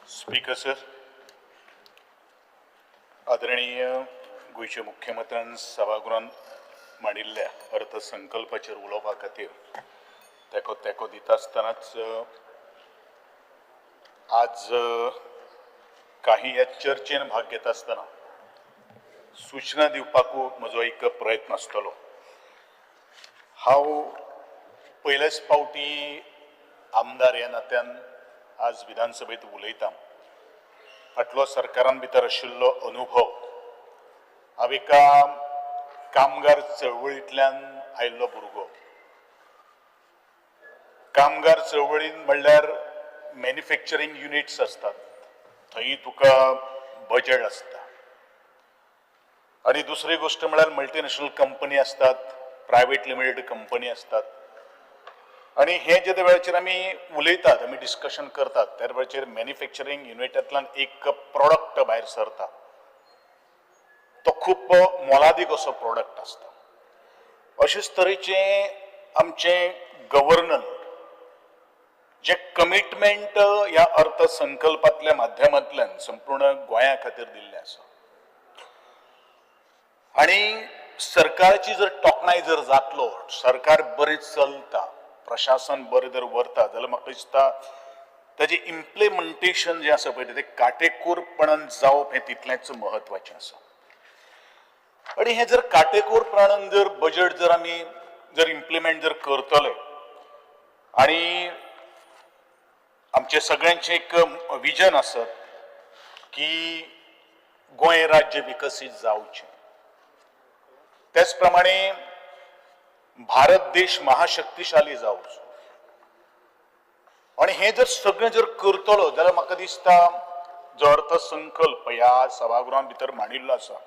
Speaker sir, आदरणीय गोंयच्या मुख्यमंत्र्यान सभागृहांत मांडिल्ल्या अर्थसंकल्पाचेर उलोवपा खातीर तेको तेको दिता आसतनाच आज काही ह्या चर्चेन भाग घेता आसतना सूचना दिवपाकू म्हजो एक प्रयत्न आसतलो. हांव पयलेच फावटी आमदार ह्या नात्यान आज विधानसभेत उलयतां. फाटलो सरकारान भितर आशिल्लो अनुभव, हांव एका कामगार चळवळींतल्यान आयिल्लो भुरगो. कामगार चळवळीन म्हणल्यार मॅन्युफॅक्चरींग युनिट्स आसतात, थंय तुका बजेट आसता आनी दुसरी गोश्ट म्हळ्यार मल्टीनॅशनल कंपनी आसतात, प्रायवेट लिमिटेड कंपनी आसतात. आनी हे जे वेळाचेर आमी उलयतात, आमी डिस्कशन करतात, त्या वेळाचेर मॅन्युफॅक्चरींग युनिटांतल्यान एक प्रॉडक्ट भायर सरता, तो खूब मोलादीक असो प्रॉडक्ट आसता. अशेच तरेचें आमचें गव्हर्नन जे कमिटमेंट ह्या अर्थसंकल्पांतल्या माध्यमांतल्यान संपूर्ण गोंया खातीर दिल्लें आसा. आनी सरकाराची जर तोखणाय जर जातलो, सरकार बरें चलता, प्रशासन बरें जर व्हरता जाल्यार म्हाका दिसता ताजें इम्प्लिमेंटेशन जें आसा पळय, तें काटेकोरपणान जावप हें तितलेंच म्हत्वाचें आसा. आनी हें जर काटेकोरपणान जर बजेट जर आमी जर इम्प्लिमेंट जर करतले आनी आमचें सगळ्यांचें एक विजन आसत की गोंय राज्य विकसीत जावचें, त्याच प्रमाणे भारत देश महाशक्तिशाली जावचो, आनी हें जर सगळें जर करतलो जाल्यार म्हाका दिसता जो अर्थसंकल्प ह्या सभागृहां भितर मांडिल्लो आसा,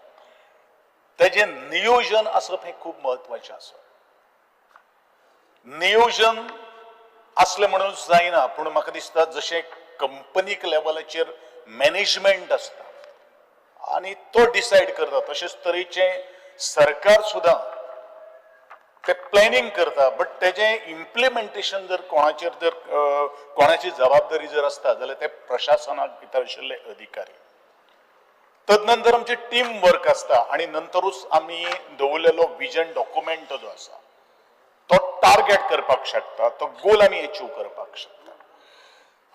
तेजें नियोजन आसप हें खूब म्हत्वाचें आसा. नियोजन आसलें म्हणून जायना, पूण म्हाका दिसता जशें कंपनीक लेवलाचेर मॅनेजमेंट आसता आनी तो डिसायड करता, तशेंच तरेचें सरकार सुद्दां ते प्लॅनिंग करता, बट तेजें इम्प्लिमेंटेशन जर कोणाचेर जर कोणाची जबाबदारी जर आसता जाल्यार ते प्रशासनाक भितर आशिल्ले अधिकारी. तदनंतर आमचें टीम वर्क आसता आनी नंतरूच आमी दवरलेलो विजन डॉक्युमेंट जो आसा तो टार्गेट करपाक शकता, तो गोल आमी एचीव करपाक शकता.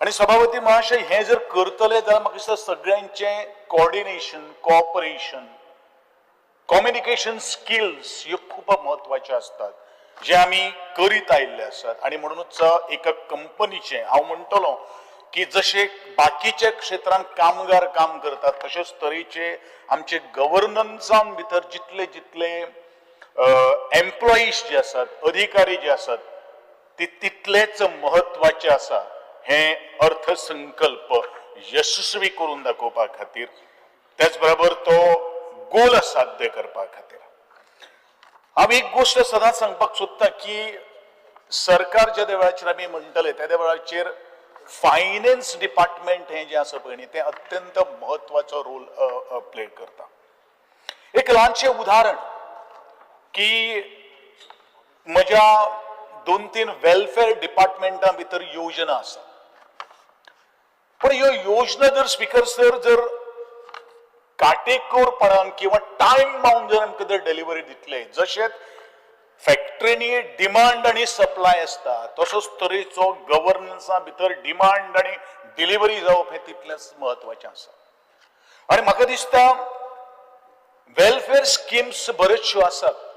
आनी सभापती महाशय, हें जर करतले जाल्यार म्हाका दिसता सगळ्यांचें कॉर्डिनेशन, कॉपरेशन, कम्युनिकेशन स्किल्स ह्यो खूब म्हत्वाच्यो आसतात, जे आमी करीत आयिल्ले आसात. आनी म्हणूनच एका कंपनीचें हांव म्हणटलो की जशें बाकीच्या क्षेत्रांत कामगार काम करतात, तशेंच तरेचे आमचे गव्हर्नन्सान भितर जितले जितले एम्प्लॉईज जे आसात, अधिकारी जे आसात, ते तितलेच म्हत्वाचे आसा हे अर्थसंकल्प यशस्वी करून दाखोवपा खातीर, त्याच बरोबर तो गोल साध्य करपा खातीर. हांव एक गोश्ट सदांच सांगपाक सोदता की सरकार ज्या वेळाचेर आमी म्हणटले त्या वेळाचेर फायनान्स डिपार्टमेंट हें जें आसा पळय न्ही, तें अत्यंत म्हत्वाचो रोल प्ले करता. एक ल्हानशें उदाहरण की म्हज्या दोन तीन वेलफेअर डिपार्टमेंटा भितर योजना आसा, पण ह्यो योजना जर स्पीकर सर जर काटेकोरपणान किंवा टायम बाउंड जर आमकां जर डिलिव्हरी दितले, जशें फॅक्टरीनी डिमांड आनी सप्लाय आसता, तसोच तरेचो गव्हर्नन्सा भितर डिमांड आनी डिलिव्हरी जावप हें तितलेंच म्हत्वाचें आसा. आनी म्हाका दिसता वेलफेअर स्किम्स बऱ्योचश्यो आसात.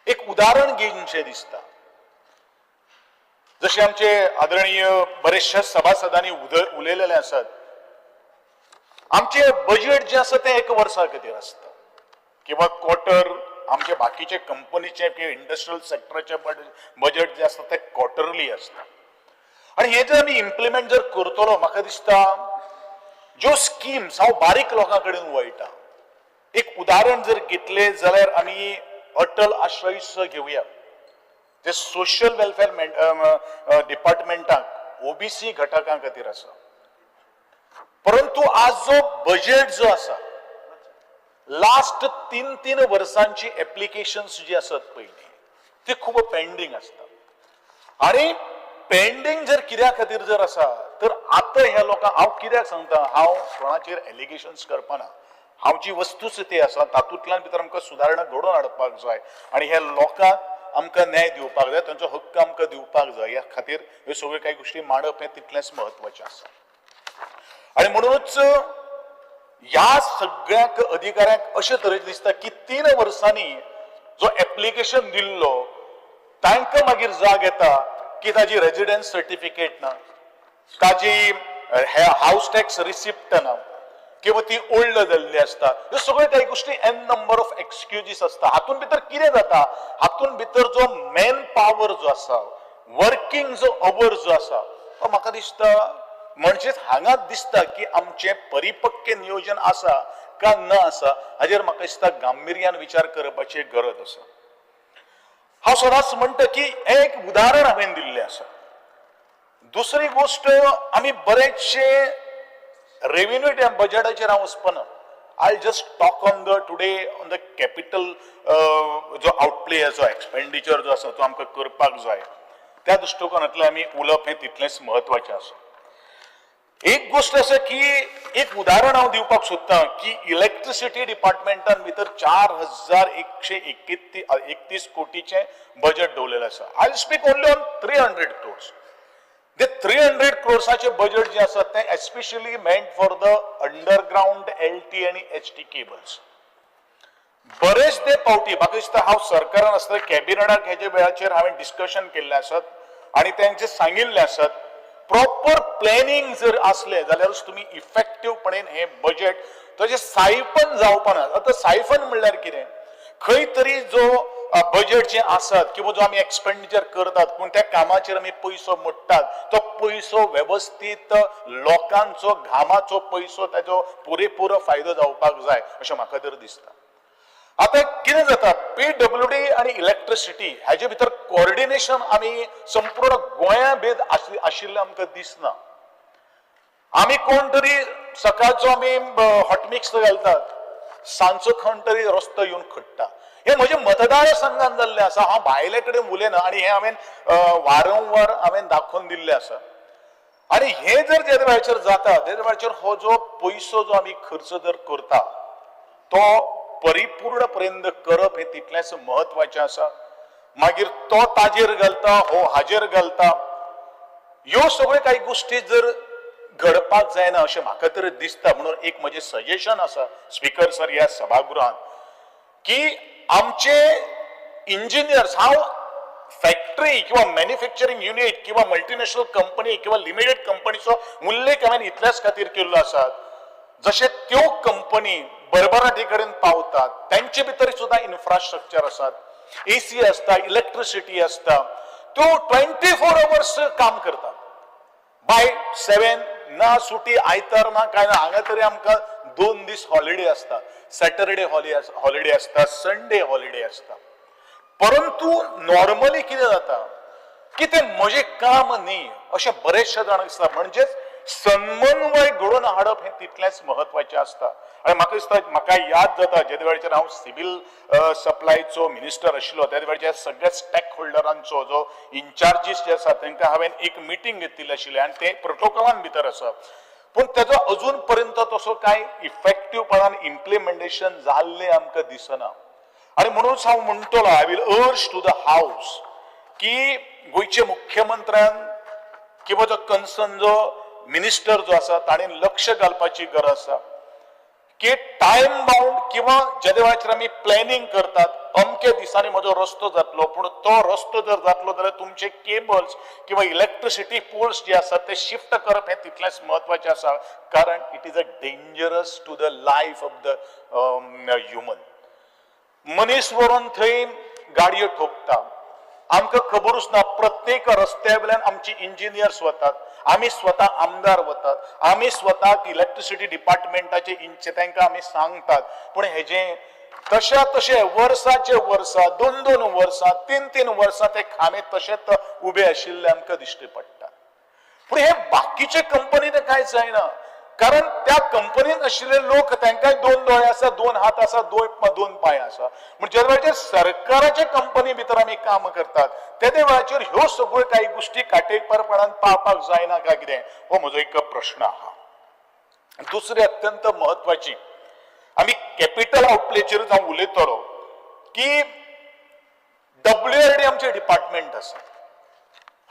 एक उदाहरण घेवचें दिसता, जशे आमचे आदरणीय बरेचशा सभासदांनी उलयलेले आसात, आमचे बजेट जें आसा तें एक वर्सा खातीर आसता किंवा क्वॉर्टर. आमचे बाकीचे कंपनीचे किंवा इंडस्ट्रियल सेक्टराचे बजेट जे आसता तें क्वॉर्टरली आसता. आनी हें जर आमी इम्प्लिमेंट जर करतलो, म्हाका दिसता ज्यो स्किम्स, हांव बारीक लोकां कडेन वळटा. एक उदाहरण जर घेतलें जाल्यार आमी अटल आश्रय घेवया, जे सोशल वेलफेअर डिपार्टमेंटाक ओबीसी घटकां खातीर आसा. परंतु आज जो बजेट जो आसा, लास्ट तीन तीन वर्सांची एप्लिकेशन्स जी आसत पयलीं, ती खूब पेंडींग आसता आनी पेंडींग जर कित्या खातीर जर आसा तर आतां ह्या लोकांक हांव कित्याक सांगता, हांव कोणाचेर एलिगेशन्स करपाना. हांव जी वस्तुस्थिती आसा तातूंतल्यान भितर आमकां सुदारणा घडोवन हाडपाक जाय आनी ह्या लोकांक आमकां न्याय दिवपाक जाय, तांचो हक्क आमकां दिवपाक जाय. ह्या खातीर ह्यो सगळ्यो कांय गोश्टी मांडप हें तितलेंच म्हत्वाचें आसा. आनी म्हणूनच ह्या सगळ्याक अधिकाऱ्यांक अशे तरेचें दिसता की 3 वर्सांनी जो एप्लिकेशन दिल्लो तांकां मागीर जाग येता की ताजी रेजिडन्स सर्टिफिकेट ना, ताजी हावस टॅक्स रिसिप्ट ना, किंवा ती ओल्ड जाल्ली आसता. ह्यो सगळ्यो काही गोश्टी एन नंबर ऑफ एक्सक्युजीस आसता. हातून भितर कितें जाता, हातून भितर जो मॅन पावर जो आसा, वर्किंग जो our जो आसा, तो म्हाका दिसता म्हणजेच हांगा दिसता की आमचें परिपक्व नियोजन आसा का ना आसा हाजेर म्हाका दिसता गांभिर्यान विचार करपाची गरज आसा. हांव सदांच म्हणटा की एक उदाहरण हांवें दिल्लें आसा. दुसरी गोश्ट, आमी बरेचशे रेव्हेन्यू बजेटाचेर हांव वचपाना. I just talk on the today on the capital जो आउटप्ले जो एक्सपेंडिचर जो आसा तो आमकां करपाक जाय, त्या दृश्टिकोनांतल्यान आमी उलोवप हें तितलेंच म्हत्वाचें आसा. एक गोश्ट आसा की एक उदाहरण हांव दिवपाक सोदतां की इलेक्ट्रिसिटी डिपार्टमेंटान भितर 4131 कोटीचें बजेट दवरलेलें आसा. I speak only on 300 crores. ते 300 क्रोर्साचे बजेट जे आसा तें especially meant for the underground LT आनी एचटी केबल्स. बरेच ते पावटी म्हाका दिसता हांव सरकारान आसतना कॅबिनेटाक हेजे वेळाचेर हांवें डिस्कशन केल्लें आसत आनी तेंचे सांगिल्लें आसत, प्रॉपर प्लॅनिंग जर आसलें जाल्यारूच तुमी इफेक्टिवपणेन हें बजेट तशें सायफन जावपाना. आतां सायफन म्हणल्यार कितें, खंय तरी जो बजेट जें आसात किंवा जो आमी एक्सपेंडिचर करतात पूण त्या कामाचेर आमी पयसो मोडटात, तो पयसो वेवस्थीत लोकांचो घामाचो पयसो ताजो पुरेपूर फायदो जावपाक जाय अशें म्हाका तर दिसता. आतां कितें जाता, पीडब्ल्यूडी आनी इलेक्ट्रिसिटी हाजे भितर कोऑर्डिनेशन आमी संपूर्ण गोंया भेद आशिल्लें आमकां दिसना. आमी कोण तरी सकाळचो आमी हॉटमिक्स घालतात, सांजचो कोण तरी रस्तो येवन खडटा. हे म्हजे मतदारसंघान जाल्लें आसा. हांव भायले कडेन उलयना आनी हें हांवें वारंवार हांवें दाखोवन दिल्लें आसा. आनी हें जर जे वेळाचेर जाता ते वेळाचेर हो जो पयसो जो आमी खर्च जर करता तो परिपूर्ण पर्यंत करप हें तितलेंच म्हत्वाचें आसा. मागीर तो ताजेर घालता, हो हाजेर घालता, ह्यो सगळ्यो कांय गोश्टी जर घडपाक जायना अशें म्हाका तर दिसता. म्हणून एक म्हजें सजेशन आसा स्पीकर सर ह्या सभागृहांत की आमचे इंजिनियर्स, हांव फॅक्टरी किंवा मॅन्युफॅक्चरींग युनीट किंवा मल्टीनॅशनल कंपनी किंवा लिमिटेड कंपनीचो उल्लेख हांवें इतल्याच खातीर केल्लो आसा, जशे त्यो कंपनी भरभराटी कडेन पावतात तेंचे भितर सुद्दां इन्फ्रास्ट्रक्चर आसात, एसी आसता, इलेक्ट्रिसिटी आसता, त्यो 24 अवर्स काम करतात. बाय 7 ना सुटी, आयतार ना काय ना. हांगा तरी आमकां 2 दीस हॉलिडे आसता, सॅटरडे हॉलिडे आसता, संडे हॉलिडे आसता. परंतु नॉर्मली कितें जाता की तें म्हजें काम न्ही अशें बरेचशे जाणांक दिसता. म्हणजेच समन्वय घडोवन हाडप हें तितलेंच म्हत्वाचें आसता. आनी म्हाका दिसता, म्हाका याद जाता जेदे वेळाचेर हांव सिवील सप्लायचो मिनिस्टर आशिल्लो त्या वेळाचेर सगळ्या स्टेक होल्डरांचो जो इन्चार्जीस जे आसा तांकां हांवें एक मिटींग घेतिल्ली आशिल्ली आनी तें प्रोटोकॉलान भितर आसा, पूण तेजो अजून पर्यंत तसो कांय इफेक्टिवपणान इम्प्लिमेंटेशन जाल्लें आमकां दिसना. आनी म्हणूनच हांव म्हणटलो, I will urge to the house की गोंयचे मुख्यमंत्र्यान किंवा जो कन्सर्न जो मिनिस्टर जो आसा ताणें लक्ष घालपाची गरज आसा की टायम बाउंड किंवा जेदे वेळाचेर आमी प्लॅनिंग करतात अमके दिसांनी म्हजो रस्तो जातलो, पूण तो रस्तो जर जातलो जाल्यार तुमचे केबल्स किंवा इलेक्ट्रिसिटी पोल्स जे आसात ते शिफ्ट करप हें तितलेंच म्हत्वाचें आसा, कारण it is a dangerous to the life of the human. मनीस व्हरून थंय गाडयो ठोकता, आमकां खबरूच ना. प्रत्येक रस्त्या वयल्यान आमची इंजिनियर्स वतात, आमी स्वता आमदार वतात, आमी स्वताक इलेक्ट्रिसिटी डिपार्टमेंटाचे इंचे तांकां आमी सांगतात, पूण हेजें तशा तशें वर्साचे वर्सा, 2-2 वर्सां, 3-3 वर्सां ते खांबे तशेंच उबे आशिल्ले आमकां दिश्टी पडटा. पूण हे बाकीचे कंपनीन कांय जायना. कारण त्या कंपनीन आशिल्ले लोक तांकांय दोन दोळे आसा, दोन हात आसा, दोन पांय आसा. म्हणजे वेळाचेर सरकाराच्या कंपनी भितर आमी काम करतात तेदे वेळाचेर ह्यो सगळ्यो काही गोष्टी काटेकोरपणान पाळपाक जायना काय कितें, हो म्हजो एक प्रश्न आहा. दुसरी अत्यंत महत्वाची, आमी कॅपिटल आउटलेचेर हांव उलयतलो की डब्ल्यूआरडी आमचें डिपार्टमेंट आसा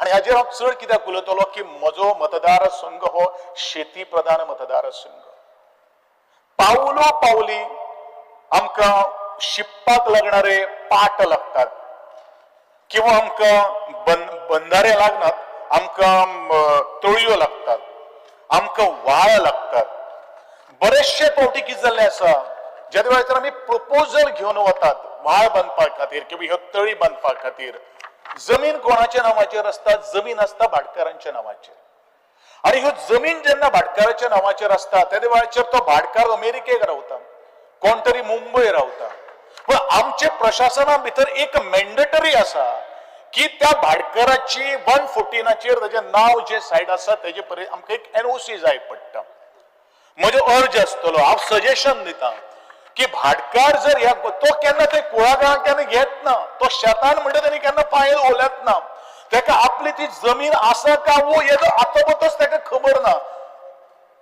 आनी हाजेर हांव चड कित्याक उलयतलो की म्हजो मतदारसंघ हो शेती प्रधान मतदारसंघ. पावलो पावली आमकां शिंपपाक लागणारे पाट लागतात किंवा आमकां बंधारे लागनात, आमकां तळयो लागतात, आमकां व्हाळ लागतात. बरेचशे फावटी कितें जाल्लें आसा, ज्या वेळार आमी प्रपोजल घेवन वतात व्हाळ बांदपा खातीर किंवा ह्यो तळी बांदपा खातीर, जमीन कोणाच्या नांवाचेर आसता? जमीन आसता भाटकारांच्या नांवाचेर. आनी ह्यो जमीन जेन्ना भाटकाराच्या नांवाचेर आसता तेदे वेळाचेर तो भाटकार अमेरिकेक रावता, कोण तरी मुंबय रावता. पूण आमचे प्रशासना भितर एक मॅन्डेटरी आसा की त्या भाटकाराची 114चेर ताजें नांव जे सायड आसा तेजे पर्यंत आमकां एक एनओसी जाय पडटा. म्हजो अर्ज आसतलो, हांव सजेशन दिता की भाटकार जर ह्या तो केन्ना ते कुळागरां केन्ना घेत ना, तो शेतान म्हणटा तेणी केन्ना पांय दवरलेच ना, तेका आपली ती जमीन आसा काय वो हेजो आतां तेका खबर ना.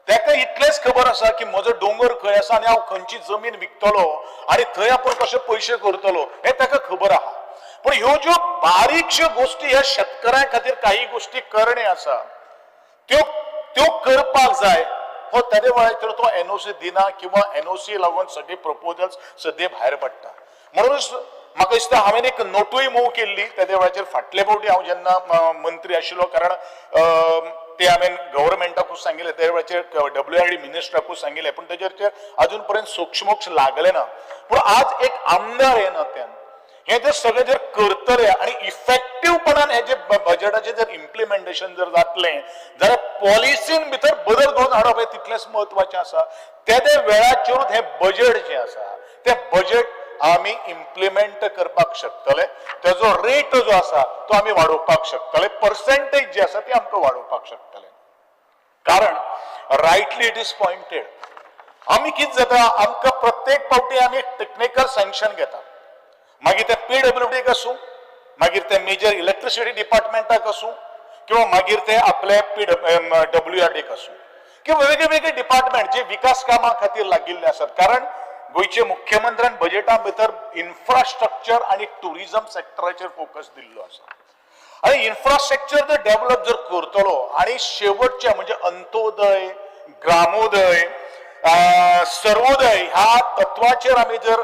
तेका इतलेंच खबर आसा की म्हजो दोंगर खंय आसा आनी हांव खंयची जमीन विकतलो आनी थंय आपूण कशे पयशे करतलो हें तेका खबर आहा. पूण ह्यो ज्यो बारीकश्यो गोश्टी ह्या शेतकऱ्यां खातीर काही गोश्टी करणे आसा त्यो त्यो करपाक जाय. हो तेदे वेळाचेर तो एनओसी दिना किंवा एनओसी लागून सगळे प्रपोजल्स सद्या भायर पडटा. म्हणूनच म्हाका दिसता हांवें एक नोटूय मूव केल्ली तेदे वेळाचेर. फाटले फावटी हांव जेन्ना मंत्री आशिल्लो, कारण ते हांवें गव्हर्मेंटाकूच सांगिल्लें, त्या वेळाचेर डब्ल्यूआरडी मिनिस्टराकूच सांगिल्लें, पूण तेजेर अजून पर्यंत सोक्षमोक्ष लागले ना. पूण आज एक आमदार हे नात्यान हे जर सगळें जर करतले आनी इफेक्टिवपणान हे जे बजेटाचें जर इम्प्लिमेंटेशन जर जातलें जाल्यार पॉलिसीन भितर बदल घडोवन हाडप हें तितलेंच म्हत्वाचें आसा. तेदे वेळाचेरूच हें बजेट जें आसा तें बजेट आमी इम्प्लिमेंट करपाक शकतले, तेजो रेट जो आसा तो आमी वाडोवपाक शकतले, पर्सेंटेज जी आसा ती आमकां वाडोवपाक शकतले. कारण रायटली it is pointed, आमी कितें जाता आमकां प्रत्येक फावटी आमी टेक्निकल सँक्शन घेतात, मागीर ते पीडब्ल्यूडीक आसूं, मागीर ते मेजर इलेक्ट्रिसिटी डिपार्टमेंटाक आसूं किंवा मागीर ते आपले पी डब्ल्यूआरडीक आसूं किंवा वेगळे वेगळे डिपार्टमेंट जे विकास कामां खातीर लागिल्ले आसात. कारण गोंयचे मुख्यमंत्र्यान बजेटा भितर इन्फ्रास्ट्रक्चर आनी टुरिझम सेक्टराचेर फोकस दिल्लो आसा आनी इन्फ्रास्ट्रक्चर जर डेव्हलप जर करतलो आनी शेवटचे म्हणजे अंत्योदय, ग्रामोदय, सर्वोदय ह्या तत्वाचेर आमी जर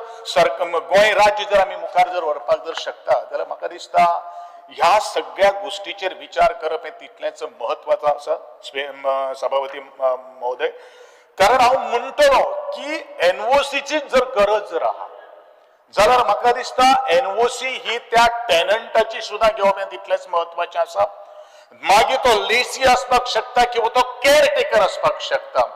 गोंय राज्य जर आमी मुखार जर व्हरपाक जर शकता जाल्यार म्हाका दिसता ह्या सगळ्या गोश्टीचेर विचार करप हें तितलेंच म्हत्वाचो आसा सभापती महोदय. कारण हांव म्हणटलो की एनओसीची जर गरज जर आहा जाल्यार म्हाका दिसता एनओसी ही त्या टेनंटाची सुद्दां घेवप हें तितलेंच म्हत्वाचें आसा. मागीर तो लेसी आसपाक शकता किंवा तो केअर टेकर आसपाक शकता.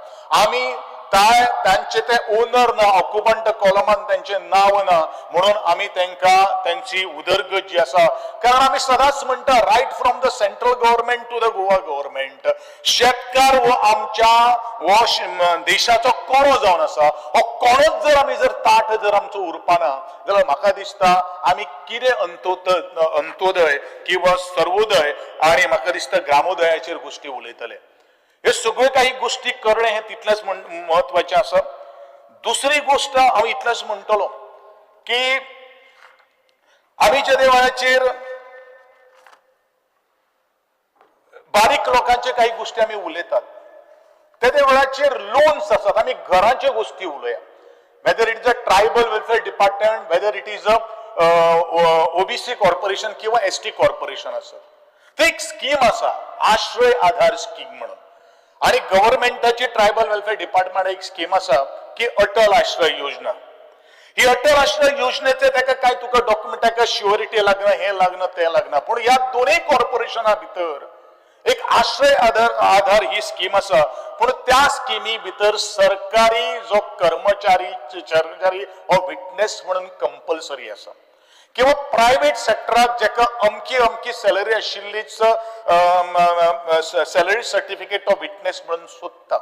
आमी तांचे ते ओनर ना, ऑक्युपंट कॉलमान त्यांचे नांव ना, म्हणून आमी तांकां त्यांची उदरगत जी आसा, कारण आमी सदांच म्हणटा right from the central government to the Goa government, शेतकार हो आमच्या हो देशाचो कोणो जावन आसा. हो कोणोच जर आमी जर ताट जर आमचो उरपाना जाल्यार म्हाका दिसता आमी कितें अंत्योदय किंवा सर्वोदय आनी म्हाका दिसता ग्रामोदयाचेर गोश्टी उलयतले. हे सगळ्यो काही गोश्टी करणे हें तितलेंच म्हत्वाचें आसा. दुसरी गोश्ट हांव इतलेंच म्हणटलो की आमी ज्या वेळाचेर बारीक लोकांचे काही गोश्टी आमी उलयतात तेदे वेळाचेर लोन्स आसात, आमी घरांच्यो गोश्टी उलया, whether it is a tribal welfare department, whether it is a OBC corporation किंवा एसटी कॉर्पोरेशन आसत, ते एक स्कीम आसा आश्रय आधार स्कीम म्हणून. आनी गव्हर्मेंटाची ट्रायबल वेलफेअर डिपार्टमेंट एक स्कीम आसा की अटल आश्रय योजना. ही अटल आश्रय योजनेचे ताका काय तुका डॉक्युमेंट, ताका शुअरिटी लागना, हें लागना, तें लागना. पूण ह्या दोनूय कॉर्पोरेशना भितर एक आश्रय आधार आधार ही स्कीम आसा, पूण त्या स्किमी भितर सरकारी जो कर्मचारी सरकारी हो विटनेस म्हणून कंपल्सरी आसा किंवा प्रायव्हेट सेक्टराक जेका अमकी अमकी सॅलरी आशिल्लीच सॅलरी सर्टिफिकेट तो विटनेस म्हणून सोदता.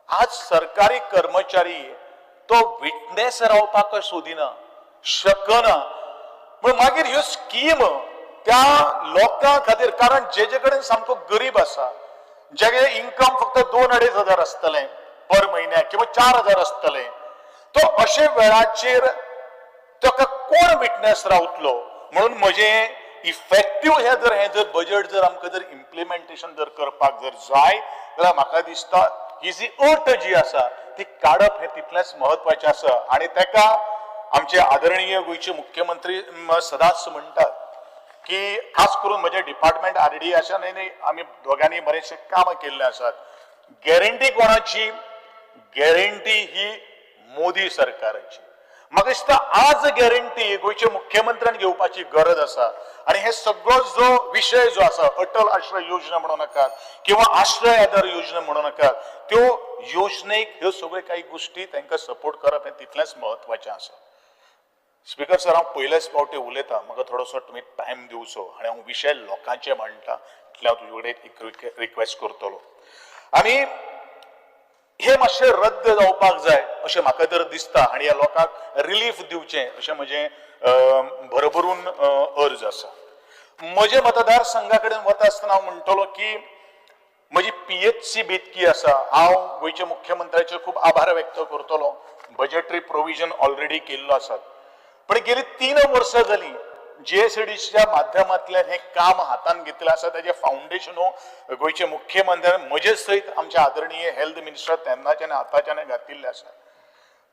आज सरकारी कर्मचारी तो विटनेस रावपाक सोदिना, शकना. पूण मागीर ह्यो स्कीम त्या लोकां खातीर, कारण जेजे कडेन सामको गरीब आसा, जेगे इन्कम फक्त 2-2.5 हजार आसतलें पर म्हयन्याक किंवा 4,000 आसतलें, तो अशे वेळाचेर ताका कोण विटनेस रावतलो? म्हणून म्हजें इफेक्टीव हे जर बजेट जर आमकां जर इम्प्लिमेंटेशन जर करपाक जर जाय जाल्यार म्हाका दिसता ही जी अट जी आसा ती काडप हें तितलेंच म्हत्वाचें आसा. आनी ताका आमचे आदरणीय गोंयचे मुख्यमंत्री सदांच म्हणटात की खास करून म्हजें डिपार्टमेंट आरडी आसा न्ही, आमी दोगांनी बरेचशे कामां केल्ले आसात. गॅरंटी कोणाची? गॅरंटी ही मोदी सरकाराची. म्हाका दिसता आज गॅरंटी गोंयच्या मुख्यमंत्र्यान घेवपाची गरज आसा. आनी हे सगळो जो विशय जो आसा, अटल आश्रय योजना म्हणू नाकात किंवा आश्रय आधार योजना म्हणू नाकात, त्यो योजनेक ह्यो सगळ्यो काही गोश्टी तांकां सपोर्ट करप हें तितलेंच म्हत्वाचें आसा. स्पीकर सर, हांव पयलेच फावटी उलयतां, म्हाका थोडोसो तुमी टायम दिवचो आनी हांव विशय लोकांचे मांडटा, इतलें हांव तुजे कडेन एक रिक्वेस्ट करतलो. आनी हे मातशें रद्द जावपाक जाय अशें म्हाका तर दिसता आनी ह्या लोकांक रिलीफ दिवचें अशें म्हजें भरभरून अर्ज आसा. म्हजे मतदारसंघा कडेन वता आसतना हांव म्हणटलो की म्हजी पीएचसी बेतकी आसा. हांव गोंयच्या मुख्यमंत्र्याचे खूब आभार व्यक्त करतलो, बजेटरी प्रोविजन ऑलरेडी केल्लो आसा. पण गेली 3 वर्सां जाली जीएसआयडीसीच्या माध्यमांतल्यान हें काम हातान घेतलें आसा. ताजें फावंडेशन गोंयचे मुख्यमंत्र्यान म्हजे सयत आमचे आदरणीय हेल्थ मिनिस्टर तेन्नाच्यान आतांच्यान घातिल्लें आसा.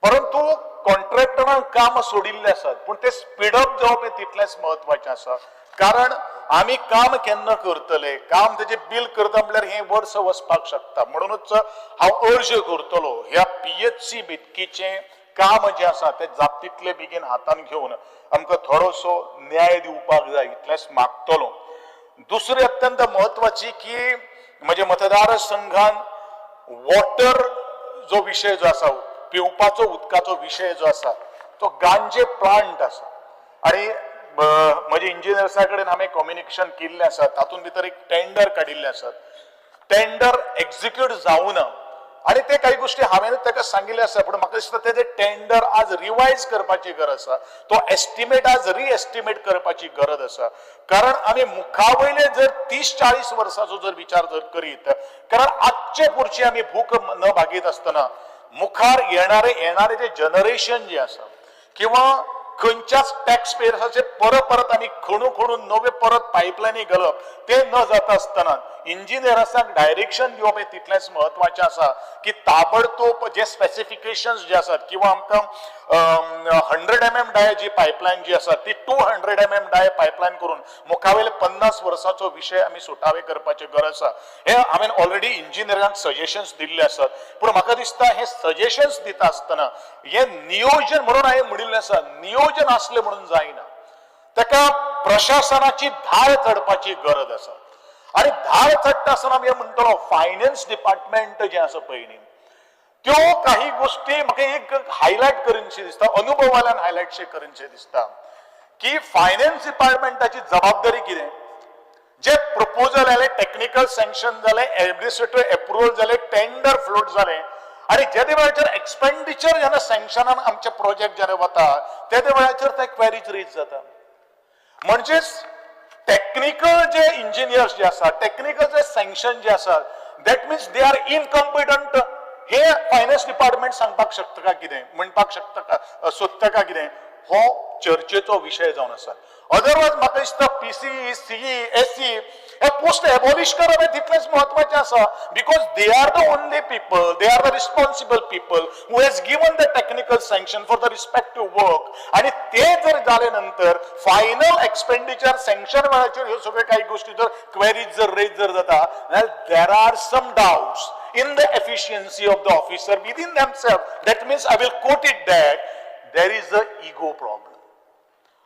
परंतु कॉन्ट्रॅक्टरान काम सोडिल्लें आसात, पूण ते स्पीडअप जावप हें तितलेंच म्हत्वाचें आसा. कारण आमी काम केन्ना करतले, काम तेजें बील करता म्हणल्यार हें वर्स वचपाक शकता. म्हणूनच हांव अर्ज करतलो, ह्या पीएचसी बेतकीचें काम जें आसा तें जाता तितले बेगीन हातान घेवन आमकां थोडोसो न्याय दिवपाक जाय, इतलेंच मागतलो. दुसरी अत्यंत म्हत्वाची की म्हज्या मतदारसंघान वॉटर जो विशय जो आसा, पिवपाचो उदकाचो विशय जो आसा, तो गांजे प्लांट आसा. आनी म्हजे इंजिनियर्सा कडेन हांवें कम्युनिकेशन केल्लें आसा. तातूंत भितर एक टेंडर काडिल्लें आसा, टेंडर एक्झिक्यूट जावना आनी ते काही गोष्टी हांवें ताका सांगिल्लें आसा. पूण म्हाका दिसता तेजें टेंडर आज रिवायज करपाची गरज आसा, तो एस्टिमेट आज रिएस्टिमेट करपाची गरज आसा. कारण आमी मुखावयले जर 30-40 वर्साचो जर विचार जर करीत, कारण आजचे पुरची आमी भूक न भागीत आसतना मुखार येणारे येणारे जे जनरेशन जे आसा किंवा खंयच्याच टॅक्स पेयर्साचे परत परत आमी खणू खणून नवे परत पायपलायनी घालप ते न जाता आसतना इंजिनियर्सांक डायरेक्शन दिवप हें तितलेंच म्हत्वाचें आसा की ताबडतोब जे स्पेसिफिकेशन्स जे आसात किंवा आमकां 100 mm डाय जी पायपलायन जी आसा ती 200 mm dia pipeline करून मुखावेले 50 वर्साचो विशय आमी सुटावे करपाची गरज आसा. हे हांवें ऑलरेडी इंजिनियरांक सजेशन्स दिल्ले आसात. पूण म्हाका दिसता हे सजेशन्स दिता आसतना हे नियोजन म्हणून हांवें म्हणिल्लें आसा, नियोजन आसलें म्हणून जायना, ताका प्रशासनाची धार चडपाची गरज आसा. आनी धार चडटा आसतना आमी म्हणटलो फायनान्स डिपार्टमेंट जें आसा पळय न्ही, त्यो काही गोष्टी म्हाका एक हायलायट करीनशें दिसता, अनुभवाल्यान हायलायटशें करीनशें दिसता की फायनान्स डिपार्टमेंटाची जबाबदारी कितें? जे प्रपोजल आयले, टेक्निकल सँक्शन जालें, एडमिनिस्ट्रेटिव्ह एप्रुवल जालें, टेंडर फ्लोट जालें आनी जेदे वेळाचेर एक्सपेंडिचर जेन्ना सँक्शनान आमचे प्रोजेक्ट जेन्ना वता तेदे वेळाचेर ते क्वेरीज रेज जाता. म्हणजेच टेक्निकल जे इंजिनियर्स जे आसा, टेक्निकल जे सँक्शन जे आसा, that means they are incompetent. हे फायनान्स डिपार्टमेंट सांगपाक शकता का कितें, म्हणपाक शकता का, सोदता का कितें, हो चर्चेचो विशय जावन आसा. अदरवायज म्हाका दिसता पीसी, सीई, एसई हे पोस्ट एबॉलिश करप हें तितलेंच म्हत्वाचें आसा, because they are the only people, they are the responsible people who has given the technical sanction for the respective work. आणि ते जर जाले नंतर फायनल एक्सपेंडिचर सँक्शन वेळाचेर ह्यो सगळ्यो काही गोष्टी जर क्वेरीज जर रेज जर जाता, there are some doubts in the efficiency of the officer within themselves. That means I will quote it that there is a ego problem.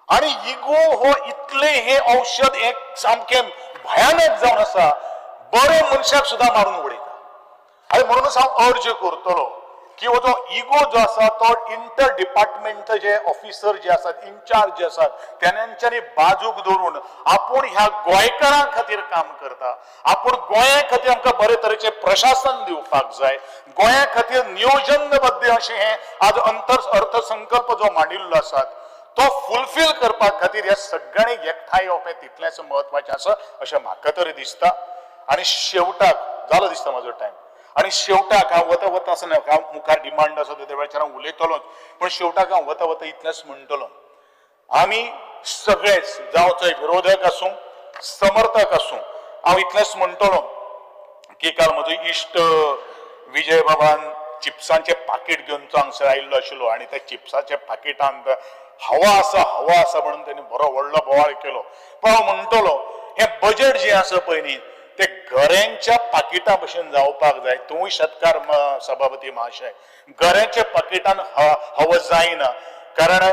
आणि इगो हो इतले हे औषध एक सामकें भयानक जावन आसा, बरे मनशाक सुद्दां मारून उडयता. आनी म्हणूनच हांव अर्ज करतलो की की हो जो इगो जो आसा तो इंटर डिपार्टमेंट जे ऑफिसर जे आसात, इन्चार्ज जे आसात, तेंच्यांनी बाजूक दवरून आपूण ह्या गोंयकारां खातीर काम करता, आपूण गोंया खातीर आमकां बरे तरेचें प्रशासन दिवपाक जाय, गोंया खातीर नियोजनबद्ध अशें हें आज अंतर अर्थसंकल्प जो मांडिल्लो आसा तो फुलफील करपा खातीर ह्या सगळ्यांनी एकठांय येवप हें तितलेंच म्हत्वाचें आसा अशें म्हाका तरी दिसता. आनी शेवटाक जालो दिसता म्हाजो टायम, आनी शेवटाक हांव वता वता आसना, हांव मुखार डिमांड आसा त्या वेळाचेर हांव उलयतलोच, पूण शेवटाक हांव वता वता इतलेंच म्हणटलो, आमी सगळेच जावं थंय विरोधक आसूं समर्थक आसूं, हांव इतलेंच म्हणटलो की काल म्हजो इश्ट विजय बाबान चिप्सांचें पाकीट घेवन तो हांगसर आयिल्लो आशिल्लो आनी त्या चिप्साच्या पाकिटांत हवा आसा हवा आसा म्हणून तेणी बरो व्हडलो बोवाळ केलो. पूण हांव म्हणटलो हें बजेट जें आसा पळय न्ही तें गऱ्यांच्या पाकिटा भशेन जावपाक जाय. तूंय शेतकार सभापती महाशय, गऱ्यांच्या पाकिटान हवा जायना, कारण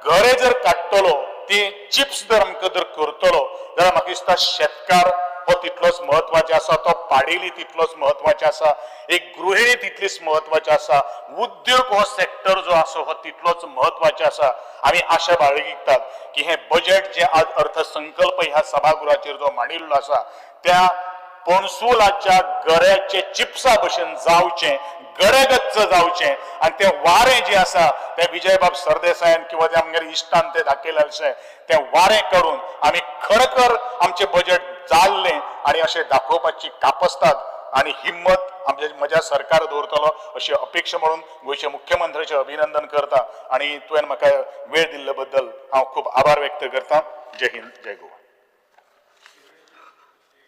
गरे जर काडटलो ती चिप्स जर आमकां जर करतलो जाल्यार म्हाका दिसता शेतकार हो तितलोच म्हत्वाचो आसा, तो पाडेली तितलोच म्हत्वाचो आसा, एक गृहिणी तितलीच म्हत्वाची आसा, उद्योग हो सेक्टर जो आसा हो तितलोच म्हत्वाचो आसा. आमी आशा बाळगितात की हें बजेट जें आज अर्थसंकल्प ह्या सभागृहाचेर जो मांडिल्लो आसा त्या पणसुलाच्या गऱ्याचे चिप्सा भशेन जावचें, गरेगच्च जावचें आनी तें वारें जें आसा तें विजयबाब सरदेसायान किंवा त्या आमगेल्या इश्टान तें दाखयलें अशें तें वारें करून आमी खरोखर आमचें बजेट जाल्लें आनी अशें दाखोवपाची कापस्ताद आनी हिम्मत आमच्या म्हज्या सरकार दवरतलो अशी अपेक्षा म्हणून गोंयच्या मुख्यमंत्र्याचें अभिनंदन करता आनी तुवें म्हाका वेळ दिल्ले बद्दल हांव खूब आभार व्यक्त करता. जय हिंद, जय गोवा.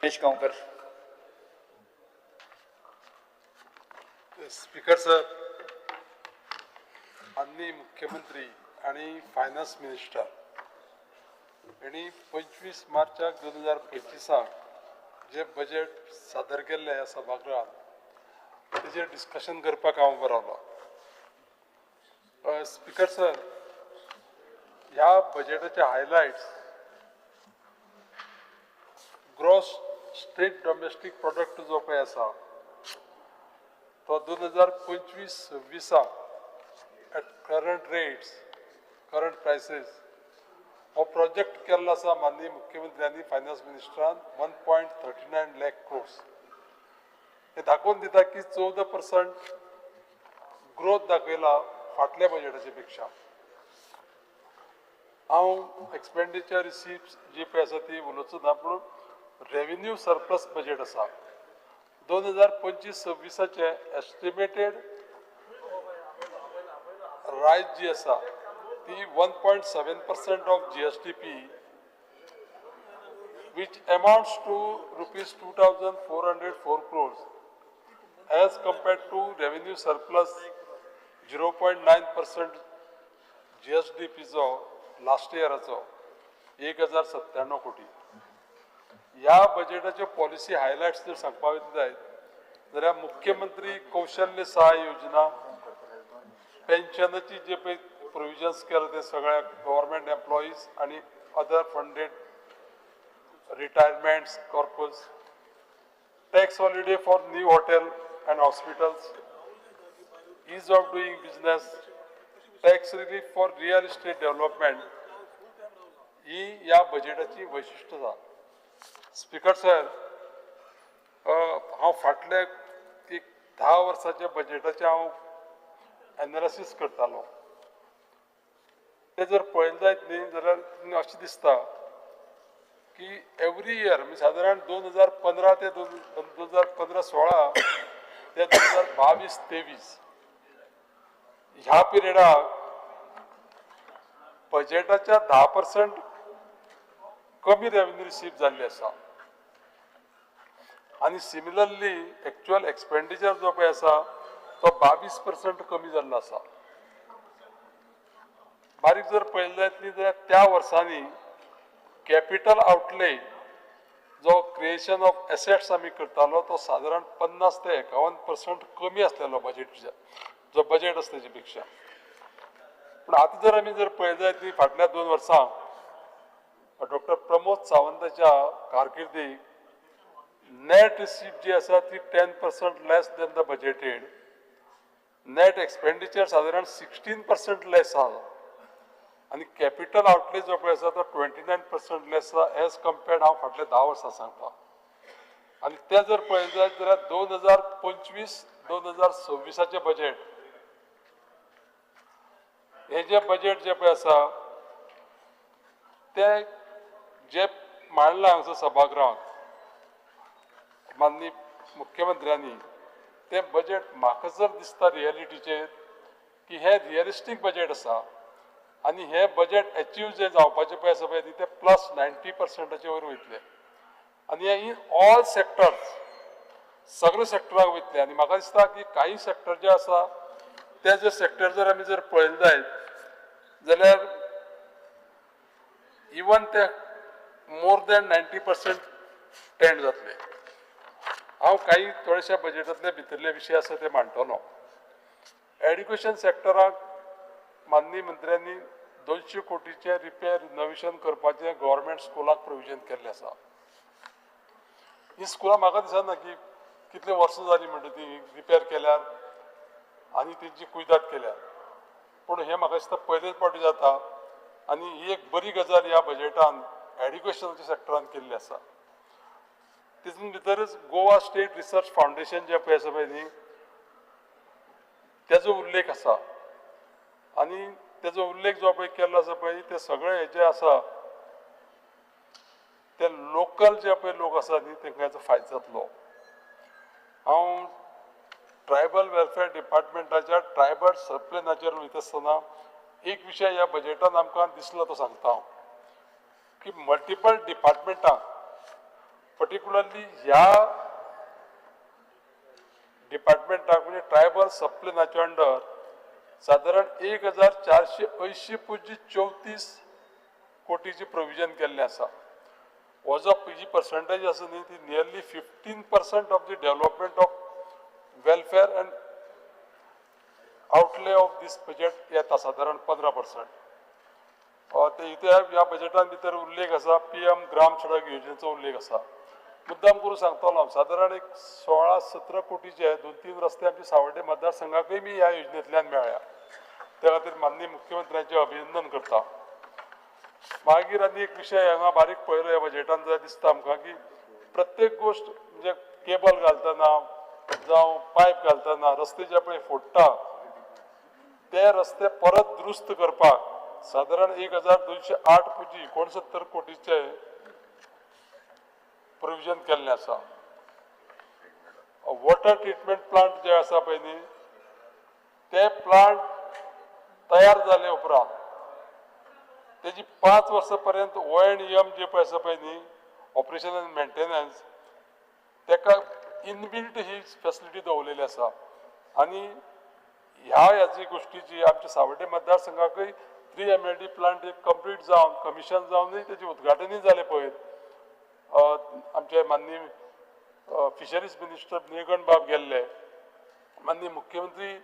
रमेश गांवकर. स्पीकर सर, माननीय मुख्यमंत्री आणि फायनान्स मिनिस्टर यांनी 25 मार्चाक 2025 जे बजेट सादर केल्लें ह्या सभागृहात तेजेर डिस्कशन करपाक हांव उबो रावलो. स्पीकर सर, ह्या बजेटाचे highlights gross state domestic product जो पळय आसा तो 2025-26 at current rates, current prices हो प्रोजेक्ट केल्लो आसा माननीय मुख्यमंत्र्यांनी फायनान्स मिनिस्टरान 1.39 लाख क्रोर्स. हे दाखोवन दिता की 14% ग्रोथ दाखयला फाटल्या बजेटाच्या पेक्षा. हांव एक्सपेंडिचर रिसिप्ट जी पळय आसा ती उलोवचो ना, पूण रेवेन्यू सरप्लस बजेट आसा. 2025-26 एस्टिमेटेड रायज जी आसा ती 1.7% of GSDP, which amounts to rupees 2,404 crores as compared to revenue surplus 0.9% GSDP जो लास्ट इयराचो 1,097 कोटी. ह्या बजेटाच्यो पॉलिसी हायलायट्स जर सांगपा वयता जायत जाल्यार मुख्यमंत्री कौशल्य सहाय योजना, पेन्शनाची जे पळय प्रोविजन्स केला ते सगळ्या गव्हर्मेंट एम्प्लॉईज आनी other funded retirements corpus, tax holiday for new hotel and hospitals, ease of doing business, tax relief for real estate development ही ह्या बजेटाची वैशिश्ट आसा. स्पीकर सर, हांव फाटले एक 10 वर्साच्या बजेटाचें हांव एनालिसीस करतालो. ते जर पळयलें जायत न्ही जाल्यार अशें दिसता की एवरी इयर म्हणजे सादारण 2015 ते 2015-16 ते 2022-23 ह्या पिरियडाक बजेटाच्या 10% कमी रेवेन्यू रिसीव जाल्ली आसा आनी सिमिलरली एक्चुअल एक्सपेंडिचर जो पळय आसा तो 22% कमी जाल्लो आसा. बारीक जर पळयलें जायत न्ही जाल्यार त्या वर्सांनी कॅपिटल आउटले जो क्रिएशन ऑफ एसेट्स आमी करतालो तो सादारण 50 ते 51% कमी आसलेलो बजेट जो बजेट आसा तेजे पेक्षा. पूण आतां जर आमी जर पळयलें जायत न्ही फाटल्या 2 वर्सां डॉक्टर प्रमोद सावंताच्या कारकिर्दीक नेट रिसीप्ट जी आसा ती 10% less than the budgeted. Net expenditure सादारण 16% लेस आसा आनी कॅपिटल आउटले जो पळय आसा तो 29% लेस आसा एज कम्पेर्ड हांव फाटल्या 10 वर्सां सांगता. आनी तें जर पळयलें जायत जाल्यार 2025 2026 बजेट, हे जे बजेट जे पळय आसा तें जे मांडलां हांगासर सभागृहांत माननीय मुख्यमंत्र्यांनी, तें बजेट म्हाका जर दिसता रियलिटीचेर की हें रियलिस्टीक बजेट आसा आनी हें बजेट एचीव जें जावपाचें पळय आसा पळय तें प्लस 90%चे वयर वयतलें आनी हें इन ऑल सेक्टर्स सगळे सेक्टराक वयतलें. आनी म्हाका दिसता की कांय सेक्टर जे आसा ते जे सेक्टर जर आमी जर पळयले जायत जाल्यार इवन ते मोर दॅन 90% टेंड जातले. हांव कांय थोडेशा बजेटांतले भितरले विशय आसा ते मांडटलो. एड्युकेशन सेक्टराक माननीय मंत्र्यांनी 200 कोटीचें रिपेर रिनोवेशन करपाचें गव्हर्मेंट स्कुलाक प्रोविजन केल्लें आसा. ही स्कुलां म्हाका दिसना की कितलीं वर्सां जालीं म्हणटा ती रिपेर केल्यार आनी तेंची कुयदाद केल्यार, पूण हें म्हाका दिसता पयलेच फावटी जाता आनी ही एक बरी गजाल ह्या बजेटान एड्युकेशनाच्या सेक्टरान केल्ली आसा. तितून भितरच गोवा स्टेट रिसर्च फावंडेशन जें पळय आसा पळय न्ही तेजो उल्लेख आसा आनी तेजो उल्लेख जो पळय केल्लो आसा पळय ते सगळे हे जे आसा ते लोकल जे पळय लोक आसा न्ही तेंकां हेचो फायदो जातलो. हांव ट्रायबल वेलफेअर डिपार्टमेंटाच्या ट्रायबल सबप्लॅनाचेर वयता आसतना एक विशय ह्या बजेटान आमकां दिसलो तो सांगता हांव की मल्टिपल डिपार्टमेंटांक पर्टिक्युलरली ह्या डिपार्टमेंटाक म्हणजे ट्रायबल सबप्लॅनाच्या अंडर सादारण 1480.34 कोटीची प्रोविजन केल्लें आसा. हो जो जी पर्संटेज आसा न्ही ती nearly 15% of the development of welfare and outlay of this budget येता सादारण 15%. ते इथे ह्या बजेटान भितर उल्लेख आसा PM ग्राम सडक योजनेचो उल्लेख आसा. मुद्दाम करून सांगतलो हांव सादारण एक 16-17 कोटीचे 2-3 रस्ते आमचे सावड्डे मतदारसंघाकूय बी ह्या योजनेंतल्यान मेळ्ळ्या, त्या खातीर माननीय मुख्यमंत्र्यांचें अभिनंदन करता. मागीर आनी एक विशय हांगा बारीक पळयलो ह्या बजेटान जाल्यार दिसता आमकां की प्रत्येक गोश्ट म्हणजे केबल घालतना जावं पायप घालतना रस्ते जे पळय फोडटा ते रस्ते परत दुरुस्त करपाक सादारण 1208.69 कोटीचे प्रोविजन केल्लें आसा. वॉटर ट्रिटमेंट प्लांट जे आसा पळय न्ही ते प्लांट तयार जाले उपरांत तेजी 5 वर्सां पर्यंत O&M जे पळय आसा पळय न्ही ऑपरेशन एंड मेंटेनन्स तेका इनबिल्ट ही फेसिलिटी दवरलेली आसा. आनी ह्या ह्याची गोश्टीची आमच्या सावड्डे मतदारसंघाकूय 3 MLD plant एक कंप्लीट जावन कमिशन जावनूय तेजें उद्घाटनूय जालें पळय. आमचे माननीय फिशरीज मिनिस्टर निळकंठ बाब गेल्ले, माननीय मुख्यमंत्री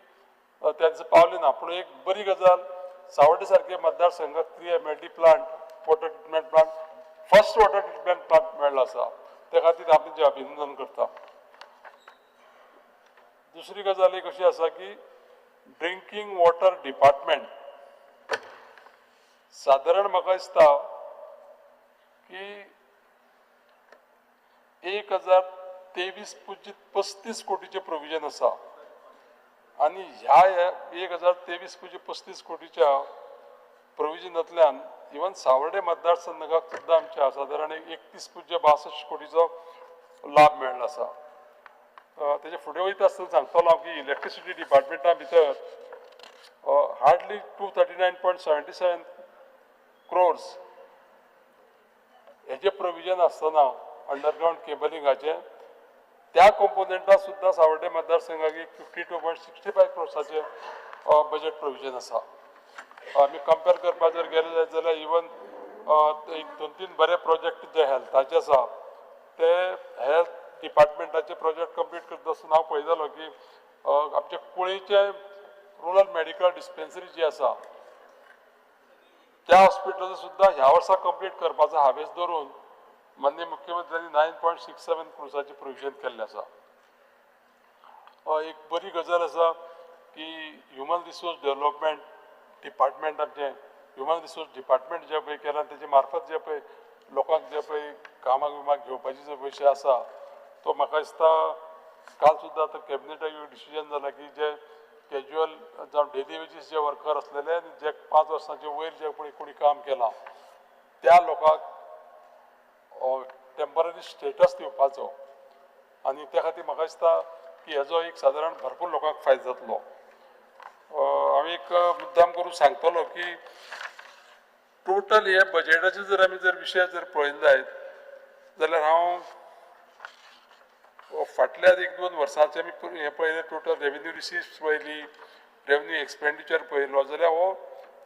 त्या दिसा पावले ना, पूण एक बरी गजाल सावड्डे सारके मतदारसंघाक 3 MLD plant water treatment plant first water treatment plant मेळ्ळो आसा, त्या खातीर हांव तेंचें अभिनंदन करता. दुसरी गजाल एक अशी आसा की ड्रिंकींग वॉटर डिपार्टमेंट सादारण म्हाका दिसता की 1023.35 कोटीचें प्रोविजन आसा आनी ह्या 1023.35 कोटीच्या प्रोविजनांतल्यान इवन सावर्डे मतदारसंघाक सुद्दां आमच्या सादारण 31.62 कोटीचो लाभ मेळ्ळो आसा. तेजे फुडें वयता आसतना सांगतलो हांव की इलेक्ट्रिसिटी डिपार्टमेंटा भितर हार्डली 239.77 क्रोर्स हेजें प्रोविजन आसतना अंडरग्रावंड केबलिंगाचें त्या कंपोनेंटाक सुद्दां सावर्डे मतदारसंघाक एक 52.65 क्रोर्साचें बजेट प्रोविजन आसा. आमी कंपेर करपाक जर गेले जायत जाल्यार इवन एक 2-3 बरे प्रोजेक्ट जे हेल्थाचे आसा ते हेल्थ डिपार्टमेंटाचे प्रोजेक्ट कंप्लीट करता आसतना हांव पळयतालो की आमचे कुळेचे रुरल मेडिकल डिस्पेन्सरी जी आसा त्या हॉस्पिटलाचो सुद्दां ह्या वर्सा कंप्लीट करपाचो हावेस धरून माननीय मुख्यमंत्र्यांनी 9.67 क्रोर्साचें प्रोविजन केल्लें आसा. एक बरी गजाल आसा की ह्युमन रिसोर्स डेव्हलपमेंट डिपार्टमेंट, आमचें ह्युमन रिसोर्स डिपार्टमेंट जें पळय केलां तेजे मार्फत जें पळय लोकांक जें पळय कामाक बिमाक घेवपाची जो विशय आसा तो म्हाका दिसता काल सुद्दां आतां कॅबिनेटाक डिसिजन जाला की जे कॅज्युअल जावं डेली वेजीस जे वर्कर आसलेले आनी जे 5 वर्सांचे वयर जे पळय कोणी काम केलां त्या लोकांक टेंपररी स्टेटस दिवपाचो आनी त्या खातीर म्हाका दिसता की हेजो एक सादारण भरपूर लोकांक फायदो जातलो. हांव एक मुद्दाम करून सांगतलो की टोटल हे बजेटाचे जर आमी जर विशय जर पळयले जायत जाल्यार हांव फाटल्या 1-2 वर्सांचे आमी हें पळयलें, टोटल रेवेन्यू रिसिप्ट्स पळयली, रेवेन्यू एक्सपेंडिचर पळयलो जाल्यार हो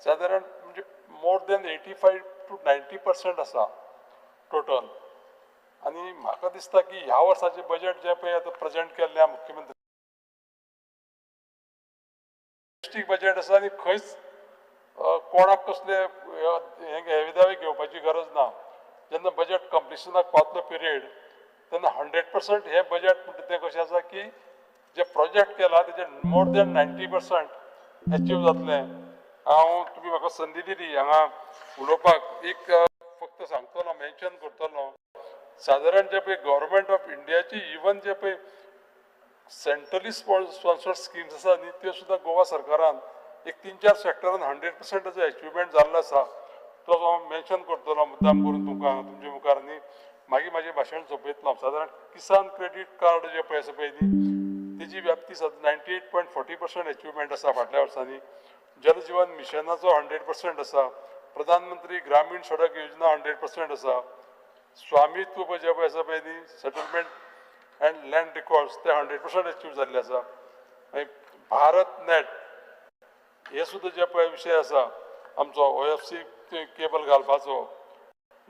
सादारण म्हणजे मोर दॅन 85 to 90% आसा टोटल. आनी म्हाका दिसता की ह्या वर्साचें बजेट जें पळय आतां प्रेजेंट केल्लें मुख्यमंत्री बजेट आसा आनी खंयच कोणाक कसले हे दावे घेवपाची गरज ना. जेन्ना बजेट कंप्लिशनाक पावतलो पिरियड तेन्ना 100% हें बजेट म्हणटा तें कशें आसा की जे प्रोजेक्ट केला तेजे मोर दॅन 90% एचीव जातलें. हांव तुमी म्हाका संदी दिली हांगा उलोवपाक, एक फक्त सांगतलो, मेन्शन करतलो, सादारण जे पळय गव्हर्मेंट ऑफ इंडियाची इवन जे पळय सेंट्रली स्पॉन्सर्ड स्किम्स आसा न्ही त्यो सुद्दां गोवा सरकारान एक 3-4 सेक्टरान 100% ताचो एचिवमेंट जाल्लो आसा. तो हांव मेन्शन करतलो मुद्दाम करून तुमकां तुमच्या मुखार आनी मागीर म्हाजें भाशण सोंपयतलो. सादारण किसान क्रेडीट कार्ड जे पळय आसा पळय न्ही तेजी व्याप्ती 98.40% एचिवमेंट आसा फाटल्या वर्सांनी. जल जीवन मिशनाचो 100% आसा, प्रधानमंत्री ग्रामीण सडक योजना 100% आसा, स्वामित्व जे पळय आसा पळय न्ही सेटलमेंट अँड लँड रिकॉर्ड्स ते 100% एचीव जाल्ले आसा. मागीर भारत नॅट हे सुद्दां जे पळय विशय आसा आमचो OFC cable घालपाचो,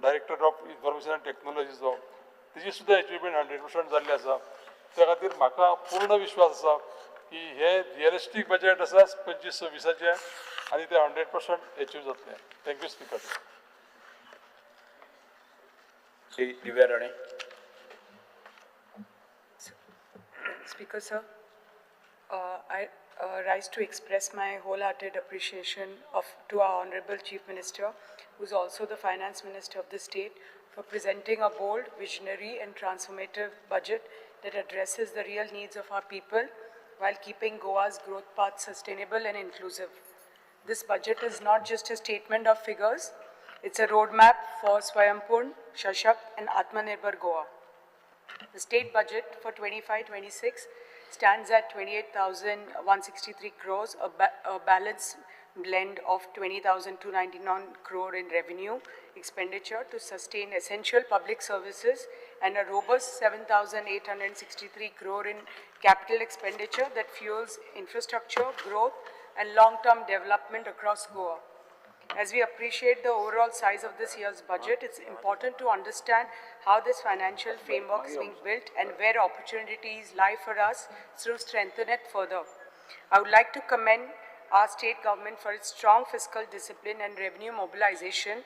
डायरेक्टर ऑफ इन्फॉर्मेशन अँड टेक्नॉलॉजीचो, तेजी सुद्दां एचिवमेंट 100% जाल्ली आसा. त्या खातीर म्हाका पूर्ण विश्वास आसा की हे रियलिस्टीक बजेट आसा 25-26 आनी ते 100% एचीव जातले. Thank you speaker. Shri Divya Rane. Speaker sir, I rise to express my wholehearted appreciation to our Honorable Chief Minister, who is also the Finance Minister of the state, for presenting a bold, visionary and transformative budget that addresses the real needs of our people while keeping Goa's growth path sustainable and inclusive. This budget is not just a statement of figures, it's a roadmap for Swayampurn, Shashakt and Atmanirbhar Goa. The state budget for 25-26 stands at 28,163 crores, a balanced blend of 20,299 crore in revenue expenditure to sustain essential public services and a robust 7,863 crore in capital expenditure that fuels infrastructure, growth and long-term development across Goa. As we appreciate the overall size of this year's budget, it's important to understand how this financial framework is being built and where opportunities lie for us to strengthen it further. I would like to commend our state government for its strong fiscal discipline and revenue mobilization.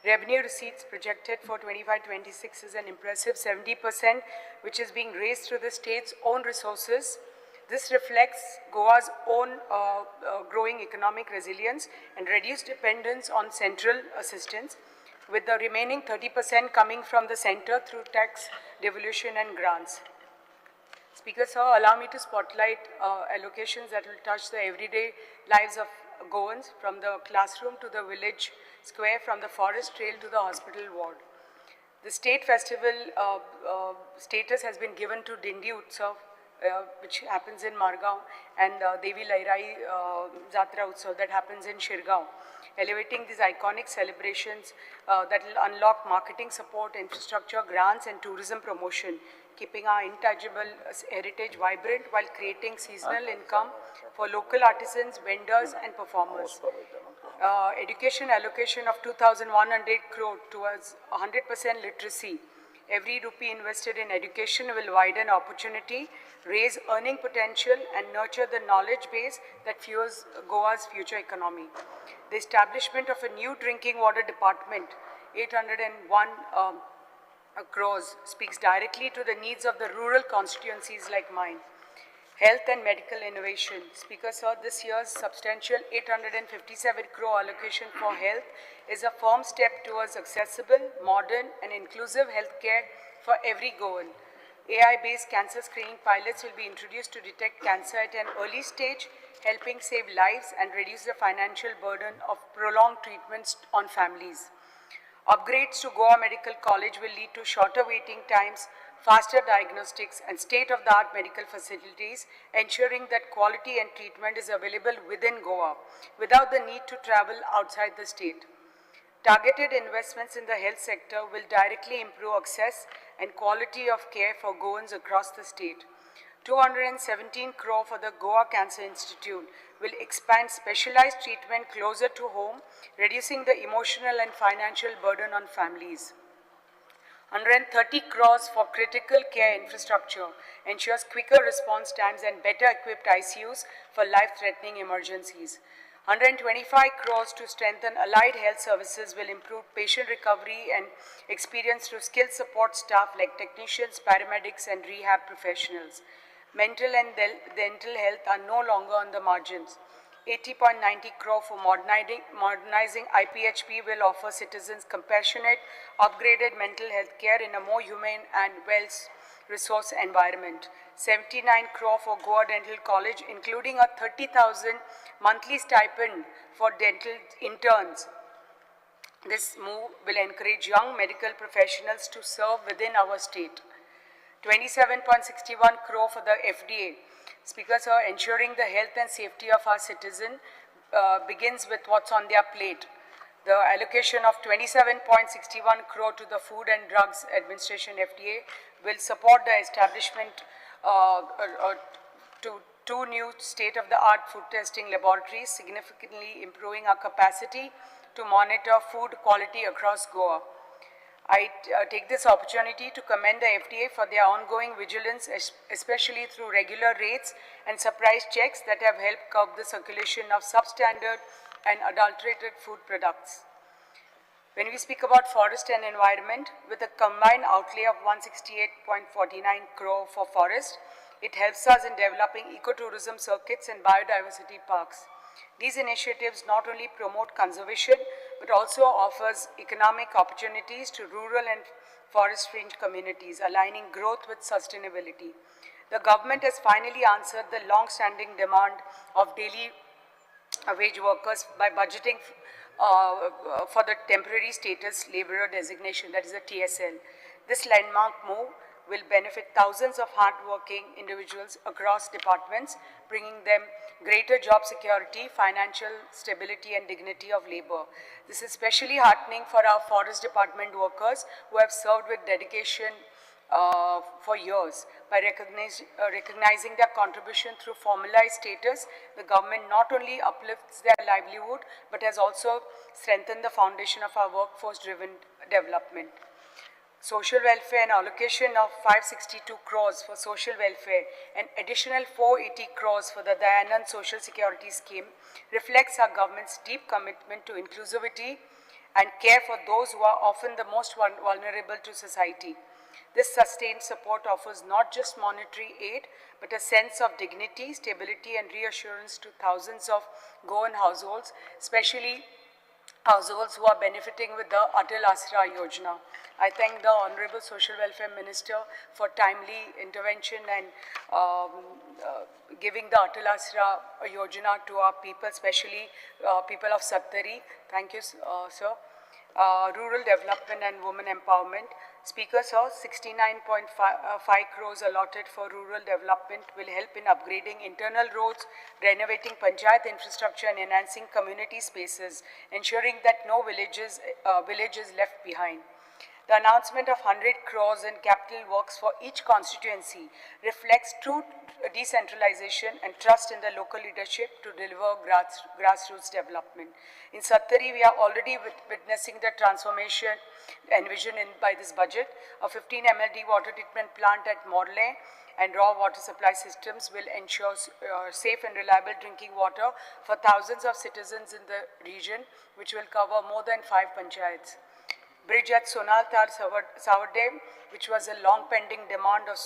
Revenue receipts projected for 25-26 is an impressive 70%, which is being raised through the state's own resources. This reflects Goa's own growing economic resilience and reduced dependence on central assistance, with the remaining 30% coming from the center through tax devolution and grants. Speaker sir, allow me to spotlight allocations that will touch the everyday lives of Goans, from the classroom to the village square, from the forest trail to the hospital ward. The state festival status has been given to Dindi Utsav, which happens in Margao, and Devi Lairai Jatra Utsav that happens in Shirgaon, elevating these iconic celebrations that will unlock marketing support, infrastructure, grants and tourism promotion, keeping our intangible heritage vibrant while creating seasonal income for local artisans, vendors and performers. Education allocation of 2,100 crore towards 100% literacy. Every rupee invested in education will widen opportunity, raise earning potential and nurture the knowledge base that fuels Goa's future economy. The establishment of a new drinking water department, 801 crores, speaks directly to the needs of the rural constituencies like mine. Health and medical innovation. Speaker, sir, this year's substantial 857 crore allocation for health is a firm step towards accessible, modern, and inclusive healthcare for every Goan. AI-based cancer screening pilots will be introduced to detect cancer at an early stage, helping save lives and reduce the financial burden of prolonged treatments on families. Upgrades to Goa Medical College will lead to shorter waiting times, faster diagnostics, and state-of-the-art medical facilities, ensuring that quality and treatment is available within Goa without the need to travel outside the state. Targeted investments in the health sector will directly improve access and quality of care for Goans across the state. 217 crore for the Goa Cancer Institute will expand specialized treatment closer to home, reducing the emotional and financial burden on families. 130 crores for critical care infrastructure ensures quicker response times and better equipped ICUs for life-threatening emergencies. 125 crores to strengthen allied health services will improve patient recovery and experience through skilled support staff like technicians, paramedics, and rehab professionals. Mental and dental health are no longer on the margins. 80.90 crore for modernizing IPHP will offer citizens compassionate, upgraded mental health care in a more humane and well-resourced environment. 79 crore for Goa Dental College, including a 30,000 monthly stipend for dental interns. This move will encourage young medical professionals to serve within our state. 27.61 crore for the FDA. Speaker, sir, ensuring the health and safety of our citizen begins with what's on their plate. The allocation of 27.61 crore to the Food and Drugs Administration, FDA, will support the establishment to two new state-of-the-art food testing laboratories, significantly improving our capacity to monitor food quality across Goa. I take this opportunity to commend the FDA for their ongoing vigilance, especially through regular raids and surprise checks that have helped curb the circulation of substandard and adulterated food products. When we speak about forest and environment, with a combined outlay of 168.49 crore for forest, it helps us in developing ecotourism circuits and biodiversity parks. These initiatives not only promote conservation, but also offers economic opportunities to rural and forest fringe communities, aligning growth with sustainability. The government has finally answered the long-standing demand of daily wage workers by budgeting for the temporary status laborer designation, that is the TSL. This landmark move will benefit thousands of hardworking individuals across departments, bringing them greater job security, financial stability, and dignity of labor. This is especially heartening for our forest department workers who have served with dedication for years. By recognizing their contribution through formalized status, the government not only uplifts their livelihood, but has also strengthened the foundation of our workforce-driven development. Social welfare and allocation of 562 crores for social welfare and additional 480 crores for the Dayanand Social Security Scheme reflects our government's deep commitment to inclusivity and care for those who are often the most vulnerable to society. This sustained support offers not just monetary aid, but a sense of dignity, stability, and reassurance to thousands of Goan households, especially households who are benefiting with the Atal Asra Yojana. I thank the Honorable Social Welfare Minister for timely intervention and giving the Atal Asra Yojana to our people, especially people of Sattari. Thank you, sir. Rural development and women empowerment. Speaker, sir, 69.5 crores allotted for rural development will help in upgrading internal roads, renovating panchayat infrastructure, and enhancing community spaces, ensuring that no village is left behind. The announcement of 100 crores in capital works for each constituency reflects true decentralization and trust in the local leadership to deliver grassroots development. In Sattari, we are already witnessing the transformation envisioned by this budget. A 15 MLD water treatment plant at Morley and raw water supply systems will ensure safe and reliable drinking water for thousands of citizens in the region, which will cover more than 5 panchayats. Bridge at Sonaltar Savardem, which was a long pending demand of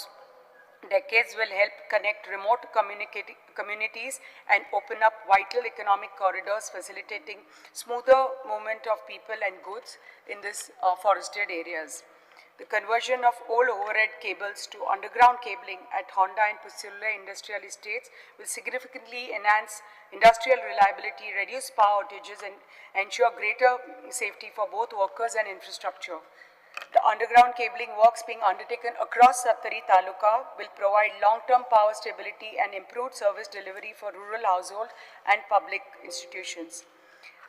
decades will help connect remote communities and open up vital economic corridors, facilitating smoother movement of people and goods in this forested areas. The conversion of old overhead cables to underground cabling at Honda and Pissurlem industrial estates will significantly enhance industrial reliability, reduce power outages, and ensure greater safety for both workers and infrastructure. The underground cabling works being undertaken across Sattari Taluka will provide long-term power stability and improved service delivery for rural households and public institutions.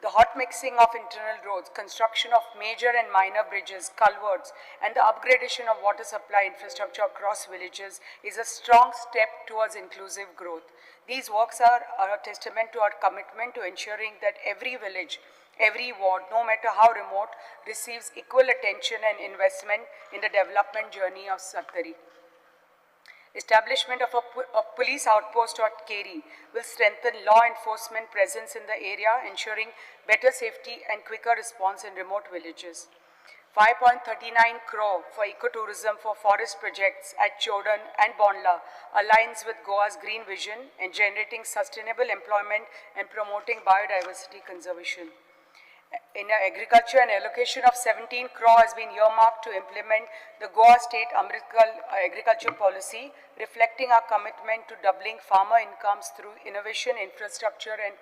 The hot mixing of internal roads, construction of major and minor bridges, culverts, and the upgradation of water supply infrastructure across villages is a strong step towards inclusive growth. These works are a testament to our commitment to ensuring that every village, every ward, no matter how remote, receives equal attention and investment in the development journey of Sattari. Establishment of a police outpost at Keri will strengthen law enforcement presence in the area, ensuring better safety and quicker response in remote villages. 5.39 crore for ecotourism for forest projects at Chodan and Bondla aligns with Goa's green vision in generating sustainable employment and promoting biodiversity conservation. In agriculture, an allocation of 17 crore has been earmarked to implement the Goa State Amritkal Agriculture Policy, reflecting our commitment to doubling farmer incomes through innovation, infrastructure, and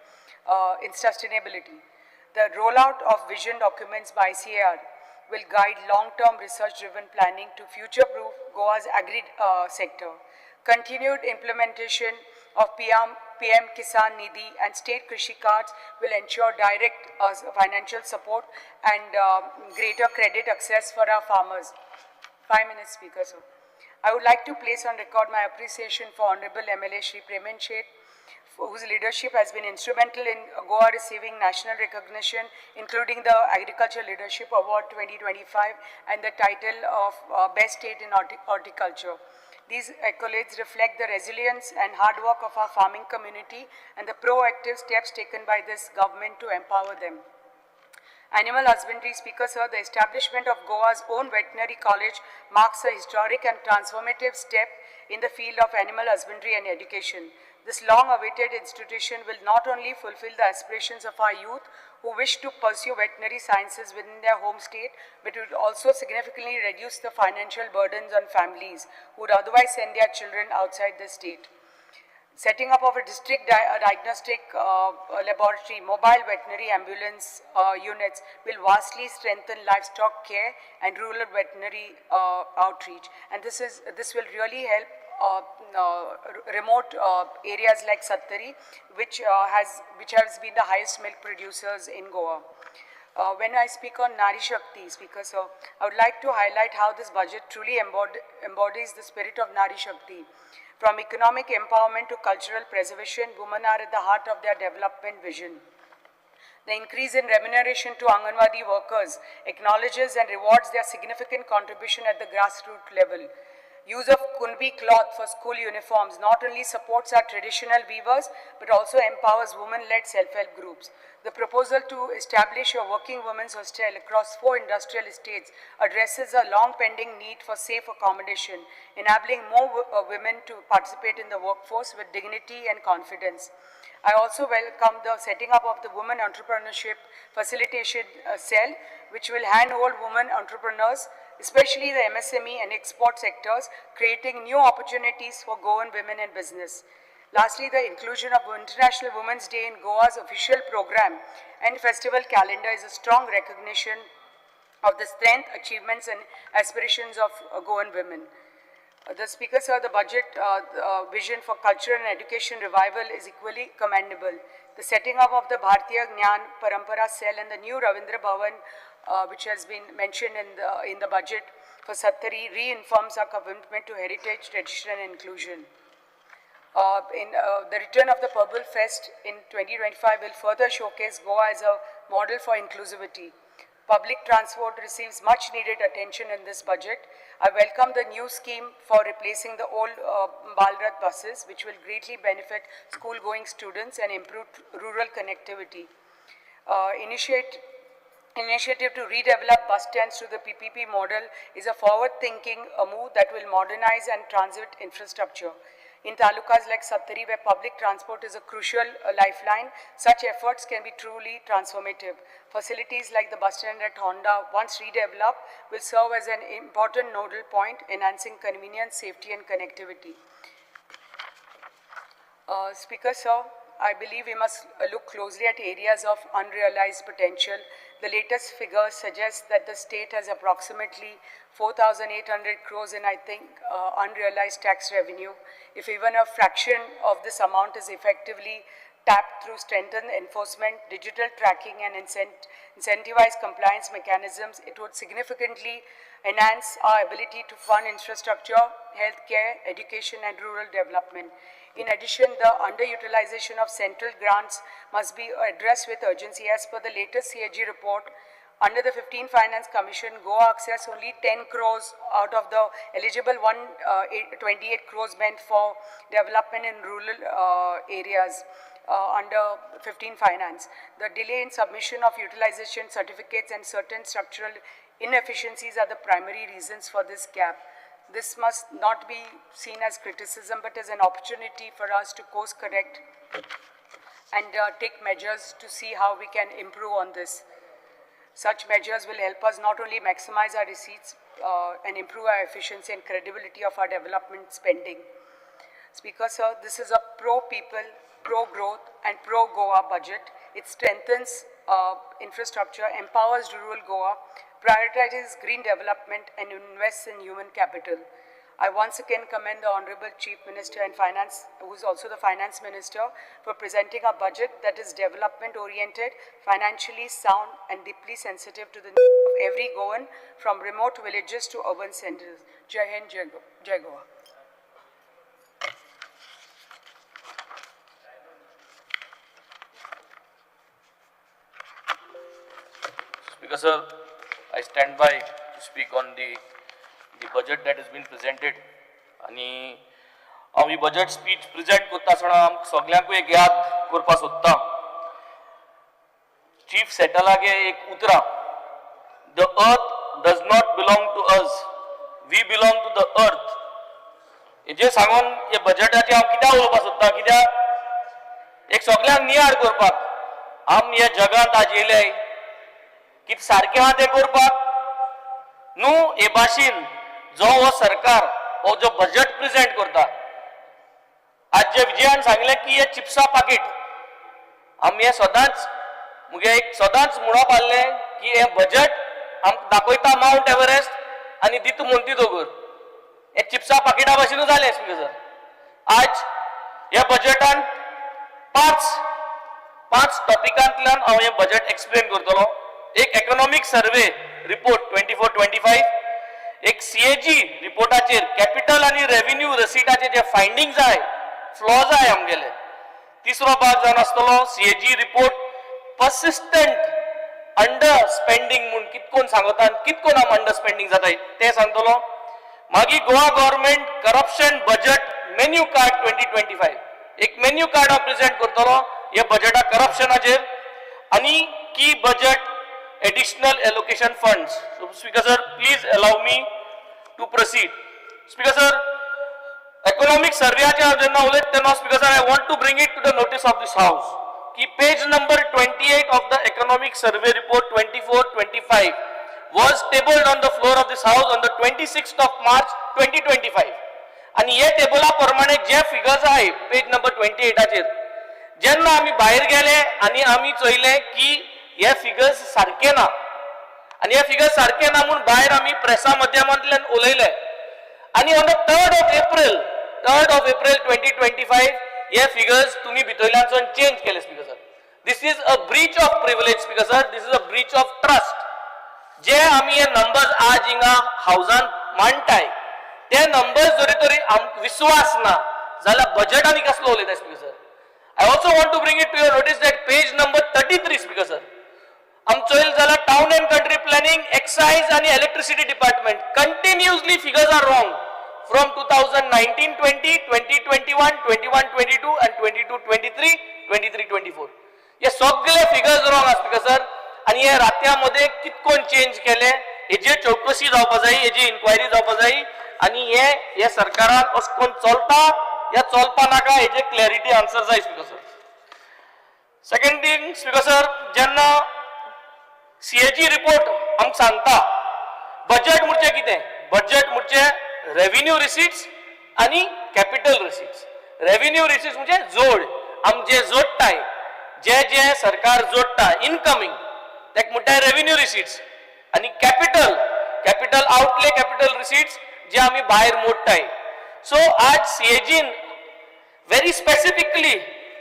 in sustainability. The rollout of vision documents by ICAR will guide long-term research-driven planning to future-proof Goa's agri sector. Continued implementation of PM Kisan Nidhi and state Krishi cards will ensure direct financial support and greater credit access for our farmers. 5 minutes, Speaker, sir. I would like to place on record my appreciation for Honorable MLA Shri Preman Shet, whose leadership has been instrumental in Goa receiving national recognition, including the Agriculture Leadership Award 2025 and the title of Best State in Horticulture. These accolades reflect the resilience and hard work of our farming community and the proactive steps taken by this government to empower them. Animal husbandry, Speaker, sir, the establishment of Goa's own veterinary college marks a historic and transformative step in the field of animal husbandry and education. This long-awaited institution will not only fulfill the aspirations of our youth who wish to pursue veterinary sciences within their home state, but it will also significantly reduce the financial burdens on families who would otherwise send their children outside the state. Setting up of a district diagnostic laboratory, mobile veterinary ambulance units will vastly strengthen livestock care and rural veterinary outreach. And this will really help remote areas like Sattari, which has been the highest milk producers in Goa. When I speak on Nari Shakti, Speaker, so I would like to highlight how this budget truly embodies the spirit of Nari Shakti. From economic empowerment to cultural preservation, women are at the heart of their development vision. The increase in remuneration to Anganwadi workers acknowledges and rewards their significant contribution at the grassroots level. Use of Kunbi cloth for school uniforms not only supports our traditional weavers, but also empowers women-led self-help groups. The proposal to establish a working women's hostel across 4 industrial estates addresses a long-pending need for safe accommodation, enabling more women to participate in the workforce with dignity and confidence. I also welcome the setting up of the Women Entrepreneurship Facilitation Cell, which will handhold women entrepreneurs, especially the MSME and export sectors, creating new opportunities for Goan women in business. Lastly, the inclusion of International Women's Day in Goa's official program and festival calendar is a strong recognition of the strength, achievements, and aspirations of Goan women. The Speaker, sir, the budget vision for culture and education revival is equally commendable. The setting up of the Bharatiya Gnan Parampara Cell and the new Ravindra Bhavan, which has been mentioned in the budget for Sattari, reaffirms our commitment to heritage, tradition, and inclusion. The return of the Purple Fest in 2025 will further showcase Goa as a model for inclusivity. Public transport receives much needed attention in this budget. I welcome the new scheme for replacing the old Balrath buses, which will greatly benefit school-going students and improve rural connectivity. initiative to redevelop bus stands through the PPP model is a forward-thinking move that will modernize and transit infrastructure. In talukas like Sattari, where public transport is a crucial lifeline, such efforts can be truly transformative. Facilities like the bus stand at Honda, once redeveloped, will serve as an important nodal point, enhancing convenience, safety, and connectivity. Speaker, sir, I believe we must look closely at areas of unrealized potential. The latest figures suggest that the state has approximately 4,800 crores in, I think, unrealized tax revenue. If even a fraction of this amount is effectively tapped through strengthened enforcement, digital tracking, and incentivized compliance mechanisms, it would significantly enhance our ability to fund infrastructure, healthcare, education, and rural development. In addition, the underutilization of central grants must be addressed with urgency. As per the latest CAG report, under the 15 Finance Commission, Goa accessed only 10 crores out of the eligible 28 crores meant for development in rural areas under 15 Finance. The delay in submission of utilization certificates and certain structural inefficiencies are the primary reasons for this gap. This must not be seen as criticism, but as an opportunity for us to course correct and take measures to see how we can improve on this. Such measures will help us not only maximize our receipts and improve our efficiency and credibility of our development spending. Speaker, sir, this is a pro-people, pro-growth, and pro-Goa budget. It strengthens infrastructure, empowers rural Goa, prioritizes green development, and invests in human capital. I once again commend the Honorable Chief Minister and Finance, who is also the Finance Minister, for presenting a budget that is development-oriented, financially sound, and deeply sensitive to the needs of every Goan, from remote villages to urban centers. Jai Hind, Jai Goa. Speaker sir, I stand by to speak on the budget that has been presented. आनी हांव ही budget speech present करता आसतना आमकां सगल्यांकूय एक याद करपाक सोदता. Chief सेटलागे एक उतरां, the earth does not belong to us, we belong to the earth. हेजेर सांगून हे बजेटाचेर हांव कित्याक उलोवपाक सोदता, कित्याक एक सगल्यांक नियाळ करपाक आम ह्या जगांत आज येयले कितें सारकें आहा तें करपाक न्हू. हे भाशेन जो हो सरकार हो जो बजेट प्रेजेंट करता, आज जे विजयान सांगलें की हे चिप्सा पाकीट, आमी हे सदांच मुगे एक सदांच म्हणप आहलें की हें बजेट आमकां दाखयता मावंट एव्हरेस्ट आनी दिता मोंती दोंगर. हे चिप्सा पाकिटा भाशेनूच जालें स्पीकर सर. आज ह्या बजेटान पांच टॉपिकांतल्यान हांव हें बजेट एक्सप्लेन करतलो. एक इकॉनॉमीक सर्वे रिपोर्ट 24-25, एक सीएजी रिपोर्टाचेर कॅपिटल आनी रेव्हेन्यू रसिटाचे जे फायंडिंग्स आहाय, फ्लॉज आहाय आमगेले. तिसरो भाग जावन आसतलो CAG report persistent under spending म्हूण कितकोन सांगता आनी कितकोन आम अंडर स्पेंडींग जाता तें सांगतलो. मागीर Goa government corruption budget menu card 2025, एक मेन्यू कार्ड हांव प्रेजेंट करतलो हे बजेटा करप्शनाचेर, आनी की budget additional allocation funds. So, Speaker sir, please allow me to proceed. Speaker sir, economic survey जेन्ना उलयत तेन्ना Speaker sir, I want to bring it to the notice of this house की page number 28 of the economic survey report 24-25 was tabled on the floor of this house on the 26th of March 2025. आनी हे टेबला प्रमाणे जे figures आहाय पेज number 28 जेन्ना आमी भायर गेले आनी आमी चोयले की हे फिगर्स सारके ना, आनी हे फिगर्स सारके ना म्हूण भायर आमी प्रेसा माध्यमांतल्यान उलयले. आनी on the 3rd of April 2025 हे फिगर्स तुमी भितरल्यानसून चेंज केले. Speaker sir, this is a breach of privilege. Speaker sir, this is a breach of trust. जे आमी हे नंबर्स आज हिंगा हावजान मांडटाय ते नंबर्स जरी तरी आमकां विस्वास ना जाल्यार बजेट आनी कसलो उलयता. Speaker sir, I also want to bring it to your notice that page number 33, speaker sir, आमचो येयल जाल्यार town and country planning, excise आनी electricity department continuously figures are wrong from 2019-20, 2021, 21-22 and 22-23, 23-24. हे सगळे फिगर्स रॉंग आसा speaker sir. आनी हे रातया मदें कितकोन चेंज केले हेजेर चवकशी जावपा जाय, हेजी इन्क्वायरी जावपा जाय आनी हे हे सरकारान अशें करून चलता या चलपा नाका हेजे क्लॅरिटी आन्सर जाय, Speaker sir. Second thing, Speaker sir, जेन्ना सीएजी रिपोर्ट आमकां सांगता बजेट म्हणजे कितें, बजेट म्हणजे रेव्हेन्यू रिसिट्स आनी कॅपिटल रिसिट्स. रेव्हेन्यू रिसिट्स म्हणजे जोड, आमचे जोडटाय, जे जे सरकार जोडटा इनकमिंग तेका म्हणटाय रेव्हेन्यू रिसिट्स आनी capital outlay, capital receipts जे आमी भायर मोडटाय. सो आज सीएजीन व्हेरी स्पेसिफिकली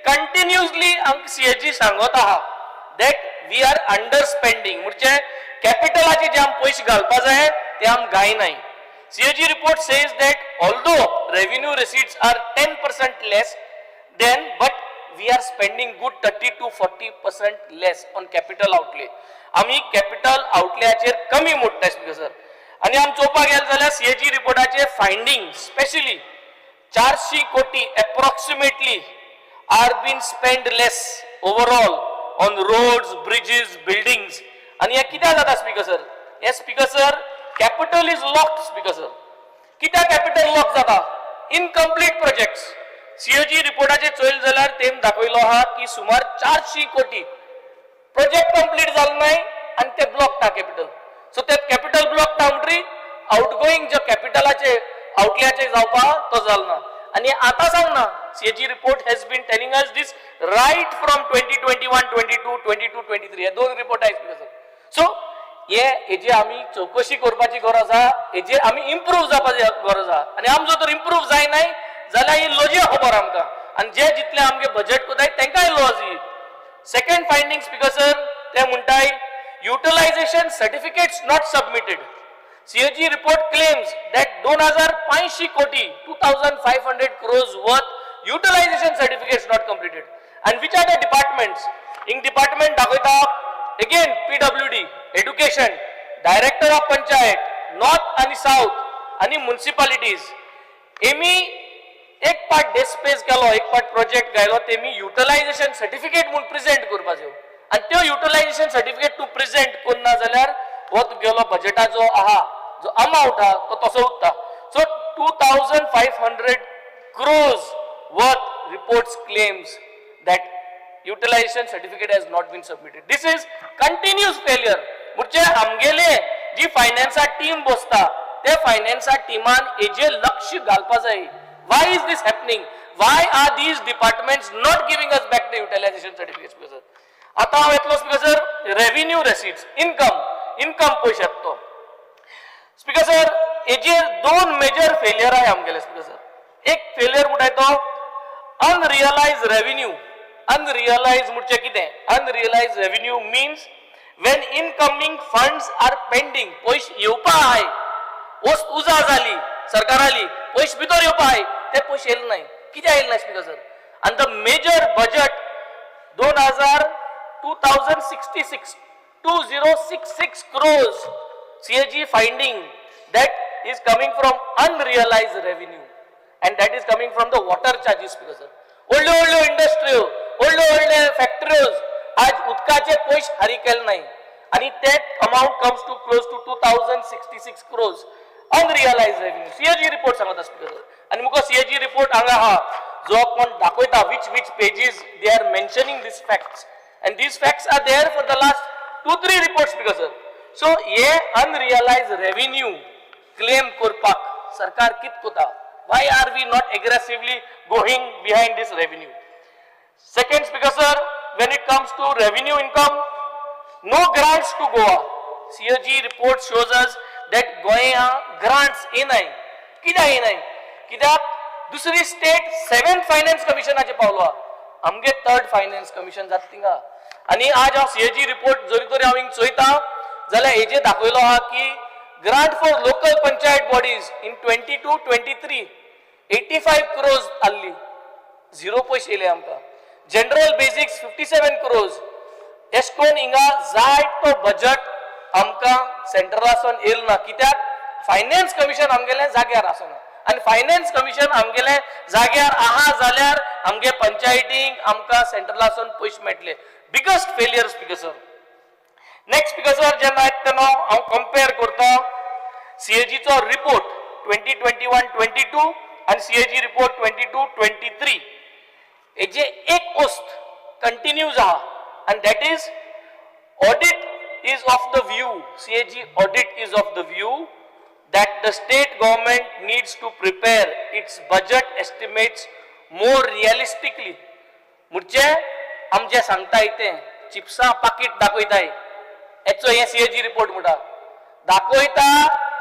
कंटिन्युअसली आमकां सीएजी सांगत आहा that we are under spending, म्हणजे कॅपिटलाचे जे आमी पयशे घालपा जाय ते आम घायनाय. CAG report says that although revenue receipts are 10% less than, but we are spending good 30 to 40% less on capital outlay. आमी कॅपिटल आउटलेयाचेर कमी मोडटा, स्पीकर सर. आनी आमी चोवपाक गेले जाल्यार सीएजी रिपोर्टाचे फायंडींग स्पेशली 400 कोटी approximately are been spend less overall on roads, bridges, buildings. आनी हें कित्याक जाता, स्पीकर सर? हे, Speaker sir, capital is locked, Speaker sir. कित्याक कॅपिटल लॉक जाता? Incomplete projects. सीएजी रिपोर्टाचेर चोयले जाल्यार तेम दाखयलो आहा की सुमार 400 कोटी प्रोजेक्ट कंप्लीट जालो नाय आनी ते ब्लॉक कॅपिटल. सो ते कॅपिटल ब्लॉक म्हणटरी आउटगोईंग जो कॅपिटलाचे आउटल्याचे जावपा तो जालो ना. आनी आतां सांगना, CAG report has been telling us this right from 2021 22, 22 23, हे दोन रिपोर्ट आहेत. सो हे हेजी आमी चवकशी करपाची गरज आहा, हेजेर आमी इम्प्रूव जावपाची गरज आहा. आनी आमचो जर इम्प्रूव जायनाय जाल्यार ही लॉजी खबर आमकां आनी जे जितले आमगे बजेट कोताय तांकांय लॉज ही. सेकंड फायंडींग, स्पीकर सर, ते म्हणटाय utilization certificates not submitted. CAG report claims that 2500 कोटी, 2500 crores worth utilization certificates not completed. And which are the departments? In department दाखयता again PWD, education, director of panchayat, north आणि south आणि म्युन्सिपालिटीज. Emmy एक part डिस्पेस केलो, एक part project घायलो, तेमी utilisation certificate म्हूण present करपाच्यो आनी त्यो युटिलायझेशन सर्टिफिकेट तूं प्रेझेंट करना जाल्यार हो तुगेलो बजेटाचो आहा जो अमावंट आहा तो तसो उरता. So 2500 crores worth reports claims that utilization certificate has not been submitted. This is continuous failure. म्हणजे आमगेले जी फायनान्सा टीम बसता ते फायनान्सा टिमान हेजेर लक्ष घालपा जाय. Why is this happening? Why are these departments not giving us back the utilization certificate? Sir, आता हांव येतलो, Speaker sir, revenue receipts, income पयशे तो. स्पीकर सर, हेजेर दोन मेजर फेलियर आहे आमगेले, स्पीकर सर. एक फेलियर म्हणटाय तो अनरियलाइज रेव्हेन्यू. अनरियलाइज म्हणजे कितें? Unrealised revenue means when incoming funds are pending. पयशे येवपा आहाय, वस्त उजा जाली सरकाराली, पयशे भितर येवपा आहाय, ते पयशे येयले नाय. कित्याक येयले नाय, स्पीकर सर? आनी the major budget दोन हजार 2066, 2066 crores, CAG finding that is coming from unrealized revenue and that is coming from the water charges, because sir, व्हडल्यो व्हडल्यो इंडस्ट्र्यो, व्हडल्यो व्हडले फॅक्टऱ्योज आज उदकाचे पयशे फारीक केले नाही आणि ते amount comes to close to 2066 crores unrealised revenue, CAG report सांगता, स्पीकर सर. आनी मुका सीएजी रिपोर्ट हांगा आहा जो कोण दाखयता which pages they are mentioning this facts, and these facts are there for the last two three reports, Speaker sir. So हे unrealise revenue claim करपाक सरकार कित कोता? Why are we not aggressively going behind this revenue? Second, Speaker sir, when it comes to revenue income, no grants to Goa. CAG report shows us that Goa grants येनाय. कित्याक येनाय? कित्याक दुसरी state seventh finance कमिशनाचे पावलो आहा, आमगे third finance commission जाता थिंगा. आनी आज हांव सीएजी रिपोर्ट जरी तरी हांव हिंग चोयता जाल्यार हेजेर दाखयलो आहा की grant for local panchayat bodies in 22-23 85 crores आहली, झिरो पयशे येयले आमकां. General basics 57 crores. एश कोन हिंगा जाय तो बजट आमकां सेंट्रलासून येयल ना, कित्याक फायनान्स कमिशन आमगेलें जाग्यार आसना. आनी फायनान्स कमिशन आमगेलें जाग्यार आहा जाल्यार आमगे पंचायतींक आमकां सेंट्रलासून पयशे मेळटले. Biggest failure, Speaker sir. Next speaker sir, जेन्ना येता तेन्ना हांव कंपेर करता सीएजीचो रिपोर्ट 2021-22 आनी CAG report 22-23. हेजे एक वस्त कंटिन्यूज आहा आनी that is audit is of the view, CAG audit is of the view that the state government needs to prepare its budget estimates more realistically. म्हणजे आमचे सांगताय ते चिप्सां पाकीट दाखयताय, हेचो हे सीएजी रिपोर्ट म्हणटा, दाखयता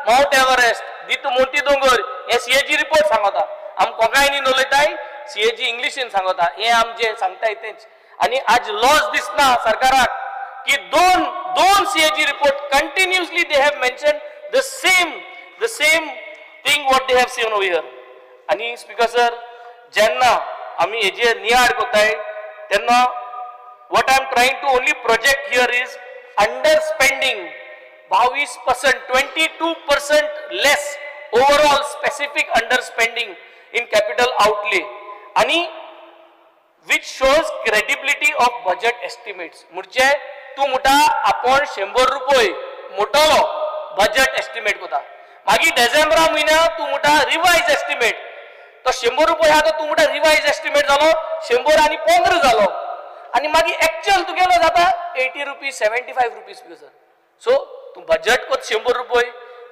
मावंट एव्हरेस्ट, दिता मोती दोंगर. हे सीएजी रिपोर्ट सांगता, आम कोंकणीन उलयताय, सीएजी इंग्लिशीन सांगता. हे आमचे सांगताय तेच. आनी आज लॉस दिसना सरकाराक की दोन दोन CAG report continuously they have mention the same thing what they have seen over here. आनी स्पीकर सर, जेन्ना आमी हेजेर नियाळ करताय तेन्ना what I am trying to only project here is underspending 22%, 22% less overall specific underspending in capital outlay आणि which shows credibility of budget estimates. म्हणजे तूं म्हणटा आपण 100 रुपये मोटलो बजेट एस्टिमेट करता, मागीर डिसेंबरा म्हयन्याक तूं म्हणटा रिवायज एस्टिमेट. तो 100 रुपये आहा तो तूं म्हणटा रिवायज एस्टिमेट जालो 115 जालो आनी मागीर एक्चुअल तुगेलो जाता ₹80, ₹75, sir. सो तूं बजेट कोत 100 रुपये,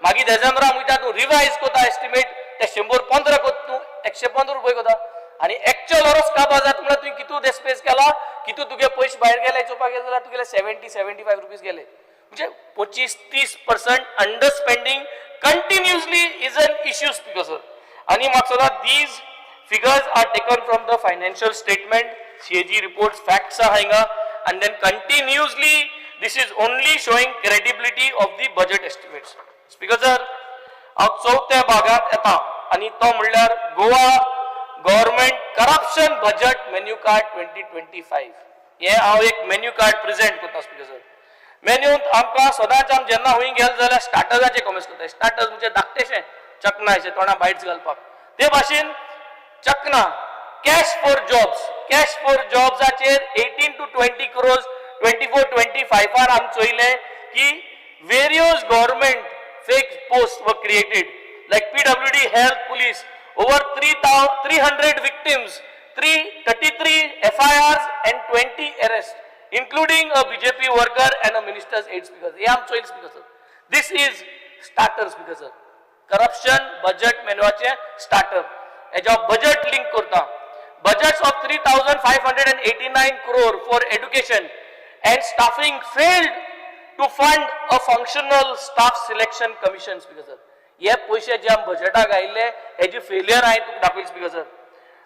मागीर डिसेंबरा म्हयन्याक तूं रिवायज कोता एस्टिमेट, ते 115 कोत तूं 115 रुपये कोता आनी एक्चुअल ओरोस काबार जाता. म्हणल्यार तुवें कितू देस्पेस केला, कितू तुगे पयशे भायर गेले चोवपाक गेले जाल्यार तुगेले ₹70, ₹75 गेले. म्हणजे 25-30% underspending continuously is an issue, Speaker sir. आनी म्हाका सदां these figures are taken from the financial statement, CAG reports, facts आहा हिंगा and then continuously this is only showing credibility of the budget estimates. Speaker sir, हांव चवथ्या भागांत येता आनी तो म्हणल्यार Goa government corruption budget menu card 2025. हे हांव एक मेन्यू कार्ड प्रेझेंट करता. स्पीकर सर, मेन्यूत आमकां सदांच आम जेन्ना खंय गेले जाल्यार स्टार्टर्साचे कॉमेंट्स करता. स्टार्टर्स म्हणजे धाकटेशे चकना अशें तोंडा बायट्स घालपाक. ते भाशेन चकना cash for jobs, cash for जॉब्साचेर 18 to 20 crores 24-25 आर आमी चोयलें की various government fake post were created like PWD, health, police, over 300 victims, 333 FIRs and 20 arrests, including a BJP worker and a minister's aide, speaker. हे आम Choyal, speaker sir. This is starter, speaker sir. Corruption budget मेन्यूचे starter. हेज्या budget link करता. Budgets of 3,589 crore for education and staffing failed to fund a functional staff selection commission, speaker sir. हे पयशे जे आमी बजेटाक आयिल्ले हेजी failure हांवें तुका दाखयली, speaker sir.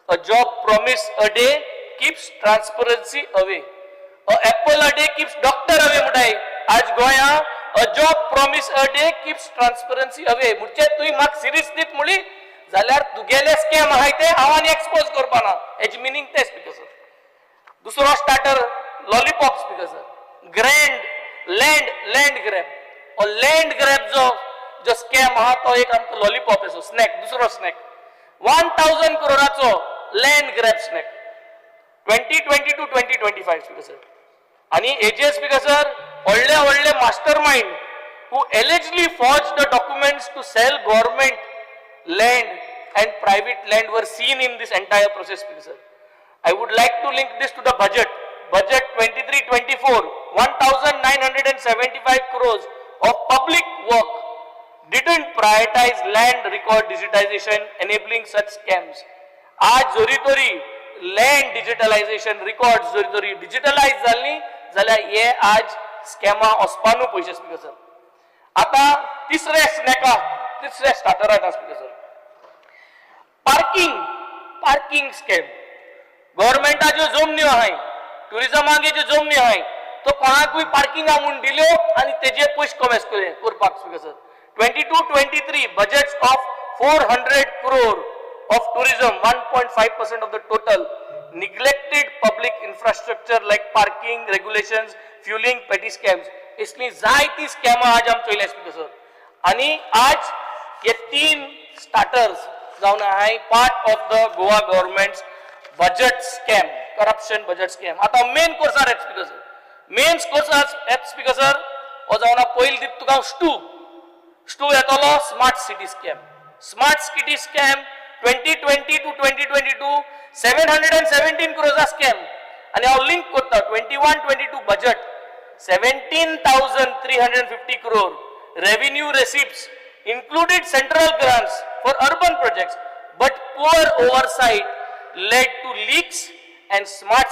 A job promise a day keeps transparency away. A apple a day keeps doctor away म्हणटाय. आज गोंया a job promise a day keeps transparency away. म्हणजे तुवें म्हाका सिरीज दीत म्हणली जाल्यार तुगेले स्कॅम आहाय ते हांव आनी एक्सपोज करपा ना, हेजी मिनींग ते, स्पीकर सर. दुसरो starter, lollipop, speaker sir, grand land grab. हो लँड ग्रॅब जो जो स्कॅम आहा तो एक आमकां लॉलीपॉप असो स्नॅक. दुसरो snack 1000 करोडाचो land grab snack, 2022-2025, speaker sir. आणि एजीएस, स्पीकर सर, व्हडले व्हडले master mind who allegedly forged the documents to sell government land and private land were seen in this entire process, speaker sir. I would like to link this to the budget. Budget 23-24, 1975 crores of public work didn't prioritize land record digitization, enabling such scams. आज जरी तरी land digitalisation record जरी तरी डिजिटलायज जाल्ली जाल्यार हे आज स्कॅमा वचपा न्हू पयशे, स्पीकर सर. आता तिसऱ्या स्नॅका, तिसऱ्या स्टार्टराक, speaker sir, parking scam. गव्हर्मेंटाच्यो जमन्यो आहाय, टुरिजमागे ज्यो जमन्यो आहाय, तो कोणाकूय पार्किंगा म्हूण दिल्यो आनी तेजे पयशे कमेस करपाक. Speaker sir, 22-23 budget of 400 crore of tourism, 1.5% of the total, neglected public infrastructure like parking regulations, fueling petty scams. इसली जायती स्कॅमां आज आम चोयल्या, स्पीकर सर. आणि आज हे तीन स्टार्टर्स जावन आहाय part of the Goa government budget scam, corruption budget scam. आता मेन कोर्सार येत, स्पीकर सर. मेन कोर्सार येत, स्पीकर सर. हो जावन पयलीं दिता तुका स्टू. स्टू येतलो smart city scam. Smart city scam 2020 to 2022, 717 क्रोर्सा scam. आनी हांव लिंक करता 21-22 budget, 17,350 crore revenue receipts included central grants for urban projects, but poor oversight led to leaks and smart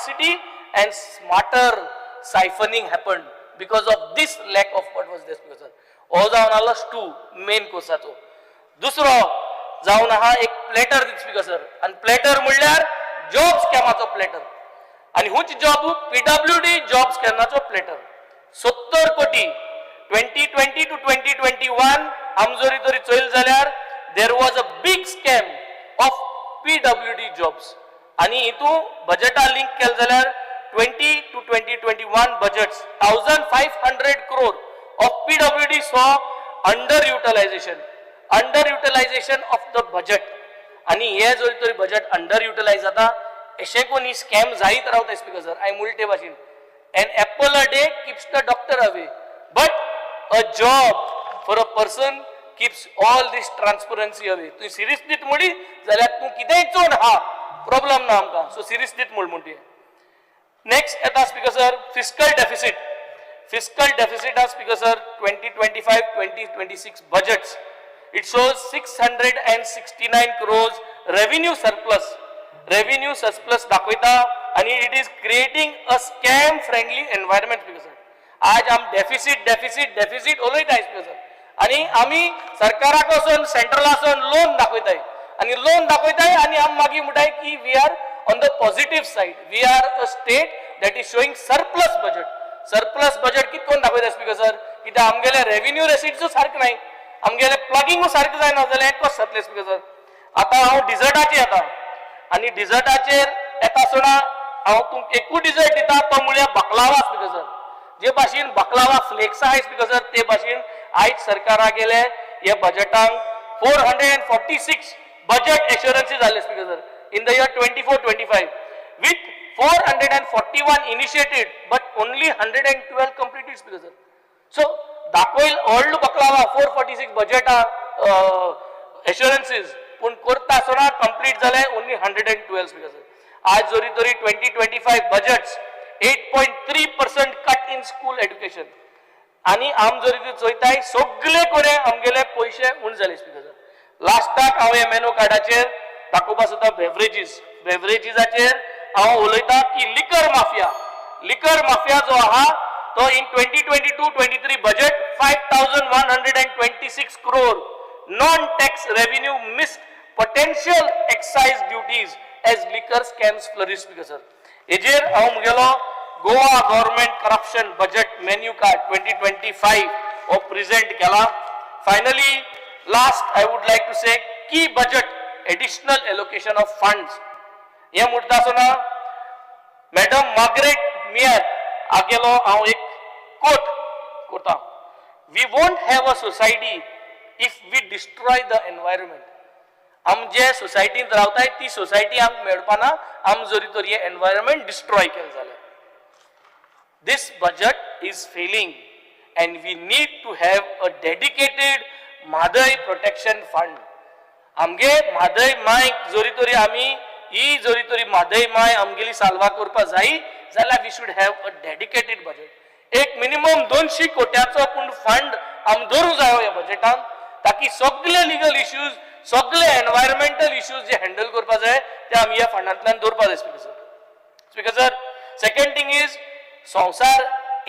city and smarter siphoning happened because of this lack of what was this. Because हो जावन आलो stew main कोर्साचो. दुसरो जावन आहा एक platter, speaker sir. आनी platter म्हणल्यार job स्कॅमाचो प्लेटर. आनी हुच जॉब, पीडब्ल्यूडी जॉब स्कॅमाचो प्लेटर, 70 कोटी 2020 to 2021. आम जरी तरी चोयल जाल्यार there was a big scam of PWD jobs. आनी हितू बजेटा लिंक केलें जाल्यार 20 to 2021 budgets, 1500 crore of PWD saw under utilization, under utilization of the budget. आनी हे जरी तरी बजेट अंडर युटिलायज जाता, अशें कोणी स्कॅम जायत रावता. स्पीकर सर, हांवें उलटे भाशेन, an apple a day keeps the doctor away, but a job for a person keeps all this transparency away. तूं सिरीस दीत म्हणली जाल्यार तूं कितेंय चोवन हा, प्रॉब्लम ना आमकां. सो सिरीस दीत म्हूण म्हणटी. नेक्स्ट येता, speaker sir, fiscal deficit. Fiscal deficit हा, speaker sir, 2025-2026 budgets, it shows 669 crores revenue surplus. Revenue surplus दाखयता आणि it is creating a scam friendly environment. Speaker sir, आज आम डेफिसिट, डेफिसिट, डेफिसिट उलयता, speaker sir. आणि आमी सरकाराक वचून, सेंट्रला वचून लोन दाखयताय आणि लोन दाखयताय आणि आम मागीर म्हणटाय की we are on the positive side, we are a state that is showing surplus budget. Surplus budget कित कोण दाखयता, स्पीकर सर? कित्याक आमगेले रेव्हेन्यू रेसिट्सूच सारकें नाय, आमगेले प्लगिंगूय सारकें जायना जाल्यार हें कशें जातलें, स्पीकर सर? आतां हांव डिजर्टाचेर येता. आनी डिजर्टाचेर येता आसतना हांव तुमकां एकूच डिजर्ट दिता, तो म्हळ्यार बकलावा. स्पीकर सर, जे भाशेन बकलावा फ्लेक्स आहाय, स्पीकर सर, ते भाशेन आयज सरकारा गेले हे बजेटांक 446 budget assurances जाले, speaker sir, in the year 24-25, with 441 initiated but only 112 completed, speaker sir. So दाखयल व्हडलो बकलावा, 446 budget assurances, पूण करता आसतना कंप्लीट जाले only 112, speaker sir. आज जरी तरी 2025 budgets, 8.3% cut in school education. आणि आम जरी ती चोयताय, सगळे कडेन आमगेले पयशे उण जाले, स्पीकर सर. लास्टाक हांव हे मेनू कार्डाचेर दाखोवपा सोदता बेवरेजीस. बेवरेजीसाचेर हांव उलयता की लिकर माफिया. लिकर माफिया जो आहा तो in 2022-23 budget, 5126 crore non tax revenue missed potential excise duties as liquor scams flourish. Speaker sir, हेजेर हांव म्हगेलो Goa government corruption budget menu card 2025 हो प्रेझेंट केला. Finally, last, I would like to say की budget additional allocation of funds हे म्हणटा आसतना madam Margaret मियार आगेलो हांव एक कोट करता: "We won't have a society if we destroy the environment." आम जे सोसायटींत रावताय ती सोसायटी आमकां मेळपाना आम जरी तर हे एनवायरमेंट डिस्ट्रॉय केलें जाल्यार. This budget is failing and we need to have a dedicated Mhadei protection fund. आमगे म्हादय मायक जरी तरी आमी ही जरी तरी म्हादय माय आमगेली साल्वा करपा जाय जाल्यार we should have a dedicated budget. एक मिनिमम 200 कोट्याचो पूण फंड आम दवरूंक जायो ह्या बजेटान, ताकी सगळे लिगल इश्यूज, सगळे एनवायरमेंटल इश्यूज जे हँडल करपा जाय ते आमी ह्या फंडांतल्यान दवरपा जाय, speaker sir. Speaker sir, second thing is संवसार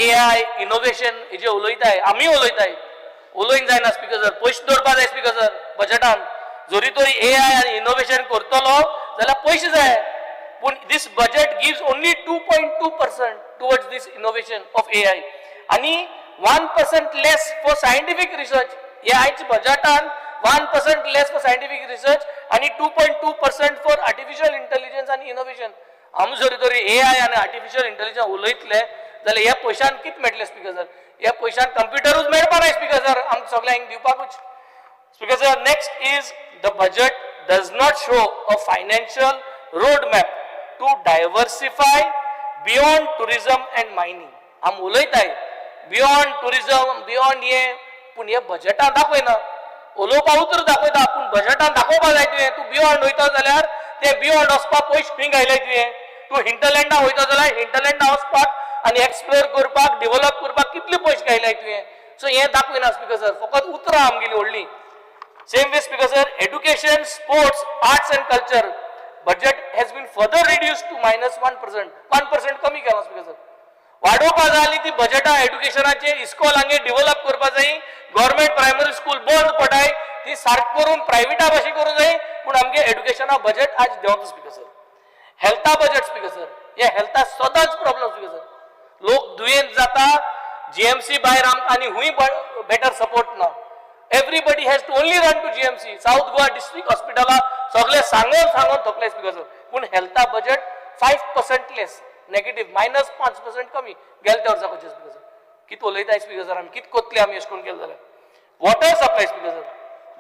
एआय इनोव्हेशन हेजे उलयताय, आमी उलयताय. उलोवंक जायना, स्पीकर सर. पयशे दवरपा जाय, स्पीकर सर, बजेटान. जरी तरी एआय आनी इनोव्हेशन करतलो जाल्यार पयशे जाय, पूण this budget gives only 2.2% towards this innovation of AI आनी 1% less for scientific research. हे आयज बजेटान 1% less for scientific research आनी 2.2% for artificial intelligence आनी इनोव्हेशन. आमी जरी तरी एआय आनी आर्टिफिशियल इंटेलिजन्स उलयतले जाल्यार ह्या पयशान कितें मेळटलें, स्पीकर सर? ह्या पयशान कंप्युटरूच मेळपा ना, स्पीकर सर, आमकां सगळ्यांक दिवपाकूच. Speaker sir, next is the budget does not show a financial roadmap to diversify beyond tourism and mining. आम उलयताय. बियॉन्ड टुरिझम, बियॉन्ड हें, पूण हे बजेटान दाखयना. उलोवपा उतर दाखयता, पूण बजेटान दाखोवपा जाय. तुवें तूं बियॉन्ड वयता जाल्यार ते बियॉन्ड वचपाक पयशे खंय घायले तुवें? तूं हिंटरलँडा वयता जाल्यार हिंटरलँडा वचपाक आनी एक्सप्लोर करपाक, डेव्हलप करपाक कितले पयशे घायले तुवें? सो हें दाखयना स्पीकर सर, फकत उतरां आमगेली व्हडली. Same way, Speaker sir, education, sports, arts and culture budget has been further reduced to minus 1%. 1% कमी केला स्पीकर सर. वाडोवपा जाय जाली ती बजेटां एड्युकेशनाचे, इस्कॉल हांगे डेव्हलप करपा जाय. गव्हर्मेंट प्रायमरी स्कूल बंद पडाय, ती सारक करून प्रायव्हेटा भाशेन करूंक जाय, पूण आमगे एड्युकेशना बजेट आज देंवता स्पीकर सर. हेल्था बजेट स्पीकर सर, हे हेल्था सदांच प्रॉब्लम स्पीकर सर. लोक दुयेंत जाता, जीएमसी भायर आमकां आनी हुंय बेटर सपोर्ट ना. Everybody has to only run to GMC, South Goa district हॉस्पिटला सगळे सांगून सांगून थकले स्पीकर सर. पूण हेल्था budget 5% less, negative, minus 5% कमी गेले त्या वर्सा स्पीकर सर. कित उलयता स्पीकर सर आमी, कित कोतले आमी अशें करून केलें जाल्यार? Water supply speaker sir,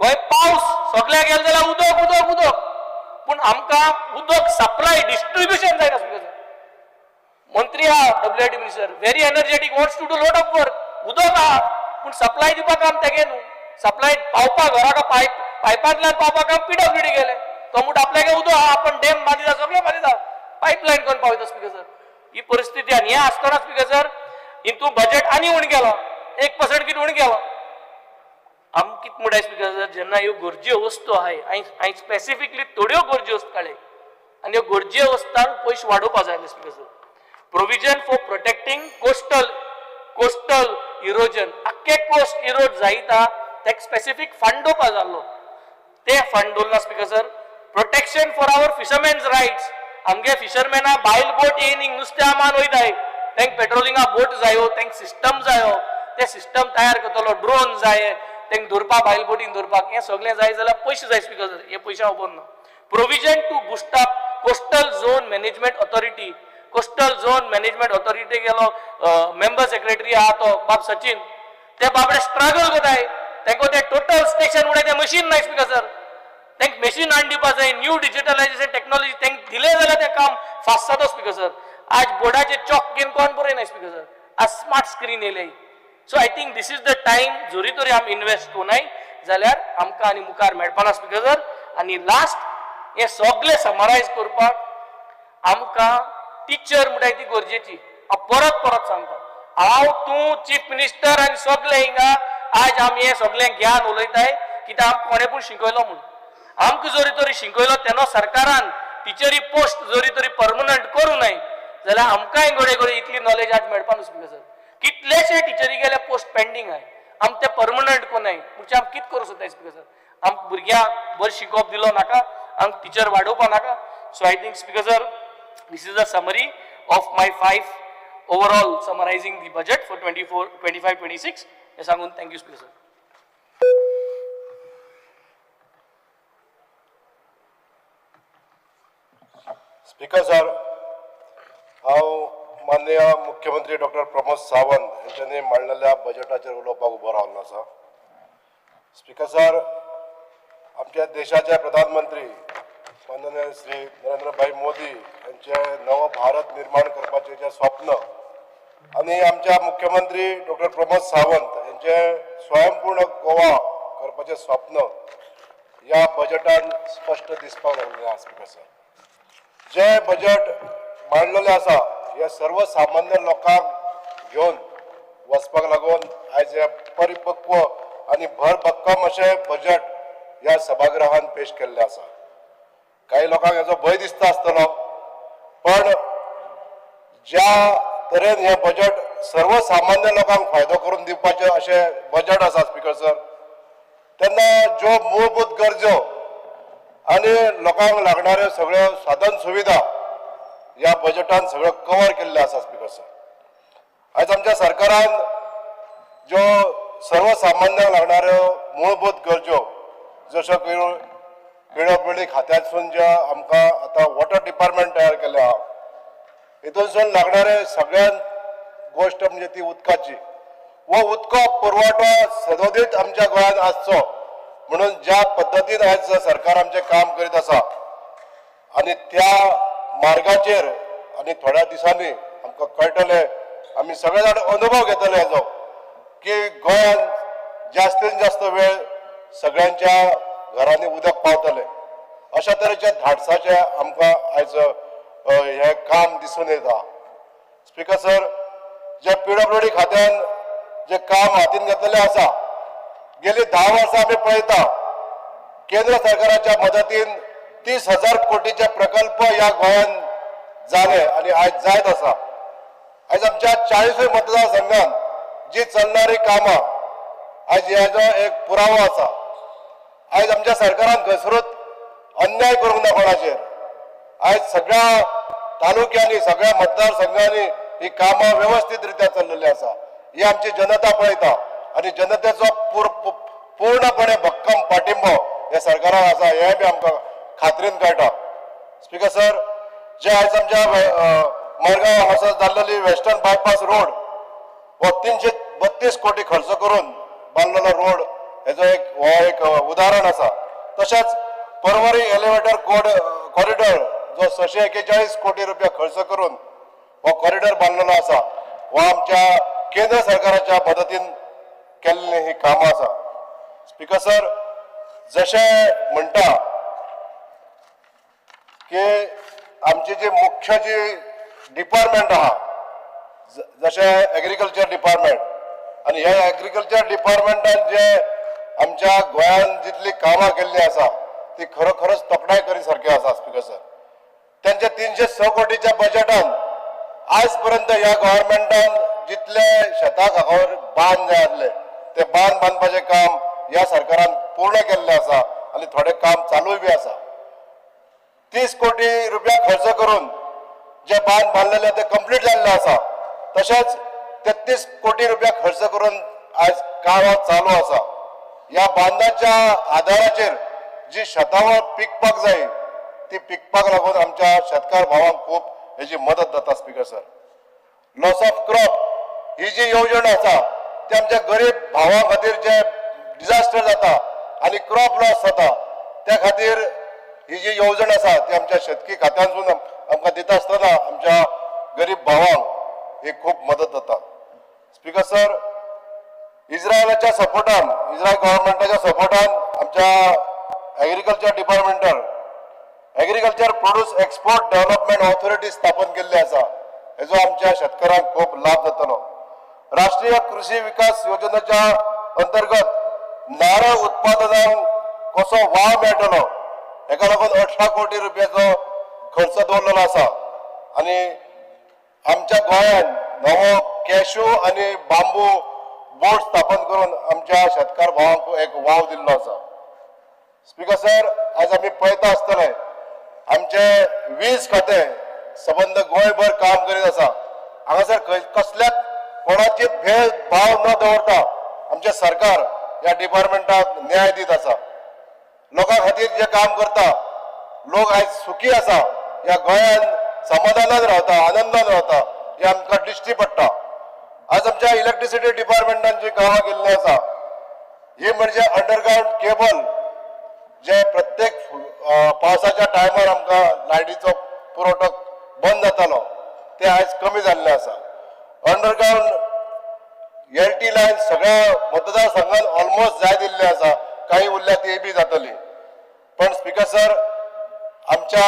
Goem पावस सगळ्याक गेले जाल्यार उदक उदक उदक, पूण आमकां उदक सप्लाय डिस्ट्रिब्युशन जायना स्पीकर सर. मंत्री आहा, WID minister, very energetic, wants to do lot of work. उदक आहा, पूण सप्लाय दिवपाक काम तेगे न्हू. सप्लाय पावपाक घराक पायप, पायपांतल्यान पावपाक काम पीडब्ल्यूडी गेले. तो म्हणटा आपल्यागे उदक आहा, आपण डॅम बांदिता, सगळें बांदिता, पायपलायन करून पावयता स्पीकर सर. ही परिस्थिती. आनी हें आसतना स्पीकर सर, हितून बजेट आनी उणें केलो, 1% कितें उणें केलो. आम कितें म्हणटाय स्पीकर सर, जेन्ना ह्यो गरजे वस्तू आहाय, हांवें स्पेसिफिकली थोड्यो गरज्यो वस्तू काडले आनी ह्यो गरजे वस्तांक पयशे वाडोवपा जाय speaker sir. Provision for protecting coastal erosion, आख्खे कोस्ट इरोड जायता, तेका स्पेसिफीक फंड दिवपा जाल्लो, ते फंड दवरला speaker sir. Protection for our fishermen's rights. आमगे फिशरमॅना बायल बोट येयनी, नुस्त्या मान वयताय, तेंक पेट्रोलिंगा बोट जायो, तेंक सिस्टम जायो, ते सिस्टम तयार करतलो. ड्रोन जाय तेंक धरपाक, बायल बोटीन धरपाक. हें सगळें जाय जाल्यार पयशे जाय स्पीकर सर. हे पयशे खबर ना. Provision to boost up coastal zone management authority. Coastal zone management authority गेलो मेंबर सेक्रेटरी आहा तो बाब सचिन, ते बाबडे स्ट्रगल करताय. तेंको ते टोटल स्टेशन म्हणल्यार ते मशीन नाय स्पीकर सर. तेंक मशीन हाडून दिवपा जाय. न्यू डिजिटलायझेशन टेक्नॉलॉजी तेंक दिलें जाल्यार तें काम फास्ट जाता स्पीकर सर. आज बोर्डाचे चॉक घेवन कोण बरयना स्पीकर सर, आज स्मार्ट स्क्रीन येयले. So I think this is the time, जरी तरी आमी इन्वेस्ट कोनाय जाल्यार आमकां आनी मुखार मेळपाना स्पीकर सर. आनी लास्ट, हें सगळें समरायज करपाक आमकां टिचर म्हणटाय ती गरजेची. हांव परत परत सांगता, हांव, तूं, चीफ मिनिस्टर आनी सगळे हिंगा आज आमी हें सगळें ज्ञान उलयताय कित्याक आमकां कोणें पूण शिकयलो म्हूण. आमकां जरी तरी शिकयलो तेन्ना सरकारान टिचरी पोस्ट जरी तरी परमनंट करूं नाय जाल्यार आमकांय घडये घडये इतली नॉलेज आज मेळपा न्हू स्पीकर सर. कितलेशे टिचरी गेले पोस्ट पेंडींग आहाय, आम ते परमनंट कोनाय म्हणजे आम कित करूं सोदताय स्पीकर सर? आम भुरग्यांक बरें शिकोवप दिलो नाका? आमकां टिचर वाडोवपा नाका? So I think, Speaker sir, this is a summary of my five overall summarizing the budget for 24, 25, 26. हे सांगून thank you speaker sir. Speaker sir, हांव माननीय मुख्यमंत्री डॉक्टर प्रमोद सावंत हेंच्यांनी मांडलेल्या बजेटाचेर उलोवपाक उबो रावलो आसा. स्पीकर सर, आमच्या देशाचे प्रधानमंत्री माननीय श्री नरेंद्रभाई मोदी यांचे नव भारत निर्माण करपाचें जें स्वप्न आनी आमच्या मुख्यमंत्री डॉक्टर प्रमोद सावंत यांचे स्वयंपूर्ण गोवा करपाचें स्वप्न ह्या बजेटान स्पश्ट दिसपाक लागलेलें आसा. स्पीकर सर, जे बजेट मांडलेलें आसा हे सर्वसामान्य लोकांक घेवन वचपाक लागून आयज हे परिपक्व आनी भरभक्कम अशें बजेट ह्या सभागृहान पेश केल्लें आसा. काही लोकांक हेजो भंय दिसता आसतलो, पण ज्या तरेन हें बजेट सर्वसामान्य लोकांक फायदो करून दिवपाचें अशें बजेट आसा स्पीकर सर, तेन्ना ज्यो मूलभूत गरजो आनी लोकांक लागणाऱ्यो सगळ्यो साधन सुविधा ह्या बजेटान सगळ्यो कवर केल्ल्यो आसा. स्पीकर सर, आयज आमच्या सरकारान ज्यो सर्वसामान्यांक लागणाऱ्यो मूलभूत गरजो, जश्यो पीडब्ल्यूडी खात्यांतसून ज्या आमकां आतां वॉटर डिपार्टमेंट तयार केल्लें आहा, हितूनसून लागणारे सगळ्यात गोश्ट म्हणजे ती उदकाची वो उदका पुरवठो सदोदीत आमच्या गोंयांत आसचो म्हणून ज्या पद्दतीन आयज सरकार आमचें काम करीत आसा आनी त्या मार्गाचेर आनी थोड्या दिसांनी आमकां कळटलें, आमी सगळे जाण अनुभव घेतले हेजो. की गोंयांत जास्तीत जास्त वेळ सगळ्यांच्या घरांनी उदक पावतलें. अशा तरेच्या धाडसाचें आमकां आयज हें काम दिसून येता. स्पीकर सर, जे पीडब्ल्यूडी खात्यान जे काम हातीन घेतलेलें आसा, गेली 10 वर्सां आमी पळयता केंद्र सरकाराच्या मदतीन 30,000 कोटीचे प्रकल्प ह्या गोंयान जाले आनी आयज जायत आसा. आयज आमच्या 40 मतदारसंघात जी चलणारी कामां आयज हेजो एक पुरावो आसा. आयज आमच्या सरकारान घसरूत अन्याय करूंक ना कोणाचेर. आयज सगळ्या तालुक्यांनी, सगळ्या मतदारसंघांनी ही कामां वेवस्थीत रित्या चल्लेली आसा. ही आमची जनता पळयता आनी जनतेचो पूर्णपणे भक्कम पाठिंबो ह्या सरकाराक आसा हें बी आमकां खात्रीन कळटा. स्पीकर सर, जे आयज आमच्या मडगांव हांगासर जाल्लेली वेस्टर्न बायपास रोड हो 332 कोटी खर्च करून बांदलेलो रोड हेजो एक हो एक उदाहरण आसा. तशेंच परवरी एलिवेटर कॉरिडॉर जो 641 कोटी रुपया खर्च करून हो कॉरिडॉर बांदलेलो आसा, हो आमच्या केंद्र सरकाराच्या मदतीन केल्ली ही कामां आसा. स्पीकर सर, जशें म्हणटा की आमची जी मुख्य जी डिपार्टमेंट आहा, जशें एग्रीकल्चर डिपार्टमेंट, आनी ह्या एग्रीकल्चर डिपार्टमेंटान जे आमच्या गोंयान जितली कामां केल्ली आसा ती खरोखरच तोखणाय करी सारकी आसा. स्पीकर सर, त्यांच्या 306 कोटीच्या बजेटान आज पर्यंत ह्या गव्हर्मेंटान जितले शेताक हांगावर बांद जाय आसले ते बांद बांदपाचें काम ह्या सरकारान पूर्ण केल्लें आसा आनी थोडें काम चालूय बी आसा. 30 कोटी रुपया खर्च करून जे बांद बांदलेले ते कंप्लीट जाल्ले आसा. तशेंच 33 कोटी रुपया खर्च करून आज काम चालू आसा. ह्या बांदाच्या आदाराचेर जी शेतावर पिकपाक जाय ती पिकपाक लागून आमच्या शेतकार भावांक खूब हेजी मदत जाता. Speaker sir, loss of crop ही जी येवजण आसा ती आमच्या गरीब भावां खातीर जे डिजास्टर जाता आनी क्रॉप लॉस जाता त्या खातीर ही जी येवजण आसा ती आमच्या शेतकी खात्यांसून आमकां दिता आसतना आमच्या गरीब भावांक ही खूब मदत जाता. स्पीकर सर, इस्रायलाच्या सपोर्टान, इस्रायल गव्हर्मेंटाच्या सपोर्टान आमच्या agriculture डिपार्टमेंटान agriculture produce export development authority स्थापन केल्ली आसा. हेजो आमच्या शेतकारांक खूब लाभ जातलो. राष्ट्रीय कृषी विकास योजनेच्या अंतर्गत नारळ उत्पादनाक कसो वाव मेळटलो हेका लागून 18 कोटी रुपयाचो खर्च दवरलेलो आसा. आनी आमच्या गोंयान नवो कॅशू आनी बांबू बोर्ड स्थापन करून आमच्या शेतकार भावांक एक वाव दिल्लो आसा. स्पीकर सर, आज आमी पळयता आसतले आमचे वीज खातें सबंद गोंयभर काम करीत आसा. हांगासर कसल्याच कोणाची भेदभाव न दवरता आमचें सरकार ह्या डिपार्टमेंटाक न्याय दीत आसा. लोकां खातीर जे काम करता लोक आयज सुखी आसा, ह्या गोंयान समाधानान रावता, आनंदान रावता, हें आमकां दिश्टी पडटा. आज आमच्या इलेक्ट्रिसिटी डिपार्टमेंटान जी कामां केल्ली आसा ही म्हणजे अंडरग्रावंड केबल जे प्रत्येक पावसाच्या टायमार आमकां लायटीचो पुरवठो बंद जातालो ते आयज कमी जाल्ले आसा. अंडरग्रावंड एल टी लायन सगळ्या मतदारसंघात ऑलमोस्ट जाय दिल्ले आसा, काही उरल्या ती बी जातली. पण स्पीकर सर, आमच्या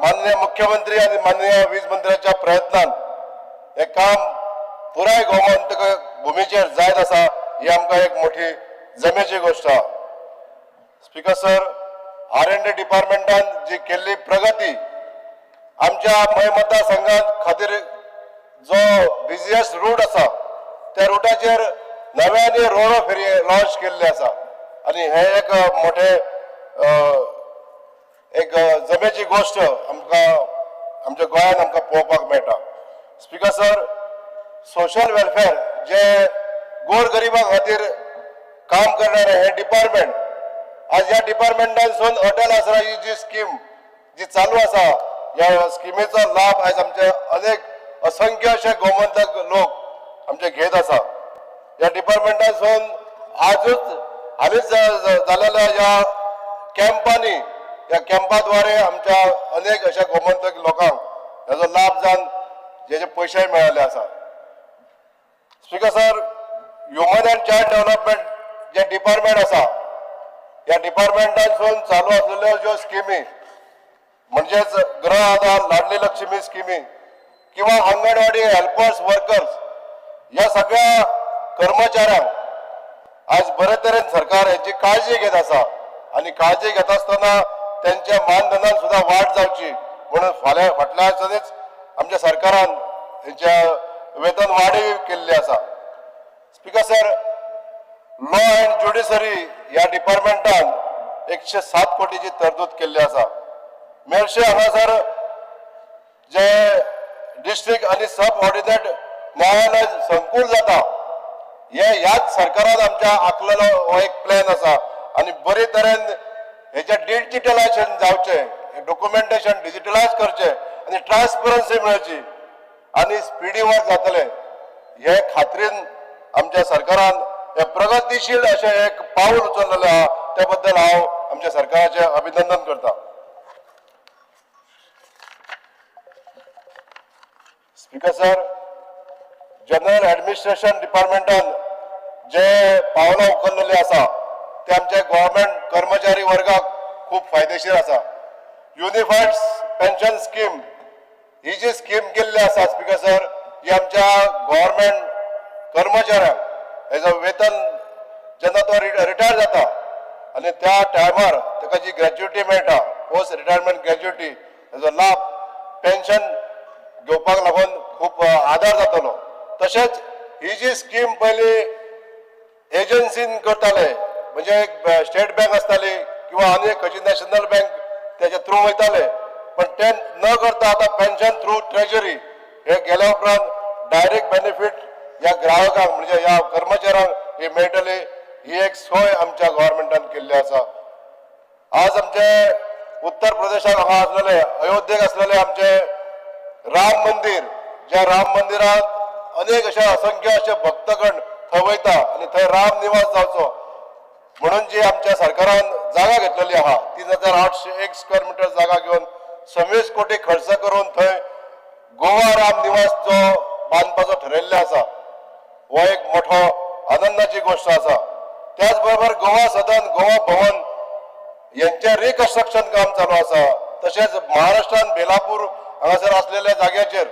माननीय मुख्यमंत्री आनी माननीय वीज मंत्र्याच्या प्रयत्नान हे काम पुराय गोमंतक भुमीचेर जायत आसा, ही आमकां एक मोठी जमेची गोश्ट आहा. स्पीकर सर, R&D डिपार्टमेंटान जी केल्ली प्रगती आमच्या मय मतदारसंघात खातीर जो बिजिएस्ट रूट आसा त्या रुटाचेर नव्याने रोरो फेरी लॉन्च केल्ले आसा आनी हे एक मोठे एक जमेची गोश्ट आमकां आमच्या गोंयांत आमकां पळोवपाक मेळटा. स्पीकर सर, सोशल वेलफेअर जे गोर गरिबां खातीर काम करणारे हे डिपार्टमेंट, आज ह्या डिपार्टमेंटांसून अटल आसरा ही जी स्कीम जी चालू आसा, ह्या स्किमेचो लाभ आयज आमचे अनेक असंख्य अशे गोमंतक लोक आमचे घेत आसा. ह्या डिपार्टमेंटांसून आजूच हालींच जालेल्या ह्या कॅम्पांनी, ह्या कॅम्पाद्वारे आमच्या अनेक अशा गोमंतक लोकांक हेजो लाभ जावन जेजे पयशेय मेळिल्ले आसा. Speaker sir, human and child development J department आसा, ह्या डिपार्टमेंटांसून चालू आसलेल्यो ज्यो स्किमी, म्हणजेच गृह आधार, लाडली लक्ष्मी स्किमी किंवा अंगणवाडी हेल्पर्स, वर्कर्स या सगळ्या कर्मचाऱ्यांक आज बरे तरेन सरकार हेची काळजी घेत आसा आनी काळजी घेत आसतना त्यांच्या मानधनान सुद्धा वाड जावची म्हणून फाल्यां फाटल्या वर्सांनीच आमच्या सरकारान हेच्या वेतन वाडय केल्ली आसा. Speaker sir, law and judiciary ह्या डिपार्टमेंटान 107 कोटीची तरतूद केल्ली आसा. मेरशे हांगासर जे डिस्ट्रिक्ट आनी सब ऑर्डिनेट न्यायालय संकूल जाता, हे ह्याच सरकारान आमच्या आखलेलो हो एक प्लॅन आसा आनी बरे तरेन हेचे डिजिटलायजेशन जावचें, डॉक्युमेंटेशन डिजिटलायज करचें आनी ट्रान्सपरन्सी मेळची आनी स्पिडी वर्क जातलें हे खात्रीन आमच्या सरकारान हे प्रगतीशील अशें एक पावल उचललेलें आहा. त्या बद्दल हांव आमच्या सरकाराचें अभिनंदन करता. स्पीकर सर, जनरल ऍडमिनिस्ट्रेशन डिपार्टमेंटान जे पावलां उखललेली आसा ते आमच्या गव्हर्मेंट कर्मचारी वर्गाक खूब फायदेशीर आसा. युनिफायड पेन्शन स्कीम ही जी स्कीम केल्ली आसा, स्पीकर सर, ही आमच्या गव्हर्मेंट कर्मचाऱ्यांक हेजो वेतन जेन्ना तो रिटायर जाता आनी त्या टायमार ताका जी ग्रॅच्युटी मेळटा, पोस्ट रिटायरमेंट ग्रॅच्युटी, हेजो लाभ पेन्शन घेवपाक लागून खूब आदार जातलो. तशेंच ही जी स्कीम पयली एजन्सीन करताले, म्हणजे एक स्टेट बँक आसताली किंवा आनी एक खंयची नॅशनल बँक तेच्या थ्रू वयताले, पण ते न करता आतां पेन्शन थ्रू ट्रेजरी हे गेल्या उपरांत डायरेक्ट बेनिफीट ह्या ग्राहकांक, म्हणजे ह्या कर्मचाऱ्यांक ही मेळटली. ही एक सोय आमच्या गव्हर्मेंटान केल्ली आसा. आज आमचे उत्तर प्रदेशाक हांगा आसलेले, अयोध्येक आसलेले आमचे राम मंदिर, ज्या राम मंदिरात अनेक अशे असंख्य अशे भक्तगण थंय वयता आनी थंय राम निवास जावचो म्हणून जी आमच्या सरकारान जागा घेतलेली आहा, 3801 स्क्वेअर मिटर जागा घेवन 26 कोटी खर्च करून थंय गोवा राम निवास जो बांदपाचो ठरयल्ले आसा, हो एक मोठो आनंदाची गोश्ट आसा. त्याच बरोबर गोवा सदन, गोवा भवन यांचे रिकन्स्ट्रक्शन काम चालू आसा. तशेंच महाराष्ट्रान बेलापूर हांगासर आसलेल्या जाग्याचेर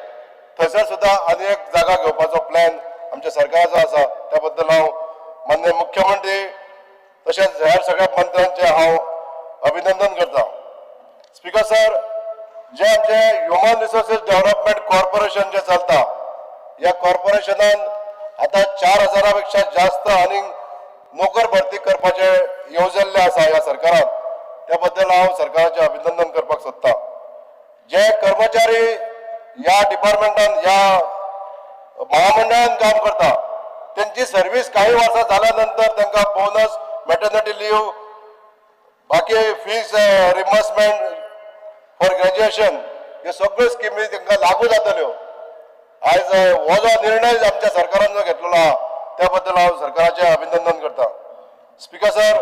थंयसर सुद्दां आनी एक जागा घेवपाचो प्लॅन आमच्या सरकाराचो आसा. त्या बद्दल हांव माननीय मुख्यमंत्री तशेंच हेर सगळ्या मंत्र्यांचे हांव अभिनंदन करता. स्पीकर सर, जे आमचे ह्युमन रिसोर्सीस डेव्हलपमेंट कॉर्पोरेशन जे चलता, या कॉर्पोरेशनान आता 4000 पेक्षा जास्त आनी नोकर भरती करपाचे येवजल्ले आसा ह्या सरकारान. त्या बद्दल हांव सरकाराचें अभिनंदन करपाक सोदता. जे कर्मचारी ह्या डिपार्टमेंटान, ह्या महामंडळान काम करता, त्यांची सर्वीस काही वर्सां जाल्या नंतर तांकां बोनस, मॅटर्निटी लीव, बाकी फीज रिम्बर्समेंट फॉर ग्रॅज्युएशन, ह्यो सगळ्यो स्किमी तांकां लागू जातल्यो. आयज हो जो निर्णय आमच्या सरकारान जो घेतलेलो आहा, त्या बद्दल हांव सरकाराचें अभिनंदन करता. स्पीकर सर,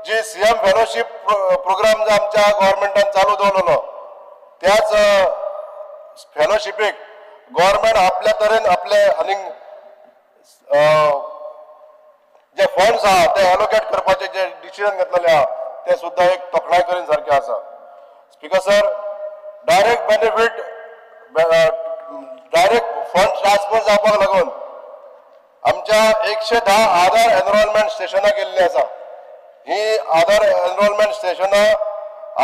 जी सीएम फेलोशीप प्रोग्राम जो आमच्या गव्हर्मेंटान चालू दवरलेलो, त्याच फेलोशिपीक गव्हर्मेंट आपल्या तरेन आपले आनीक जे फंड्स आहा ते एलोकेट करपाचे जे डिसिजन घेतलेले आहा, ते सुद्दां एक तोखणाय करीन सारकें आसा. Speaker sir, direct benefit, direct fund transfer जावपाक लागून आमच्या 110 आधार एनरोलमेंट स्टेशनां केल्ली आसा. ही आधार एनरोलमेंट स्टेशनां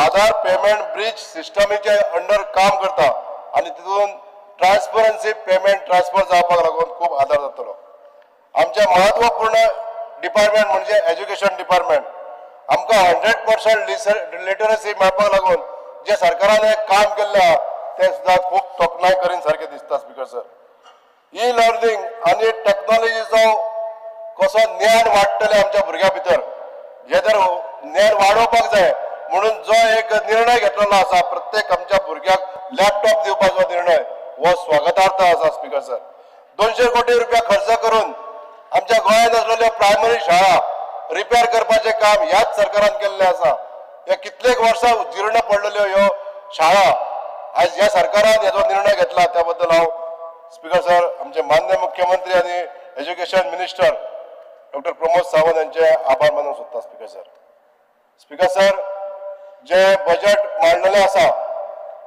आधार पेमेंट ब्रिज सिस्टमीचे अंडर काम करता आनी तितून ट्रान्सपरन्सी पेमेंट ट्रान्सफर जावपाक लागून खूब आदार जातलो. आमचे महत्वपूर्ण डिपार्टमेंट म्हणजे एज्युकेशन डिपार्टमेंट. आमकां 100% लिटरसी मेळपाक लागून जे सरकारान एक काम केल्लें आहा, तें सुद्दां खूब तोखणाय करीन सारकें दिसता. स्पीकर सर, ई लर्निंग आनी टेक्नॉलॉजीचो कसो ज्ञान वाडटलें आमच्या भुरग्यां भितर, हे जर ज्ञान वाडोवपाक जाय म्हणून जो एक निर्णय घेतलेलो आसा, प्रत्येक आमच्या भुरग्याक लॅपटॉप दिवपाचो निर्णय हो स्वागतार्थ आसा. स्पीकर सर, 200 कोटी रुपया खर्च करून आमच्या गोंयांत आसलेल्यो प्रायमरी शाळा रिपेर करपाचें काम ह्याच सरकारान केल्लें आसा. ह्या कितलेक वर्सां जीर्ण पडलेल्यो ह्यो शाळा आयज ह्या सरकारान हेजो निर्णय घेतला. त्या बद्दल हांव, स्पीकर सर, आमचे मान्य मुख्यमंत्री आनी education minister doctor Pramod Sawant यांचे आभार मानूंक सोदता स्पीकर सर. स्पीकर सर, जे बजेट मांडलेलें आसा,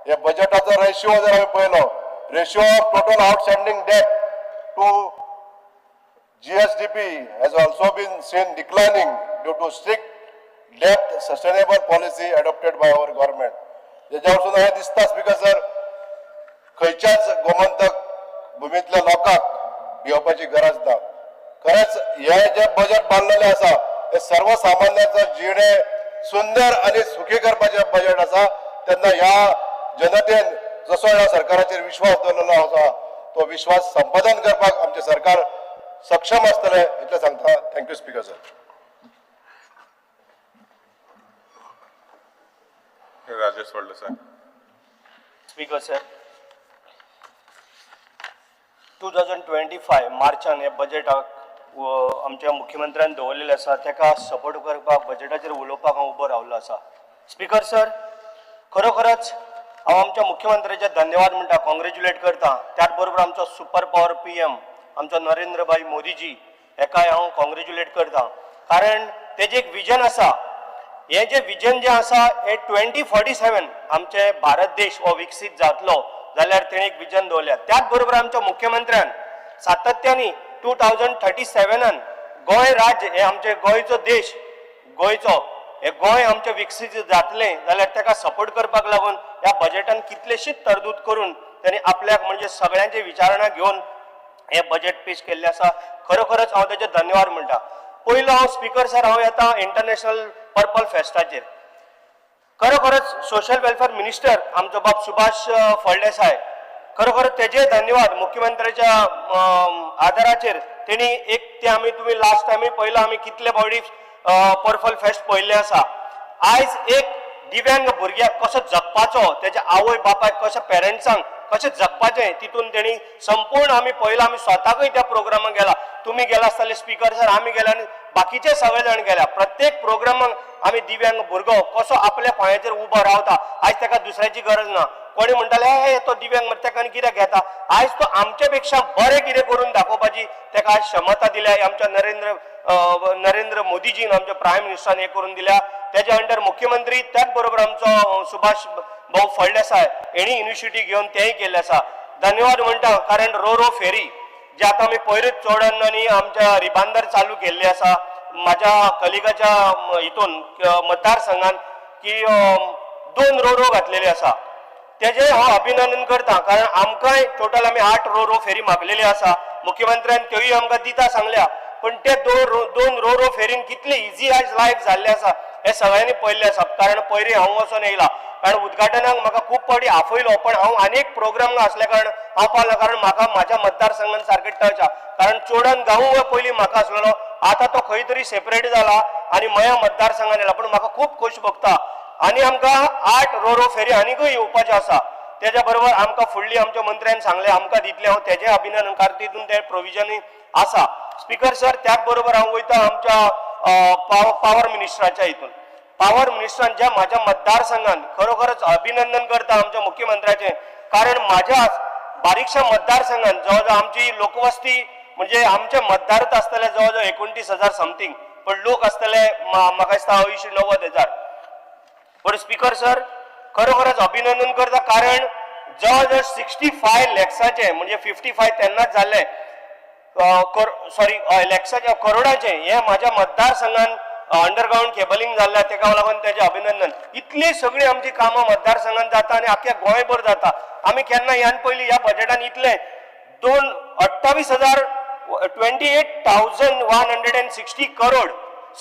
हे बजेटाचो रेशियो जर आमी पळयलो, ratio of total outstanding debt to GSDP has also been seen declining due to strict debt sustainable policy adopted by our government. जेज्या वरसून हें दिसता स्पीकर सर, खंयच्याच गोमंतक भुमींतल्या लोकांक भिवपाची गरज ना. खरेंच हे जे बजेट बांदलेलें आसा, हे सर्वसामान्याचो जिणे सुंदर आनी सुखी करपाचें बजेट आसा. तेन्ना ह्या जनतेन जसो ह्या सरकाराचेर विश्वास दवरलेलो आसा, तो विश्वास संपादन करपाक आमचें सरकार सक्षम आसतलें, इतलें सांगता. Thank you, speaker sir. Rajesh Phaldesai. Speaker sir, 2025 मार्चान हे बजेटाक आमच्या मुख्यमंत्र्यान दवरलेलें आसा, तेका सपोर्ट करपाक, बजेटाचेर उलोवपाक हांव उबो रावलो आसा. स्पीकर सर, खरोखरच हांव आमच्या मुख्यमंत्र्याचे धन्यवाद म्हणटा, कॉंग्रेच्युलेट करता. त्याच बरोबर आमचो सुपर पावर पीएम, आमचो नरेंद्रभाई मोदीजी, हेकाय हांव कॉंग्रेच्युलेट करता, कारण तेजें एक विजन आसा. हे जे विजन जे आसा, हे 2047 आमचे भारत देश हो विकसीत जातलो जाल्यार तेणी एक विजन दवरल्या. त्याच बरोबर आमच्या मुख्यमंत्र्यान सातत्यानी 2037न गोंय राज्य हे आमचे गोंयचो देश, गोंयचो हे गोंय आमचें विकसीत जातलें जाल्यार ताका सपोर्ट करपाक लागून ह्या बजेटान कितलेशीच तरतूद करून तेणी आपल्याक म्हणजे सगळ्यांची विचारणा घेवन हे बजेट पेश केल्लें आसा. खरोखरच हांव तेजे धन्यवाद म्हणटा. पयलो हांव, स्पीकर सर, हांव येता इंटरनॅशनल पर्पल फेस्टाचेर. खरोखरच सोशल वेलफेअर मिनिस्टर आमचो बाब सुभाष फळदेसाय, खरोखर तेजे धन्यवाद. मुख्यमंत्र्याच्या आदाराचेर तेणी एक ते आमी तुमी लास्ट टायमूय पळयला, आमी कितले फावटी पर्पल फेस्ट पळयल्लें आसा. आयज एक दिव्यांग भुरग्याक कसो जगपाचो, तेच्या आवय बापायक कशें, पेरंट्सांक कशें जगपाचें, तितून तेणी संपूर्ण आमी पळयलां. आमी स्वताकूय त्या प्रोग्रामाक गेला, तुमी गेला आसतले स्पीकर सर, आमी गेला आनी बाकीचे सगळे जाण गेल्या. प्रत्येक प्रोग्रामाक आमी दिव्यांग भुरगो कसो आपल्या पांयाचेर उबो रावता, आयज ताका दुसऱ्याची गरज ना. कोणी म्हणटाले, हे तो दिव्यांग मरे, ताका आनी कित्याक घेता? आयज तो आमचे पेक्षा बरें कितें करून दाखोवपाची ताका आयज क्षमता दिल्या. आमच्या नरेंद्र मोदीजीन, आमच्या प्रायम मिनिस्टरान हे करून दिल्या. तेच्या अंडर मुख्यमंत्री, त्याच बरोबर आमचो सुभाष भाऊ फळदेसाय हेणी इनिशिएटीव घेवन तेंय केल्लें आसा. धन्यवाद म्हणटा, कारण रो रो फेरी जे आतां आमी पयरूच चोडण आनी आमच्या रिबांदर चालू केल्ली आसा, म्हाज्या कलिगाच्या हितून मतदारसंघान की दोन रो रो घातलेले आसा, तेजें हांव अभिनंदन करता. कारण आमकांय टोटल आमी आठ रो रो फेरी मागलेली आसा. मुख्यमंत्र्यान त्योय आमकां दिता सांगल्या, पण ते दोन रो रो फेरीन कितले इजी आयज लायफ जाल्लें आसा, हें सगळ्यांनी पळयल्लें आसा. कारण पयलीं हांव वचोन येयला, कारण उद्घाटनाक म्हाका खूब फावटी आफयलो, पण हांव आनी एक प्रोग्राम आसल्या कारण हांव पावलो, कारण म्हाका म्हाज्या मतदारसंघान सारकें टच आहा. कारण चोडण गांव पयलीं म्हाका आसलेलो, आतां तो खंय तरी सेपरेट जाला आनी मया मतदारसंघान येयला, पण म्हाका खूब खोश भोगता. आनी आमकां आठ रो रो फेरी आनीकूय येवपाच्यो आसा. तेज्या बरोबर आमकां फुडली आमच्या मंत्र्यान सांगलें आमकां दितलें, हांव तेजें अभिनंदन, कारण तितून ते प्रोविजनूय आसा. स्पीकर सर, त्याच बरोबर हांव वयता आमच्या पावर मिनिस्टराच्या हितून. पावर मिनिस्टरान ज्या म्हाज्या मतदारसंघान, खरोखरच अभिनंदन करता आमच्या मुख्यमंत्र्याचें, कारण म्हाज्या बारीकशा मतदारसंघान जवळ जवळ आमची लोकवस्ती म्हणजे आमचे मतदारच आसतले जवळ जवळ 29,000 समथींग, पण लोक आसतले म्हाका दिसता 80-90 हजार. पण स्पीकर सर, खरोखरच अभिनंदन करता, कारण जवळ जवळ 65 लॅक्साचे, म्हणजे 55 तेन्नाच जाल्ले, सॉरी, लॅक्साचे, करोडाचे हे म्हाज्या मतदारसंघान अंडरग्रावंड केबलिंग जाल्लें, तेका लागून तेजें अभिनंदन. इतली सगळी आमची कामां मतदारसंघान जाता आनी आख्या गोंयभर जाता. आमी केन्ना ह्यान पयलीं ह्या बजेटान इतले दोन 28,000, 28,160 crore,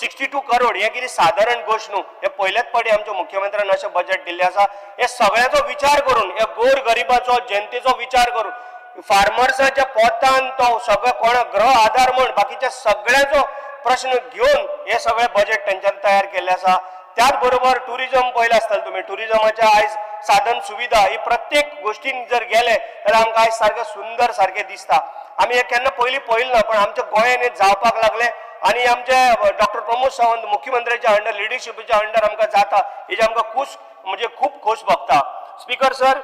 62 crore, हें कितें सादारण गोश्ट न्हू. हे पयल्याच फावटी आमच्या मुख्यमंत्र्यान अशें बजेट दिल्लें आसा. हे सगळ्याचो विचार करून, हे गोर गरिबाचो जनतेचो विचार करून, फार्मर्साच्या पोटान तो सगळो कोण गृह आधार म्हण बाकीच्या सगळ्याचो प्रश्न घेवन हे सगळें बजेट तेंच्यान तयार केल्लें आसा. त्याच बरोबर टुरिजम पळयलें आसतलें तुमी. टुरिजमाच्या आयज साधन सुविधा ही प्रत्येक गोश्टीन जर गेले जाल्यार आमकां आयज सारकें सुंदर सारकें दिसता. आमी हे केन्ना पयलीं पळयलें ना, पण आमच्या गोंयान हे जावपाक लागले आनी आमचे डॉक्टर प्रमोद सावंत मुख्यमंत्र्याच्या अंडर, लिडरशिपीच्या अंडर आमकां जाता, हेजी आमकां खूश म्हणजे खूब खोस भोगता. स्पीकर सर,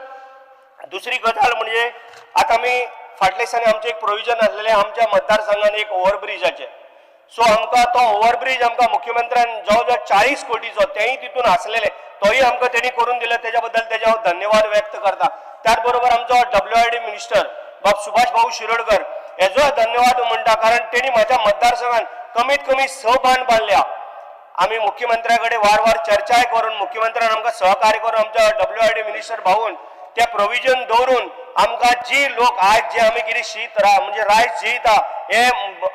दुसरी गजाल म्हणजे आतां आमी फाटल्या दिसांनी आमचें एक प्रोविजन आसलेलें आमच्या मतदारसंघान एक ओव्हरब्रिजाचें. सो आमकां तो ओवरब्रीज आमकां मुख्यमंत्र्यान जवळ जवळ 40 कोटीचो तेंय तितून आसलेले, तोय आमकां तेणी करून दिले, तेज्या बद्दल तेजे हांव धन्यवाद व्यक्त करता. त्याच बरोबर आमचो डब्ल्यू आर डी मिनिस्टर बाब सुभाष भाऊ शिरोडकर हेजो धन्यवाद म्हणटा, कारण तेणी म्हाज्या मतदारसंघात कमीत कमी 6 बांद बांदल्या. आमी मुख्यमंत्र्या कडेन वारंवार चर्चाय करून, मुख्यमंत्र्यान आमकां सहकार्य करून, आमच्या डब्ल्यू आर डी मिनिस्टर भाऊन त्या प्रोविजन दवरून आमकां जी लोक आयज जे आमी कितें शीत म्हणजे रायस जेयता हे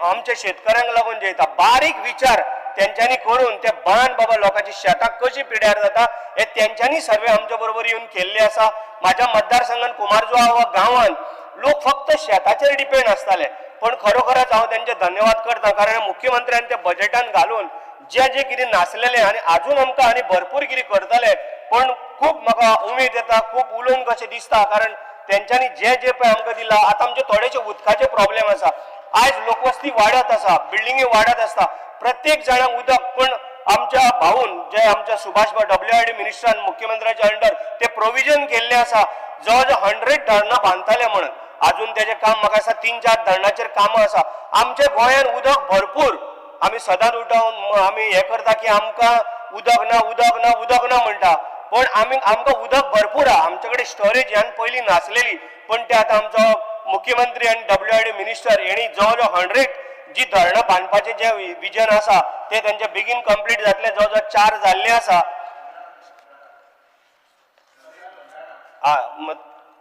आमच्या शेतकऱ्यांक लागून जेयता. बारीक विचार तेंच्यांनी करून ते बांद बाबा लोकांची शेतां कशी पिड्यार जाता हे तेंच्यांनी सर्वे आमच्या बरोबर येवन केल्ले आसा. म्हाज्या मतदारसंघान कुमारजुआ वा गांवान लोक फक्त शेताचेर डिपेंड आसताले, पण खरोखरच हांव तेंचे धन्यवाद करता, कारण मुख्यमंत्र्यान ते बजेटान घालून जे जे कितें नासलेले आनी आजून आमकां आनी भरपूर कितें करतले, पण खूब म्हाका उमेद येता, खूब उलोवन कशें दिसता, कारण तेंच्यांनी जे जे पळय आमकां दिलां. आतां आमचे थोडेशे उदकाचे प्रॉब्लेम आसा. आयज लोकवस्ती वाडत आसा, बिल्डिंगी वाडत आसता, प्रत्येक जाणांक उदक, पण आमच्या भाऊन जे आमच्या सुभाष डब्ल्यू आर डी मिनिस्टरान मुख्यमंत्र्याच्या अंडर ते प्रोविजन केल्ले आसा, जवळ जवळ 100 धरणां बांदतले म्हणून. आजून तेजें काम म्हाका दिसता 3-4 धरणाचेर कामां आसा. आमच्या गोंयान उदक भरपूर. आमी सदांच उठोवन आमी हें करता की आमकां उदक ना, उदक ना, उदक ना म्हणटा, पण आमी आमकां उदक भरपूर आहा. आमचे कडेन स्टोरेज ह्यान पयलीं नासलेली, पण ते आतां आमचो मुख्यमंत्री आनी डब्ल्यू आर डी मिनिस्टर हेणी जवळ जवळ 100 जी धरणां बांदपाचें जें विजन आसा ते तेंचे बेगीन कंप्लीट जातले. जवळ जवळ 4 जाल्ले आसा.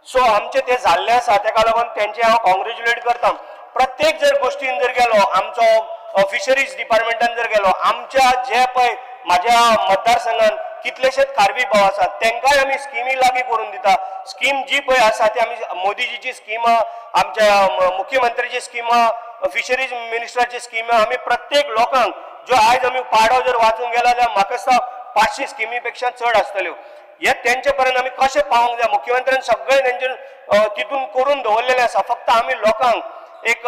सो आमचे ते जाल्ले आसा, तेका लागून तेंचे हांव कॉंग्रेच्युलेट करता. प्रत्येक जर गोश्टीन जर गेलो, आमचो फिशरीज डिपार्टमेंटान जर गेलो, आमच्या जे पळय म्हाज्या मतदारसंघान कितलेशेच खारवी भाव आसात, तेंकांय आमी स्किमी लागीं करून दिता. स्कीम जी पळय आसा ती आमी मोदीजीची स्किमां, आमच्या मुख्यमंत्र्याची स्किमां, फिशरीज मिनिस्टराची स्किमां आमी प्रत्येक लोकांक, ज्यो आयज आमी पाडो जर वाचूंक गेला जाल्यार म्हाका दिसता 500 स्किमी पेक्षा चड आसतल्यो. हे तेंचे पर्यंत आमी कशें पावोंक जाय, मुख्यमंत्र्यान सगळें तेंचे तितून करून दवरलेलें आसा. फक्त आमी लोकांक एक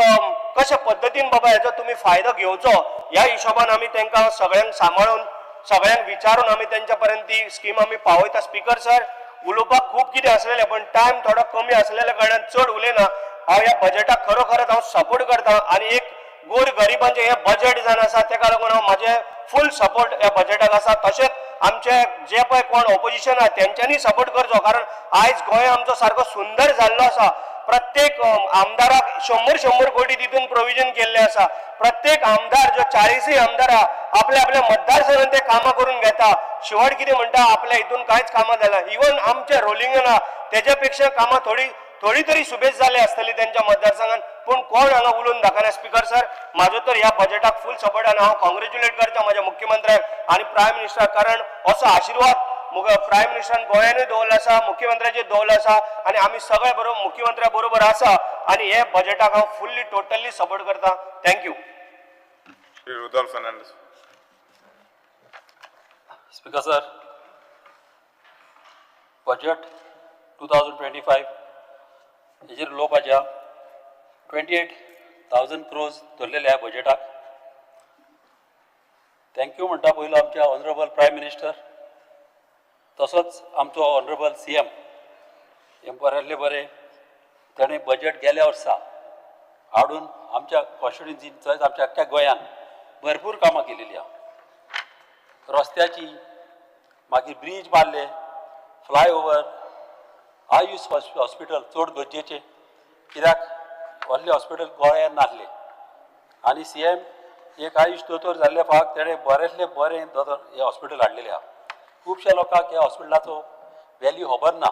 कशा पद्दतीन बाबा हेजो तुमी फायदो घेवचो ह्या हिशोबान आमी तेंकां सगळ्यांक सांबाळून, सगळ्यांक विचारून आमी तेंच्या पर्यंत ती स्कीम आमी पावयता. स्पीकर सर, उलोवपाक खूब कितें आसलेलें, पण टायम थोडो कमी आसलेल्या कारणान चड उलयना. हांव ह्या बजेटाक खरोखरच हांव सपोर्ट करता आनी एक गोर गरिबांचें हें बजेट जावन आसा, तेका लागून हांव म्हाजें फूल सपोर्ट ह्या बजेटाक आसा. तशेंच आमचे जे पळय कोण ओपोजिशन आहा तेंच्यांनी सपोर्ट करचो, कारण आयज गोंय आमचो सारको सुंदर जाल्लो आसा. प्रत्येक आमदाराक 100-100 कोटी तितून प्रोविजन केल्लें आसा. प्रत्येक आमदार जो 40 आमदार आहा आपल्या आपल्या मतदारसंघान ते कामां करून घेता. शेवट कितें म्हणटा, आपल्या हितून कांयच कामां जायना. इवन आमचे रोलिंगान आहा तेज्या पेक्षा कामां थोडी थोडी तरी सुबेज जाली आसतली तेंच्या मतदारसंघान, पूण कोण हांगा उलोवन दाखयना. स्पीकर सर, म्हाजो तर ह्या बजेटाक फूल सपोर्ट आनी हांव कॉंग्रेच्युलेट करता म्हाज्या मुख्यमंत्र्याक आनी प्रायम मिनिस्टराक, कारण असो आशिर्वाद प्रायम मिनिस्टरान गोंयानूय दवरलो आसा, मुख्यमंत्र्याचेर दवरलो आसा आनी आमी सगळे बरोबर मुख्यमंत्र्या बरोबर आसा आनी हे बजेटाक हांव फुल्ली टोटली सपोर्ट करता. Thank you. Shri Rudolf Fernandes. Speaker sir, budget 2025 हेजेर उलोवपाचें आहा. 28,000 क्रोर्स धरलेले आहा बजेटाक. Thank you म्हणटा पयलो आमच्या ऑनरेबल प्रायम मिनिस्टर, तसोच आमचो ऑनरेबल सीएम हे बरयल्ले बरें ताणें बजेट गेल्या वर्सा हाडून आमच्या कॉन्स्टिट्युएन्सीन तशेंच आमच्या अख्ख्या गोंयान भरपूर कामां केलेली आहा. रस्त्याची, मागीर ब्रीज बांदले, फ्लायओवर, आयुष हॉस्पिटल चड गरजेचें, कित्याक व्हडलें हॉस्पिटल गोंयांत नासलें आनी सीएम एक आयुष दोतोर जाल्ले फावट तेणें बरेंतलें बरें दोतोर हें हॉस्पिटल हाडलेलें आहा. खुबश्या लोकांक ह्या हॉस्पिटलाचो वेल्यू खबर ना.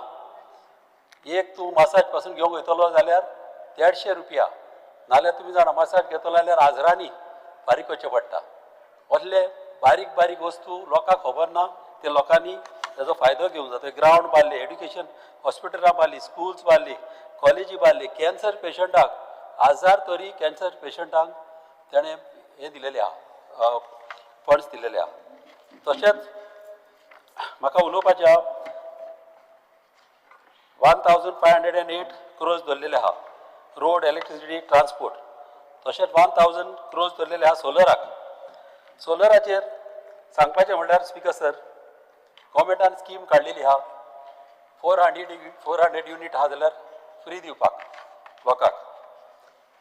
एक तूं मसाज पासून घेवंक वयतलो जाल्यार 150 रुपया, नाल्यार तुमी जाणा मसाज घेतलो जाल्यार हजरांनी फारीक करचें पडटा. असले बारीक बारीक वस्तू लोकांक खबर ना, ते लोकांनी तेजो फायदो घेवंक जाता. ग्रावंड बांदले, एड्युकेशन हॉस्पिटलां बांदली, स्कुल्स बांदली, कॉलेजी बांदली. कॅन्सर पेशंटाक हजार तरी कॅन्सर पेशंटांक तेणें हें दिलेलें आहा, फंड्स दिलेले आहा. तशेंच म्हाका उलोवपाचें आहा, 1508 crores धरलेले आहा रोड, इलेक्ट्रिसिटी, ट्रान्सपोर्ट. तशेंच 1000 क्रोर्स धरलेले आहा सोलराक. सोलराचेर सांगपाचें म्हणल्यार स्पिकर सर, गव्हर्मेंटान स्कीम काडलेली आहा, 400 युनीट आहा जाल्यार फ्री दिवपाक लोकांक.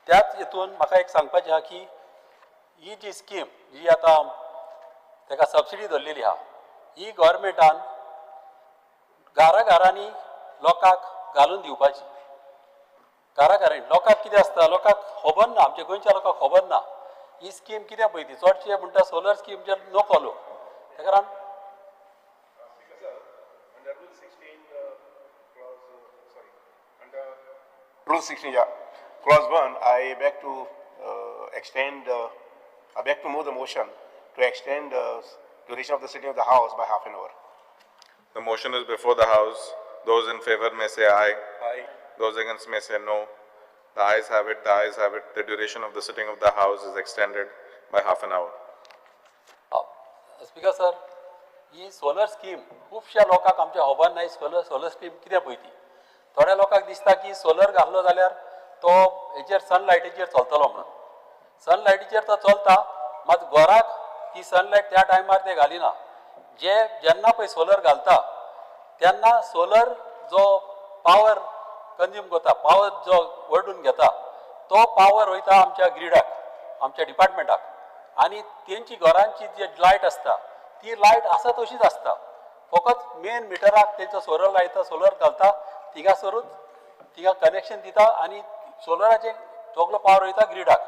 त्याच हितून म्हाका एक सांगपाचें आहा की ही जी स्कीम जी आतां ताका सबसिडी धरलेली आहा, ही गव्हर्मेंटान घरा घरांनी लोकांक घालून दिवपाची. घरा घरांनी लोकांक कितें आसता, लोकांक खबर ना, आमच्या गोंयच्या लोकांक खबर ना ही स्कीम कितें पळय ती. चडशे म्हणटा सोलर स्कीम जे नको लोक, ताका लागून Rule 16, yeah. Clause 1, I beg to extend, I beg to move the motion to extend duration of the sitting of the House by half an hour. The motion is before the House. Those in favor may say aye. Aye. Those against may say no. The ayes have it, the ayes have it. The duration of the sitting of the House is extended by half an hour. Speaker sir, he solar scheme खुबश्या लोकांक आमच्या खबर ना ही solar scheme कितें पळय ती. थोड्या लोकांक दिसता की सोलर घातलो जाल्यार तो हेचेर सनलायटीचेर चलतलो म्हणून. सनलायटीचेर तो चलता, मात घराक ती सनलायट त्या टायमार ते घालिना. जे जेन्ना पळय सोलर घालता तेन्ना सोलर जो पावर कंज्यूम करता, पावर जो वडून घेता, तो पावर वयता आमच्या ग्रिडाक, आमच्या डिपार्टमेंटाक, आनी तेंची घरांची जी लायट आसता ती लायट आसा तशीच आसता. फकत मेन मिटराक तेंचो सोलर लायता, सोलर घालता, थिंगासरूच थिंगा कनेक्शन दिता आनी सोलराचें सगलो पावर वयता ग्रिडाक.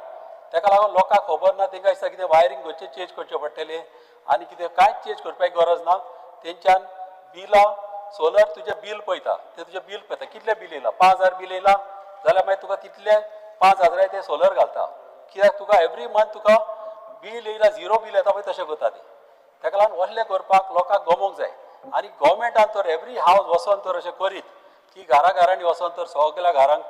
तेका लागून लोकांक खबर ना, तेंकां दिसता कितें वायरींग खंयचें चेंज करचें पडटलें आनी कितें, कांयच चेंज करपाची गरज ना. तेंच्यान बिलां सोलर तुजें बील पळयता, ते तुजें बील पळयता कितलें बील येयलां, 5,000 बील येयलां जाल्यार मागीर तुका तितले 5,000 ते सोलर घालता. कित्याक तुका एवरी मंथ तुका बील येयला, झिरो बील येता पळय तशें करता ते. तेका लागून असलें करपाक लोकांक गमोंक जाय आनी गव्हर्मेंटान तर एवरी हावज वचोन तर अशें करीत की घरा घरांनी वचोन तर सगल्या घरांक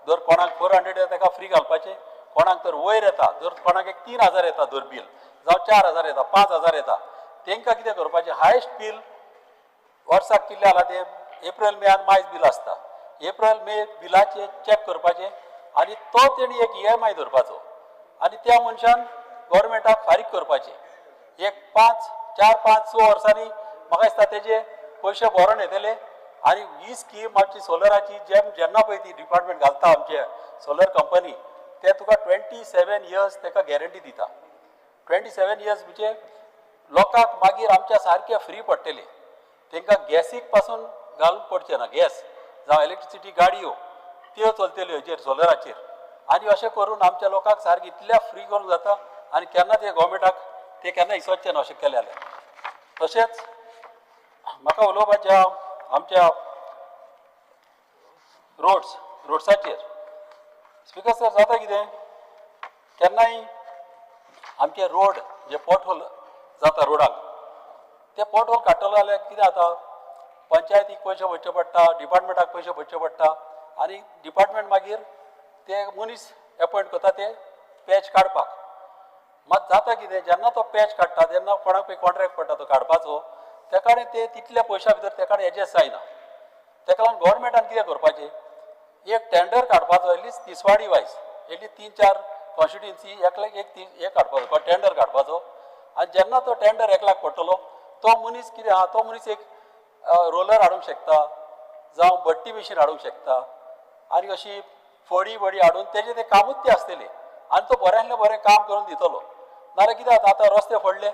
जर कोणाक 400 येता ताका फ्री घालपाचें, कोणाक तर वयर येता, जर कोणाक एक 3,000 येता जर बील, जावं 4,000 येता, 5,000 येता, तेंकां कितें करपाचें, हायस्ट बील वर्साक कितलें आला तें एप्रिल मे आनी मार्च बील आसता, एप्रिल मे बिलाचें चॅक करपाचें आनी तो तेणी एक EMI धरपाचो आनी त्या मनशान गव्हर्मेंटाक फारीक करपाचें. एक 5, 4, 5, 6 वर्सांनी म्हाका दिसता तेजे पयशे भरोन येतले. आनी ही स्कीम आमची सोलराची जेन्ना पळय ती डिपार्टमेंट घालता आमचे सोलर कंपनी, ते तुका 27 इयर्स तेका गॅरंटी दिता. 27 इयर्स म्हणजे लोकांक मागीर आमच्या सारके फ्री पडटले, तेंकां गॅसीक पासून घालूंक पडचें ना, गॅस जावं इलेक्ट्रिसिटी गाडयो त्यो चलतल्यो हेजेर सोलराचेर. आनी अशें करून आमच्या लोकांक सारकें इतल्या फ्री करूंक जाता आनी केन्ना ते गव्हर्मेंटाक ते केन्ना इसवचें ना अशें केलें जाल्यार. तशेंच म्हाका उलोवपाचें आहा आमच्या रोड्साचेर. स्पिकर सर, जाता कितें केन्नाय आमचे रोड जे पोटहोल जाता रोडाक, ते पोटहोल काडटलो जाल्यार कितें जाता, पंचायतीक पयशे भरचे पडटा, डिपार्टमेंटाक पयशे भरचे पडटा आनी डिपार्टमेंट मागीर ते मनीस एपॉयंट करता ते पॅच काडपाक. मात जाता कितें, जेन्ना तो पॅच काडटा तेन्ना कोणाक पळय कॉन्ट्रॅक्ट पडटा तो काडपाचो, तेका ते तितल्या पयशां भितर तेका एडजस्ट जायना. तेका लागून गव्हर्मेंटान कितें करपाचें, एक टेंडर काडपाचो at least Tiswadi wise, at least 3-4 constituency एकल्याक एक एक काडपाचो टेंडर काडपाचो. आनी जेन्ना तो टेंडर एकल्याक पडटलो तो मनीस कितें आहा, तो मनीस एक रोलर हाडूंक शकता, जावं बट्टी मशीन हाडूंक शकता आनी अशी फडी बडी हाडून तेजें तें कामूच तें आसतलें आनी तो बऱ्यांतलें बरें काम करून दितलो. नाजाल्यार कितें जाता, आतां रस्ते फोडले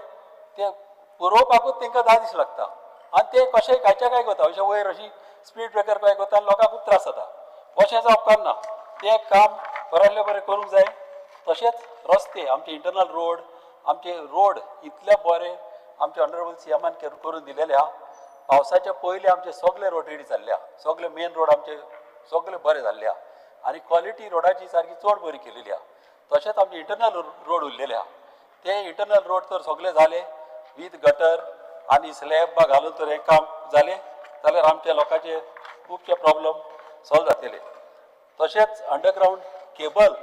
ते पुरोवपाकूच तेंकां 10 दीस लागता आनी ते कशें कांयच्या काय करता, अशें वयर अशी स्पीड ब्रेकर काय करता आनी लोकांक खूब त्रास जाता. अशें जावप उपकारना, तें काम बऱ्यांतलें बरें करूंक जाय. तशेंच रस्ते आमचे इंटरनल रोड, आमचे रोड इतले बरे आमचे ऑनरेबल सीएमान करून दिलेले आहा. पावसाच्या पयलीं आमचे सगळे रोड रेडी जाल्ले आहा, सगळे मेन रोड आमचे सगळे बरे जाल्ले आहा आनी क्वॉलिटी रोडाची सारकी चड बरी केलेली आहा. तशेंच आमचे इंटरनल रोड उरलेले आहा, ते इंटरनल रोड तर सगळे जाले वीथ गटर आनी स्लॅब बा घालून तर हें काम जालें जाल्यार आमच्या लोकांचे खुबशे प्रॉब्लम सॉल्व जातले. तशेंच अंडरग्रावंड केबल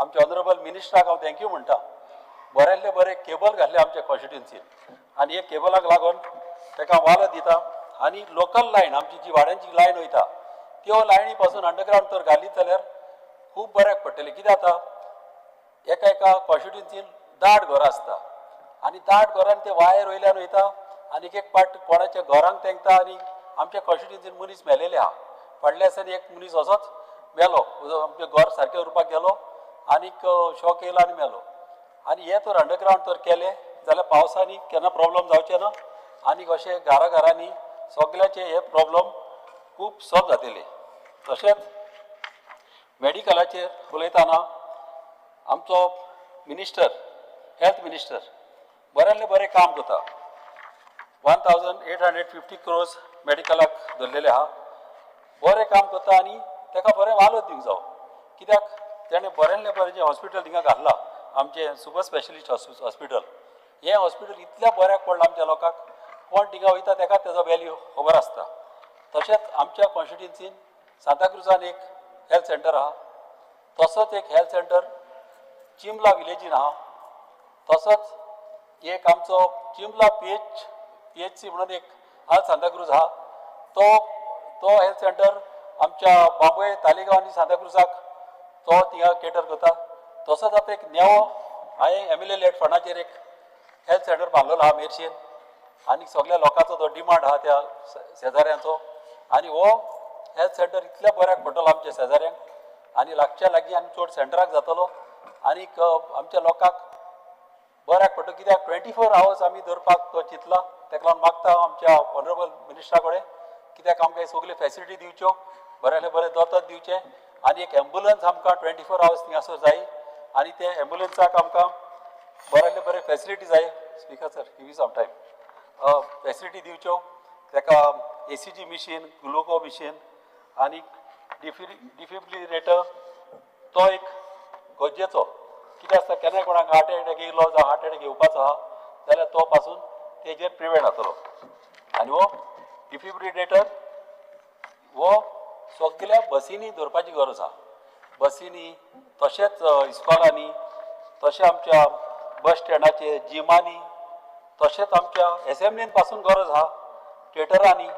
आमच्या ऑनरेबल मिनिस्टराक हांव thank you म्हणटा, बऱ्यांतले बरे केबल घातले आमच्या कॉन्स्टिट्युन्सीन आनी हे केबलाक लागून तेका वालो दिता. आनी लोकल लायन आमची जी वाड्यांची लायन वयता त्यो लायनी पासून अंडरग्रावंड तर घालीत जाल्यार खूब बऱ्याक पडटलें. कितें जाता, एका एका कॉन्स्टिट्युन्सीन दाट घरां आसता आनी दाट घरान ते वायर वयल्यान वयता आनी एक पाट कोणाच्या घरांक तेंकता आनी आमच्या कॉन्स्टिट्युन्सीन मनीस मेलेले आहा. फाटल्या दिसांनी एक मनीस असोच मेलो, आमचें घर सारकें उरपाक गेलो आनीक शॉक येयलो आनी मेलो. आनी हे तर अंडरग्रावंड तर केले जाल्यार पावसांनी केन्ना प्रॉब्लम जावचे ना आनी अशें घरा घरांनी सगळ्याचे हे प्रॉब्लम खूब सॉल्व जातले. तशेंच मेडिकलाचेर उलयतना आमचो मिनिस्टर, हेल्थ मिनिस्टर बऱ्यांतलें बरें काम करता. 1850 क्रोर्स मेडिकलाक धरलेले आहा. बरें काम करता आनी ताका बरें वालोर दिवंक जावो, कित्याक तेणें बऱ्यांतलें बरें जें हॉस्पिटल थिंगा घातलां, आमचें सुपर स्पेशलिस्ट हॉस्पिटल, हें हॉस्पिटल इतल्या बऱ्याक पडलां आमच्या लोकांक, कोण थिंगा वयता ताका तेजो वेल्यू खबर आसता. तशेंच आमच्या कॉन्स्टिट्युन्सीन सांताक्रुजान एक हेल्थ सेंटर आहा, तसोच एक हेल्थ सेंटर चिंबला विलेजीन आहा, तसोच एक आमचो चिंबला PHC म्हणून एक आहा सांताक्रूज आहा, तो हेल्थ सेंटर आमच्या बांबोळे, तालिगांव आनी सांताक्रुजाक तो थिंगा केटर करता. तसोच आतां एक नेवो हांवें MLA late फंडाचेर एक हेल्थ सेंटर बांदलेलो आहा मेरशेन आनी सगळ्या लोकांचो तो डिमांड आहा त्या शेजाऱ्यांचो आनी हो हेल्थ सेंटर इतल्या बऱ्याक पडटलो आमच्या शेजाऱ्यांक आनी लागच्या लागीं आनी चड सेंटराक जातलो आनीक आमच्या लोकांक बऱ्याक पडटलो, कित्याक 24 आवर्स आमी दवरपाक तो चिंतला. ताका लागून मागता आमच्या ऑनरेबल मिनिस्टरा कडेन, कित्याक आमकां सगल्यो फेसिलिटी दिवच्यो, बऱ्यांतलें बरें दोतोर दिवचें आनी एक एम्बुलन्स आमकां 24 आवर्स थिंगासर जाय आनी ते एम्बुलन्साक आमकां बऱ्यांतलें बरें फेसिलिटी जाय. Speaker sir, give some time. Facility दिवच्यो ताका ACG machine, gluco machine आनी डिफिब्रिलेटर तो एक गरजेचो, कितें आसता केन्नाय कोणाक हार्ट एटॅक येयलो जावं हार्ट एटॅक येवपाचो आहा जाल्यार तो पासून तेजेर प्रिवेंट जातलो. आनी हो डिफिब्रिलेटर हो सगल्या बसींनी दवरपाची गरज आहा, बसींनी तशेंच इस्कॉलांनी, तशें आमच्या बस स्टँडाचेर, जिमांनी, तशेंच आमच्या एसेंब्लीन पासून गरज आहा, थिएटरांनी.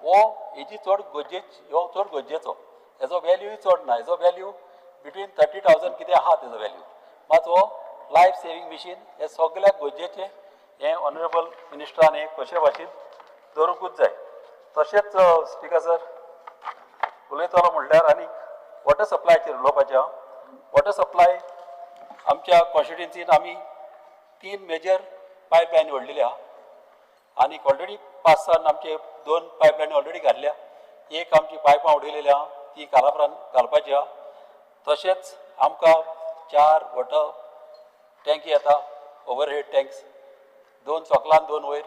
हो हेजी चड गरजेची, हो चड गरजेचो, हेजो वेल्यूय चड ना, हेजो वेल्यू बिटवीन 30,000 कितें आहा तेजो वेल्यू, मात हो लायफ सेवींग मिशीन हें सगळ्याक गरजेचें, हें ऑनरेबल मिनिस्टरान हें कशे भाशेन दवरूंकूच जाय. तशेंच स्पिकर सर उलयतलो म्हणल्यार आनी वॉटर सप्लायचेर उलोवपाचें आहा. वॉटर सप्लाय आमच्या कॉन्स्टिट्युन्सीन आमी 3 मेजर पायपलायन व्हडलेली आहा आनी ऑलरेडी 5-6 आमचे 2 पायपलायन ऑलरेडी घातल्या, एक आमची पायपां उडयलेली आहा ती कालापरान घालपाची आहा. तशेंच आमकां 4 वॉटर टँकी येता, ओवरहेड टँक्स, 2 सोकलान 2 वयर,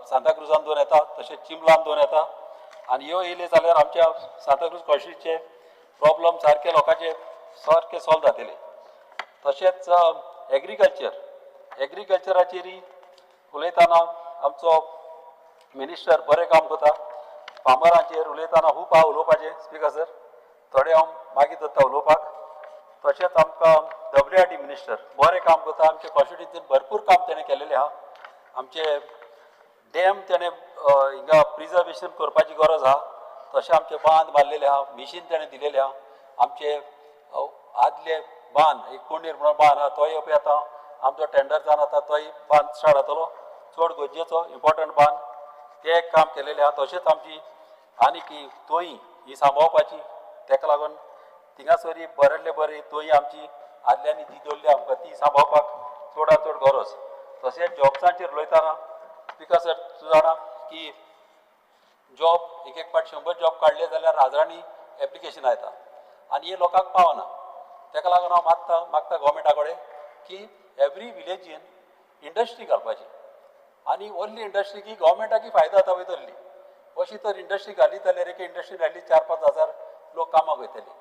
सांताक्रुजान 2 येता, तशेंच चिंबलान 2 येता. आनी ह्यो येयले जाल्यार आमच्या सांताक्रूज कॉन्स्टिट्युन्सीचे प्रॉब्लम सारके लोकांचे सारके सॉल्व जातले. तशेंच एग्रीकल्चराचेरय उलयतना आमचो मिनिस्टर बरें काम करता. फार्मरांचेर उलयतना खूब आहा उलोवपाचें स्पिकर सर, थोडे हांव मागीर दवरता उलोवपाक. तशेंच आमकां WRD minister बरें काम करता, आमचे कॉन्स्टिट्युन्सीन भरपूर काम तेणें केलेलें आहा. आमचे डॅम तेणें हिंगा प्रिजर्वेशन करपाची गरज आहा, तशें आमचे बांद बांदलेले आहा, मिशीन तेणें दिलेलें आहा. आमचे आदले बांद, एक कोंडीर म्हणून बांद आहा, तोय पळय आतां आमचो टेंडर जावन आतां तोय बांद स्टार्ट जातलो, चड गरजेचो इम्पोर्टंट बांद, तें एक काम केलेलें आहा. तशेंच आमची आनी की तोयी ही सांबाळपाची, ताका लागून थिंगासर बऱ्यांतले बरी तोयी आमची आदल्यांनी जी दवरली आमकां ती सांबाळपाक चडांत चड गरज. तशेंच जॉब्सांचेर उलयतना स्पिकर सर तूं जाणा की जॉब एक एक फावट 100 जॉब काडले जाल्यार हजारांनी एप्लिकेशनां येता आनी हे लोकांक पावना. ताका लागून हांव मागता गोवोरमेंटा कडेन की एवरी विलेजीन इंडस्ट्री घालपाची आनी ओन्ली इंडस्ट्री की गोवोरमेंटाकूय फायदो जाता वयतली तल्ली. अशी तर इंडस्ट्री घालीत जाल्यार एक इंडस्ट्री घाली 4-5 हजार लोक कामाक वयतले.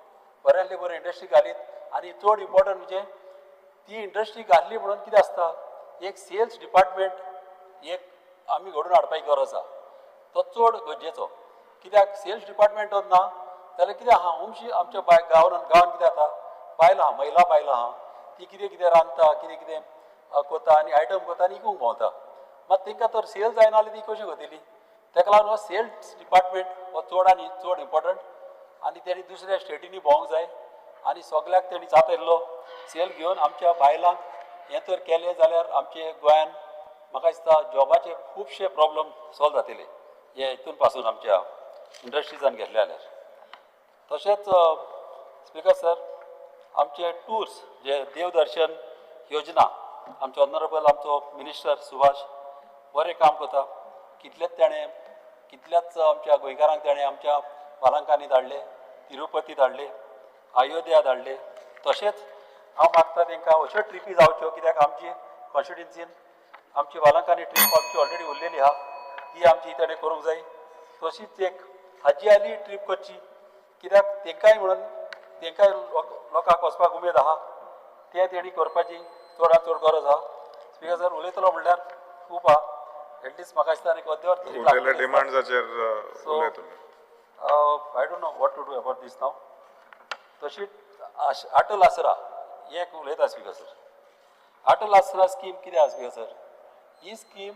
बऱ्यांतली बरी इंडस्ट्री घालीत आनी चड इम्पोर्टंट म्हणजे ती इंडस्ट्री घातली म्हणून कितें आसता, एक सेल्स डिपार्टमेंट एक आमी घडोवन हाडपाची गरज आहा, तो चड गरजेचो. कित्याक सेल्स डिपार्टमेंट ना जाल्यार कितें आहा, खुबशी आमच्या गांवान कितें जाता, बायलां आहा, महिला बायलां आहा, ती कितें कितें रांदता, कितें कितें करता आनी आयटम करता आनी विकूंक भोंवता. मात तांकां तर सेल जायना जाल्यार ती कशी करतली. ताका लागून हो सेल्स डिपार्टमेंट हो चड आनी चड इम्पोर्टंट आनी तेणी दुसऱ्या स्टेटींनी भोंवंक जाय आनी सगल्याक तेणी जाता इल्लो सेल घेवन आमच्या बायलांक हें तर केलें जाल्यार आमचे गोंयान म्हाका दिसता जॉबाचे खुबशे प्रॉब्लम सॉल्व जातले हे हितून पासून आमच्या इंडस्ट्रीजान घेतले जाल्यार. तशेंच स्पिकर सर आमचे टूर्स जे देवदर्शन योजना आमचो ऑनरेबल आमचो मिनिस्टर सुभाष बरें काम करता. कितलेच ताणें कितल्याच आमच्या गोंयकारांक ताणें आमच्या बालांकांनी धाडले, तिरुपती धाडले, अयोध्या धाडले. तशेंच हांव मागता तांकां अश्यो ट्रिपी जावच्यो, कित्याक आमची कॉन्स्टिट्युन्सीन आमची बालांकांनी ट्रीप आमची ऑलरेडी उरलेली आहा, ती आमची ताणें करूंक जाय. तशीच एक हाजी आली ट्रीप करची, कित्याक तांकांय म्हणून तांकांय लोकांक वचपाक उमेद आहा, तें तेणी करपाची चडांत चड गरज आहा. स्पिकर सर, उलयतलो म्हणल्यार खूब आहा, एटलिस्ट म्हाका दिसता आनी अर्देवर तरी उरलेल्या लागतलें. डिमांड्साचेर So, उलय तुमी. I don't know what to do about this now. तशीच अटल आसरा हें एक उलयता स्पिकर सर. अटल आसरा स्कीम कितें आसा स्पिकर सर, ही स्कीम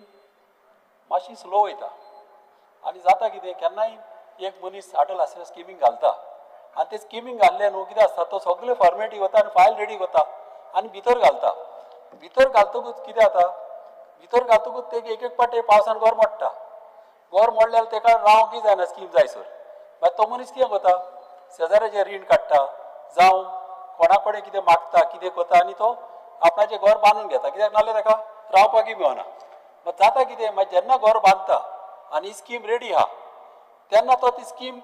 मातशी स्लो वयता आनी जाता कितें, केन्नाय एक मनीस अटल आसरा स्किमींग घालता आनी ते स्किमींग घाल्ले न्हू कितें आसता, तो सगळे फॉर्मेलिटी वता आनी फायल रेडी करता आनी भितर घालता. भितर घालतकूच कितें जाता, भितर घालतकूच ते एक एक पाटे पावसान घर मोडटा. घर मोडल्यार तेका रावंकय जायना स्कीम जायसर. मागीर तो मनीस कितें करता, शेजाऱ्याचें रीण काडटा जावं कोणा कडेन कितें मागता, कितें करता आनी तो आपणाचें घर बांदून घेता, कित्याक नाल्यार ताका रावपाकय मेळना. मागीर जाता कितें, मागीर जेन्ना घर बांदता आनी स्कीम रेडी आहा तेन्ना तो ती स्कीम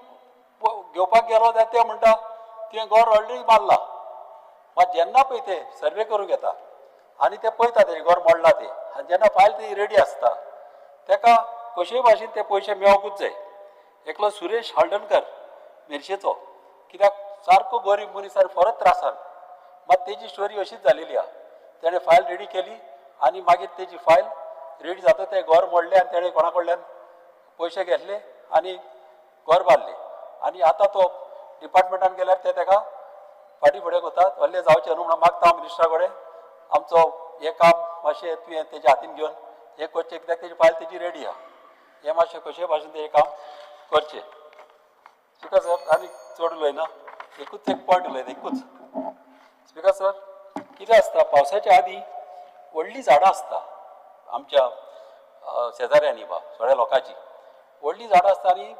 घेवपाक गेलो जाल्यार ते म्हणटा तुवें घर ऑलरेडी बांदलां. मात जेन्ना पळय ते सर्वे करूंक येता आनी ते पळयता तेजें घर मोडलां तें, आनी जेन्ना फायल ती रेडी आसता तेका कशेय भाशेन ते पयशे मेळोंकूच जाय. एकलो सुरेश हळदणकर मेरशेचो, कित्याक सारको गरीब मनीस आनी परत त्रासान, मात तेजी स्टोरी अशीच जालेली आहा. तेणें फायल रेडी केली आनी मागीर तेजी फायल रेडी जाता तें घर मोडलें आनी तेणें कोणा कडल्यान पयशे घेतले आनी घर बांदलें. आनी आतां तो डिपार्टमेंटान गेल्यार ते तेका फाटीं फुडें करतात. व्हडलें जावचें न्हू म्हणून मागता हांव मिनिस्टरा कडेन, आमचो हें काम मातशें तुवें तेज्या हातीन घेवन हें करचें, कित्याक तेजी फायल तेजी रेडी आहा. हें मातशें कशेय भाशेन तेजें काम करचें. स्पिकर सर, आनी चड उलयना, एकूच एक पॉयंट उलयता एकूच. स्पिकर सर, कितें आसता, पावसाच्या आदीं व्हडलीं झाडां आसता आमच्या शेजाऱ्यांनी बा थोड्या लोकांची व्हडलीं झाडां आसता आनी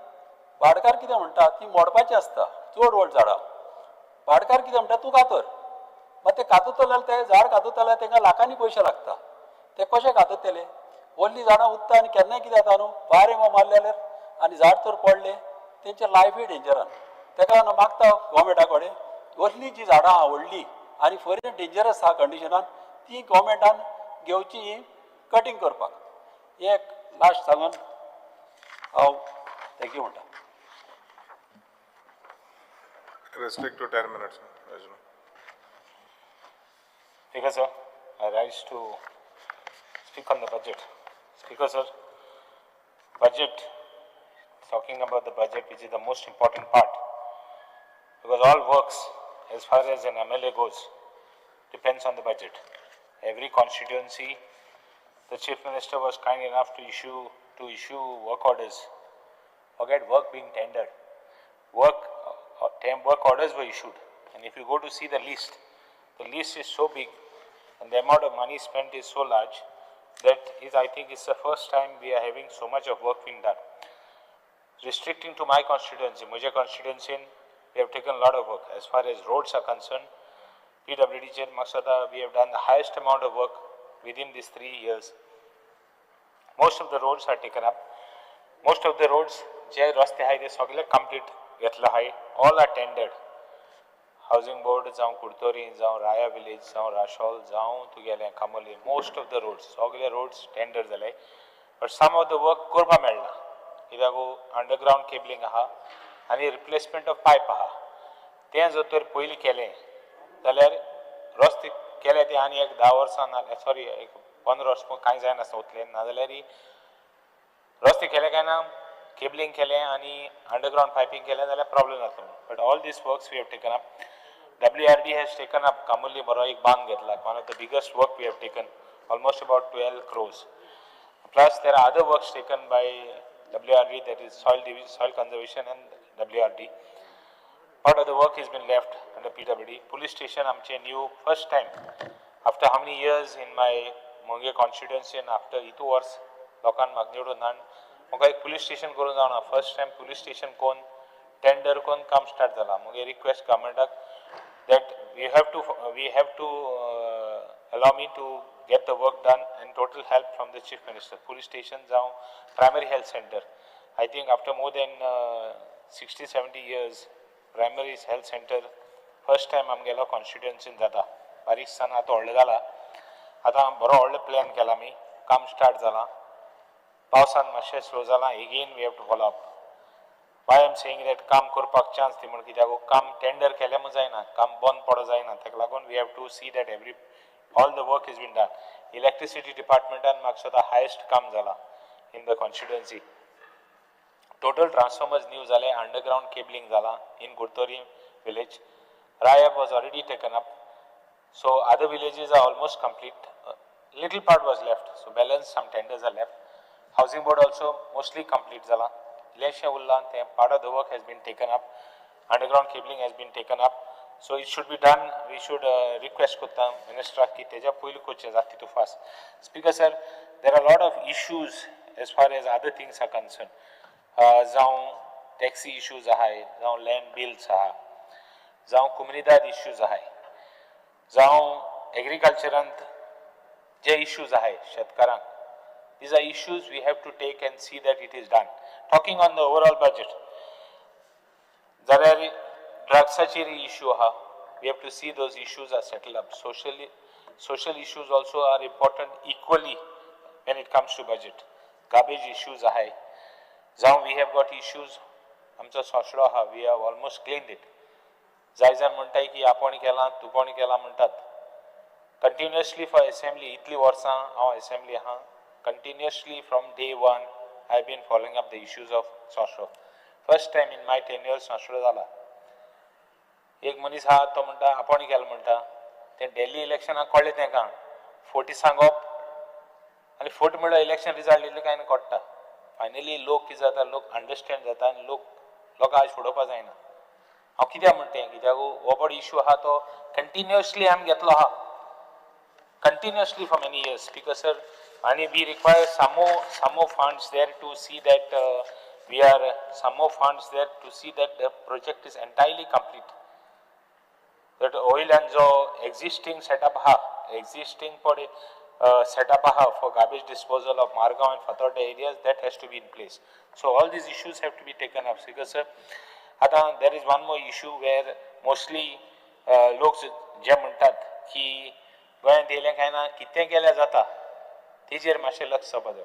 भाटकार कितें म्हणटा, ती मोडपाची आसता चड व्हड झाडां. भाटकार कितें म्हणटा, तूं कातर. मात ते कातरतले जाल्यार ते झाड कातरतले जाल्यार तांकां लाखांनी पयशे लागता. ते कशे कातरतले, व्हडलीं झाडां उत्ता आनी केन्नाय कितें जाता न्हू, वारें मारलें जाल्यार आनी झाड तर पडलें तेंचे लायफूय डेंजरान. ताका लागून मागता गोवोरमेंटा कडेन, असलीं जीं झाडां आहा व्हडलीं आनी फरी डेंजरस आहा कंडिशनान, ती गोवोरमेंटान घेवची ही कटींग करपाक. हें एक लास्ट सांगून हांव thank you म्हणटा. Restrict to 10 minutes, Rajnu. Speaker sir, I rise to speak on the budget. Speaker sir, budget, talking about the budget, which is the most important part, because all works as far as an MLA goes depends on the budget. Every constituency, the Chief Minister was kind enough to issue work orders. Forget work being tendered. Work orders were issued, and if you go to see the list, the list is so big and the amount of money spent is so large that is, I think, it's the first time we are having so much of work being done. Restricting to my constituency, Mujhe constituency, we have taken a lot of work. As far as roads are concerned, PWD Chair Maksada, we have done the highest amount of work within these 3 years. Most of the roads are taken up. Most of the roads, जे रस्ते आहाय ते सगळे complete घेतले आहाय, all are tendered. Housing board जावं कुडतरी जावं राया village जावं राशोल जावं तुगेलें कामोली, most of the roads सगळे रोड्स टेंडर जाले. But some of the work करपाक मेळना, कित्याक अंडरग्रावंड केबलिंग आहा आनी रिप्लेसमेंट ऑफ पायप आहा. तें जर तर पयलीं केलें जाल्यार रस्ते केले ते आनी एक 10 वर्सां ना, सॉरी एक 15 वर्सां कांय जायनासता उतलें, नाजाल्यार रस्ते केले काय ना केबलिंग केलें आनी अंडरग्रावंड पायपींग केलें जाल्यार प्रॉब्लेम जातलो. But all these works we have taken up. WRD has taken up Camogli बरो एक बांद घेतला, one of the biggest work we have taken, almost about 12 crores. Plus there are other works taken by WRD, that is soil division, soil conservation and WRD. Part of the work has been left under PWD. Police station आमचे new first time after how many years in my Monge constituency and after इतू वर्स लोकांक म्हाका निवडून हाड म्हाका एक police station करूंक जावना. फर्स्ट टायम पुलीस स्टेशन कोन टेंडर कोन काम स्टार्ट जाला. मुगे request गव्हर्मेंटाक that we have to allow me to get the work done and total help from the Chief Minister. Police station जावं primary health center. I think after more than 60-70 years, primary health center first time आमगेलो कॉन्स्टिट्युएन्सीन जाता. बारीकसान आतां व्हडलें जाला. आतां बरो व्हडलो plan केला आमी, काम स्टार्ट जालां. पावसान मातशें स्लो जालां, again we have to follow up. Why am saying that काम करपाक चान्स दी म्हण कित्याक काम टेंडर केलें म्हूण जायना, काम बंद पडो जायना. ताका लागून we have to see that every all the work is been done. Electricity डिपार्टमेंटान म्हाका सुद्दां हायस्ट काम जालां in the constituency. Total transformers new जाले, अंडरग्रावंड केबलिंग जालां in Curtorim village. Rayap was already taken up. So other villages are almost complete. Little part was left, so balance some tenders are left. Housing board also mostly complete जाला. इल्लेशें उरलां तें part of the work has been taken up. Underground cabling has been taken up. So it should be done. We should request करता मिनिस्टराक की तेज्या पयलीं करचें जाता तितू fast. Speaker sir, there are lot of issues as far as other things are concern. जावं taxi issues आहाय, जावं लँड बिल्स आहा, जावं कोमुनिदाद इश्यूज आहाय, जावं एग्रीकल्चरांत जे इश्यूज आहाय शेतकारांक, these are issues we have to take and see that it is done. Talking on the overall budget, जाल्यार ड्रग्साचेर इश्यू आहा, we have to see those issues are settle up. Social issues also are important equally when it comes to budget. Garbage issues आहाय, जावं we have got issues, आमचो सोंसडो आहा, we have almost cleaned it. जाय जाण म्हणटाय की आपूण केलां तुपण केलां म्हणटात. कंटिन्युअसली फॉर एसेंब्ली इतलीं वर्सां हांव एसेंब्ली आहा, continuously from day one I been following up the issues of Sosro. First time in my 10 years Sosro जाला. एक मनीस आहा तो म्हणटा आपूण केलां म्हणटा, तें डेली इलेक्शनाक कळ्ळें तेंकां फटी सांगप आनी फट म्हणल्यार इलेक्शन रिजल्ट येयले काय कळटा. फायनली लोक कितें जाता, लोक अंडरस्टँड जाता आनी लोक लोकांक आयज फटोवपा जायना. हांव कित्याक म्हणटा हें, कित्याक हो पळय इशू आहा तो कंटिन्युअसली आमी घेतलो आहा, continuously for many years. Speaker sir, and we require some more funds there to see that we are some more funds there to see that the project is entirely complete. That oil and जो existing setup आहा, existing पळय setup आहा for garbage disposal of Margao and Fatorda areas, that has to be in place. So all these issues have to be taken up. Because sir, आतां there is one more issue where mostly लोक जे म्हणटात की गोंयांत येयलें काय ना कितें केल्यार जाता, तेजेर मातशें लक्ष जावपा जाय.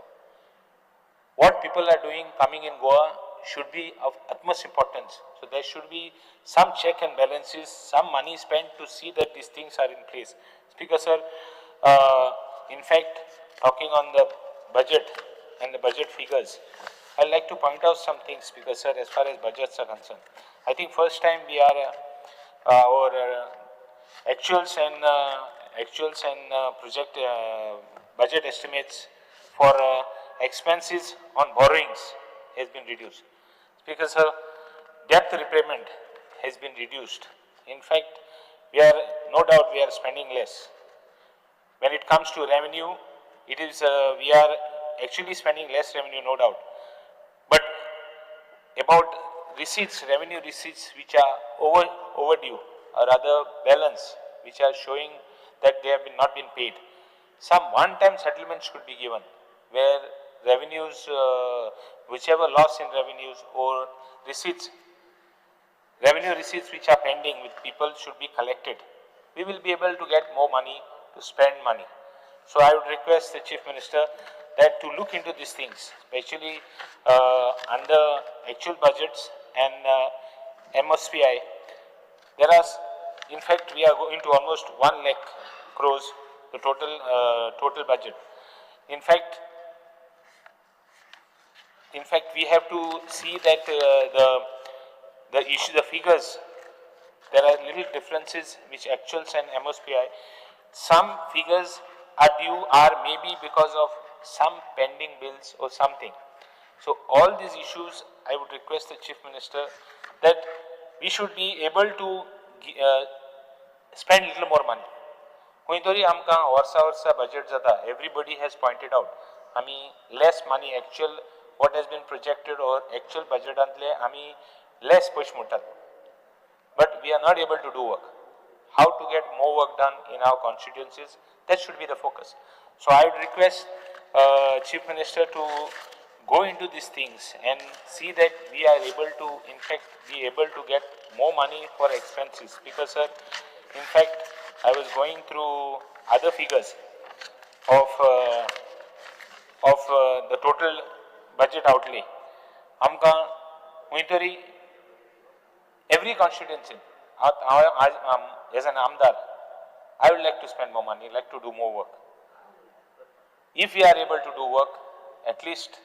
What people are doing coming in Goa should be of utmost importance. So there should be some check and balances, some money spent to see that these things are in place. Speaker sir, in fact, talking on the budget and the budget figures, I'd like to point out some things, Speaker sir, as far as budgets are concerned. I think first time we are, our actuals and project budget estimates for expenses on borrowings has been reduced. Speaker sir, debt repayment has been reduced. In fact, we are no doubt we are spending less. When it comes to revenue, it is we are actually spending less revenue, no doubt. But about receipts, revenue receipts which are overdue or rather balance which are showing that they have not been paid. Some one-time settlements could be given where revenues, whichever loss in revenues or receipts, revenue receipts which are pending with people should be collected. We will be able to get more money to spend money. So I would request the Chief Minister that to look into these things, especially under actual budgets and MoSPI. There are, in fact, we are going to almost 1 lakh crores, the total budget. In fact, we have to see that the issue, the figures, there are little differences which actuals and MoSPI. Some figures are due are maybe because of some pending bills or something. So all these issues, I would request the Chief Minister that we should be able to spend little more money. खंय तरी आमकां वर्सा वर्सा budget जाता, everybody has pointed out, आमी less money actual what has been projected or actual बजेटांतले आमी less पयशे म्हणटात, but we are not able to do work. how to get more work done in our constituencies, that should be the focus. So I would request Chief Minister to go into these things and see that we are able to, in fact, be able to get more money for expenses. Because sir, in fact, I was going through other figures of the total budget outlay. Amka huy every constituency, as an Amdar, I would like to spend more money, like to do more work. If we are able to do work, at least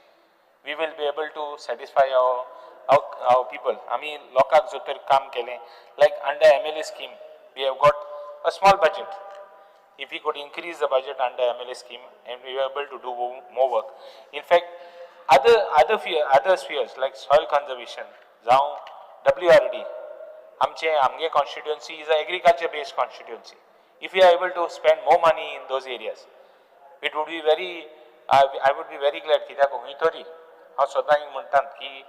we will be able to satisfy our people. I mean, lokak jo tar kaam kele, like under MLA scheme, we have got a small budget. If we could increase the budget under MLA scheme and we were able to do more work. In fact, other spheres like soil conservation, जावं WRD, आमचे constituency is an agriculture based constituency. If we are able to spend more money in those areas, it would be very, I would be very glad. कित्याक खंय तरी हांव सदां म्हणटात की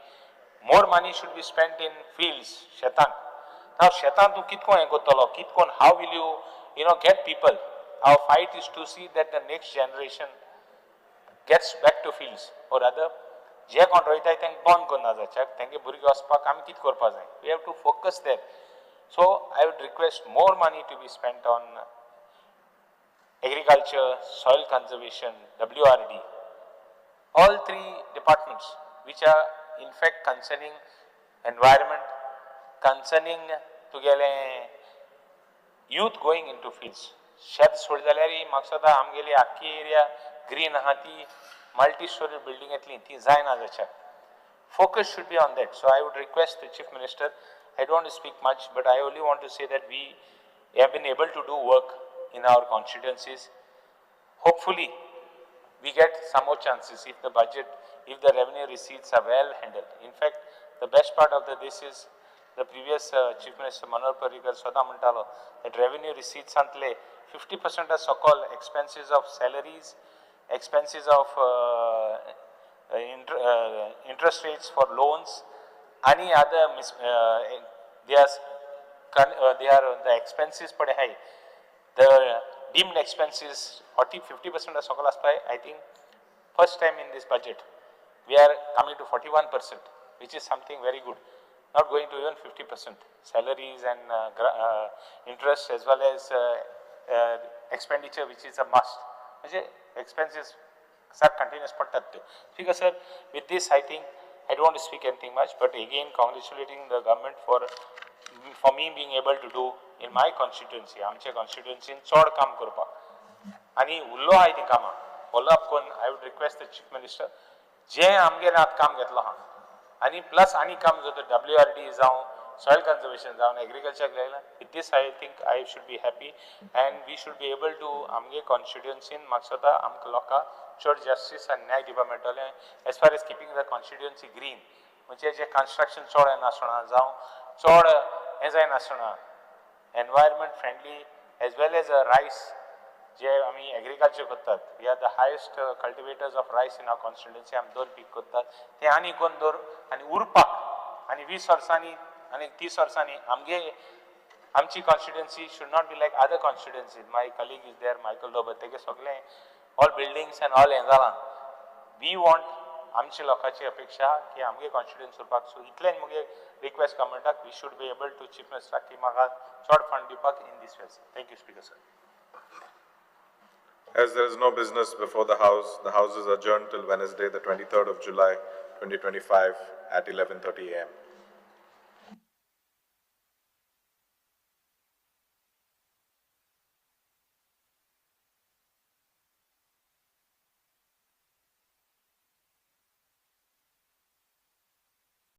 more money should be spent in fields, शेतान. Now शेतान तूं कितको हें करतलो, कितकोन, how will you, you know, get people. Our fight is to see that the next generation gets back to fields, or rather, जे कोण रोयताय तांकां बंद करना जाय, तांगे भुरगे वचपाक आमी कितें करपा जाय. We have to focus there. So I would request more money to be spent on agriculture, soil conservation, WRD, all three departments which are in fact concerning environment, concerning तुगेले youth going into fields. शेत सोड जाल्यार म्हाका सदां आमगेली आख्खी area green आहा, ती मल्टी स्टोरी बिल्डींग येतली ती जायना जाच्या. Focus should be on that. So I would request the Chief Minister, I don't want to speak much, but I only want to say that we have been able to do work in our constituencies. Hopefully, we get some more chances if the budget, if the revenue receipts are well handled. In fact, the best part of this is the previous Chief Minister Manohar Parrikar Sada Mantalo, that revenue receipts antle 50% of so-called expenses of salaries, expenses of interest rates for loans, any other they are the expenses per high. The deemed expenses 40-50% of so-called I think first time in this budget we are coming to 41%, which is something very good. Not going to even 50% salaries and interest as well as expenditure, which is a must. Expenses are continuous. Because sir, with this I think I don't want to speak anything much, but again congratulating the government for me being able to do in my constituency, आमचे constituency in चड काम करपाक आनी उल्लो आहा ती कामां follow up करून I would request the Chief Minister जे आमगेर आतां काम घेतलो आहा आनी प्लस आनी काम जाता WRD जावं सॉयल कन्जर्वेशन जावं एग्रीकल्चर लागला. With this I think I should be happy and we should be able to आमगे कॉन्स्टिट्युएन्सीन म्हाका दिसता आमकां लोकांक चड जस्टीस आनी न्याय दिवपाक मेळटलें as far as keeping the constituency green. म्हणजे जे कन्स्ट्रक्शन चड येनासतना जावं चड हें जायनासतना environment friendly as well as a rice जे आमी एग्रीकल्चर करतात. We are the highest cultivators of rice in our constituency. आमी दोन पीक करतात ते आनी कोण दवर आनी उरपाक आनी 20 वर्सांनी आनी 30 वर्सांनी आमगे आमची constituency should not be like other constituency. My colleague is there Michael Lobo, तेगे सगळे ऑल बिल्डिंग्स एंड ऑल हें जालां. We want आमच्या लोकांची अपेक्षा की आमगे कॉन्स्टिट्युएन्सी उरपाक. सो इतलें मुगे रिक्वेस्ट गव्हर्मेंटाक we should be able to chief मिनिस्टराक की म्हाका चड फंड दिवपाक in this ways. Thank you speaker sir. As there is no business before the House is adjourned till Wednesday, the 23rd of July, 2025 at 11:30 a.m.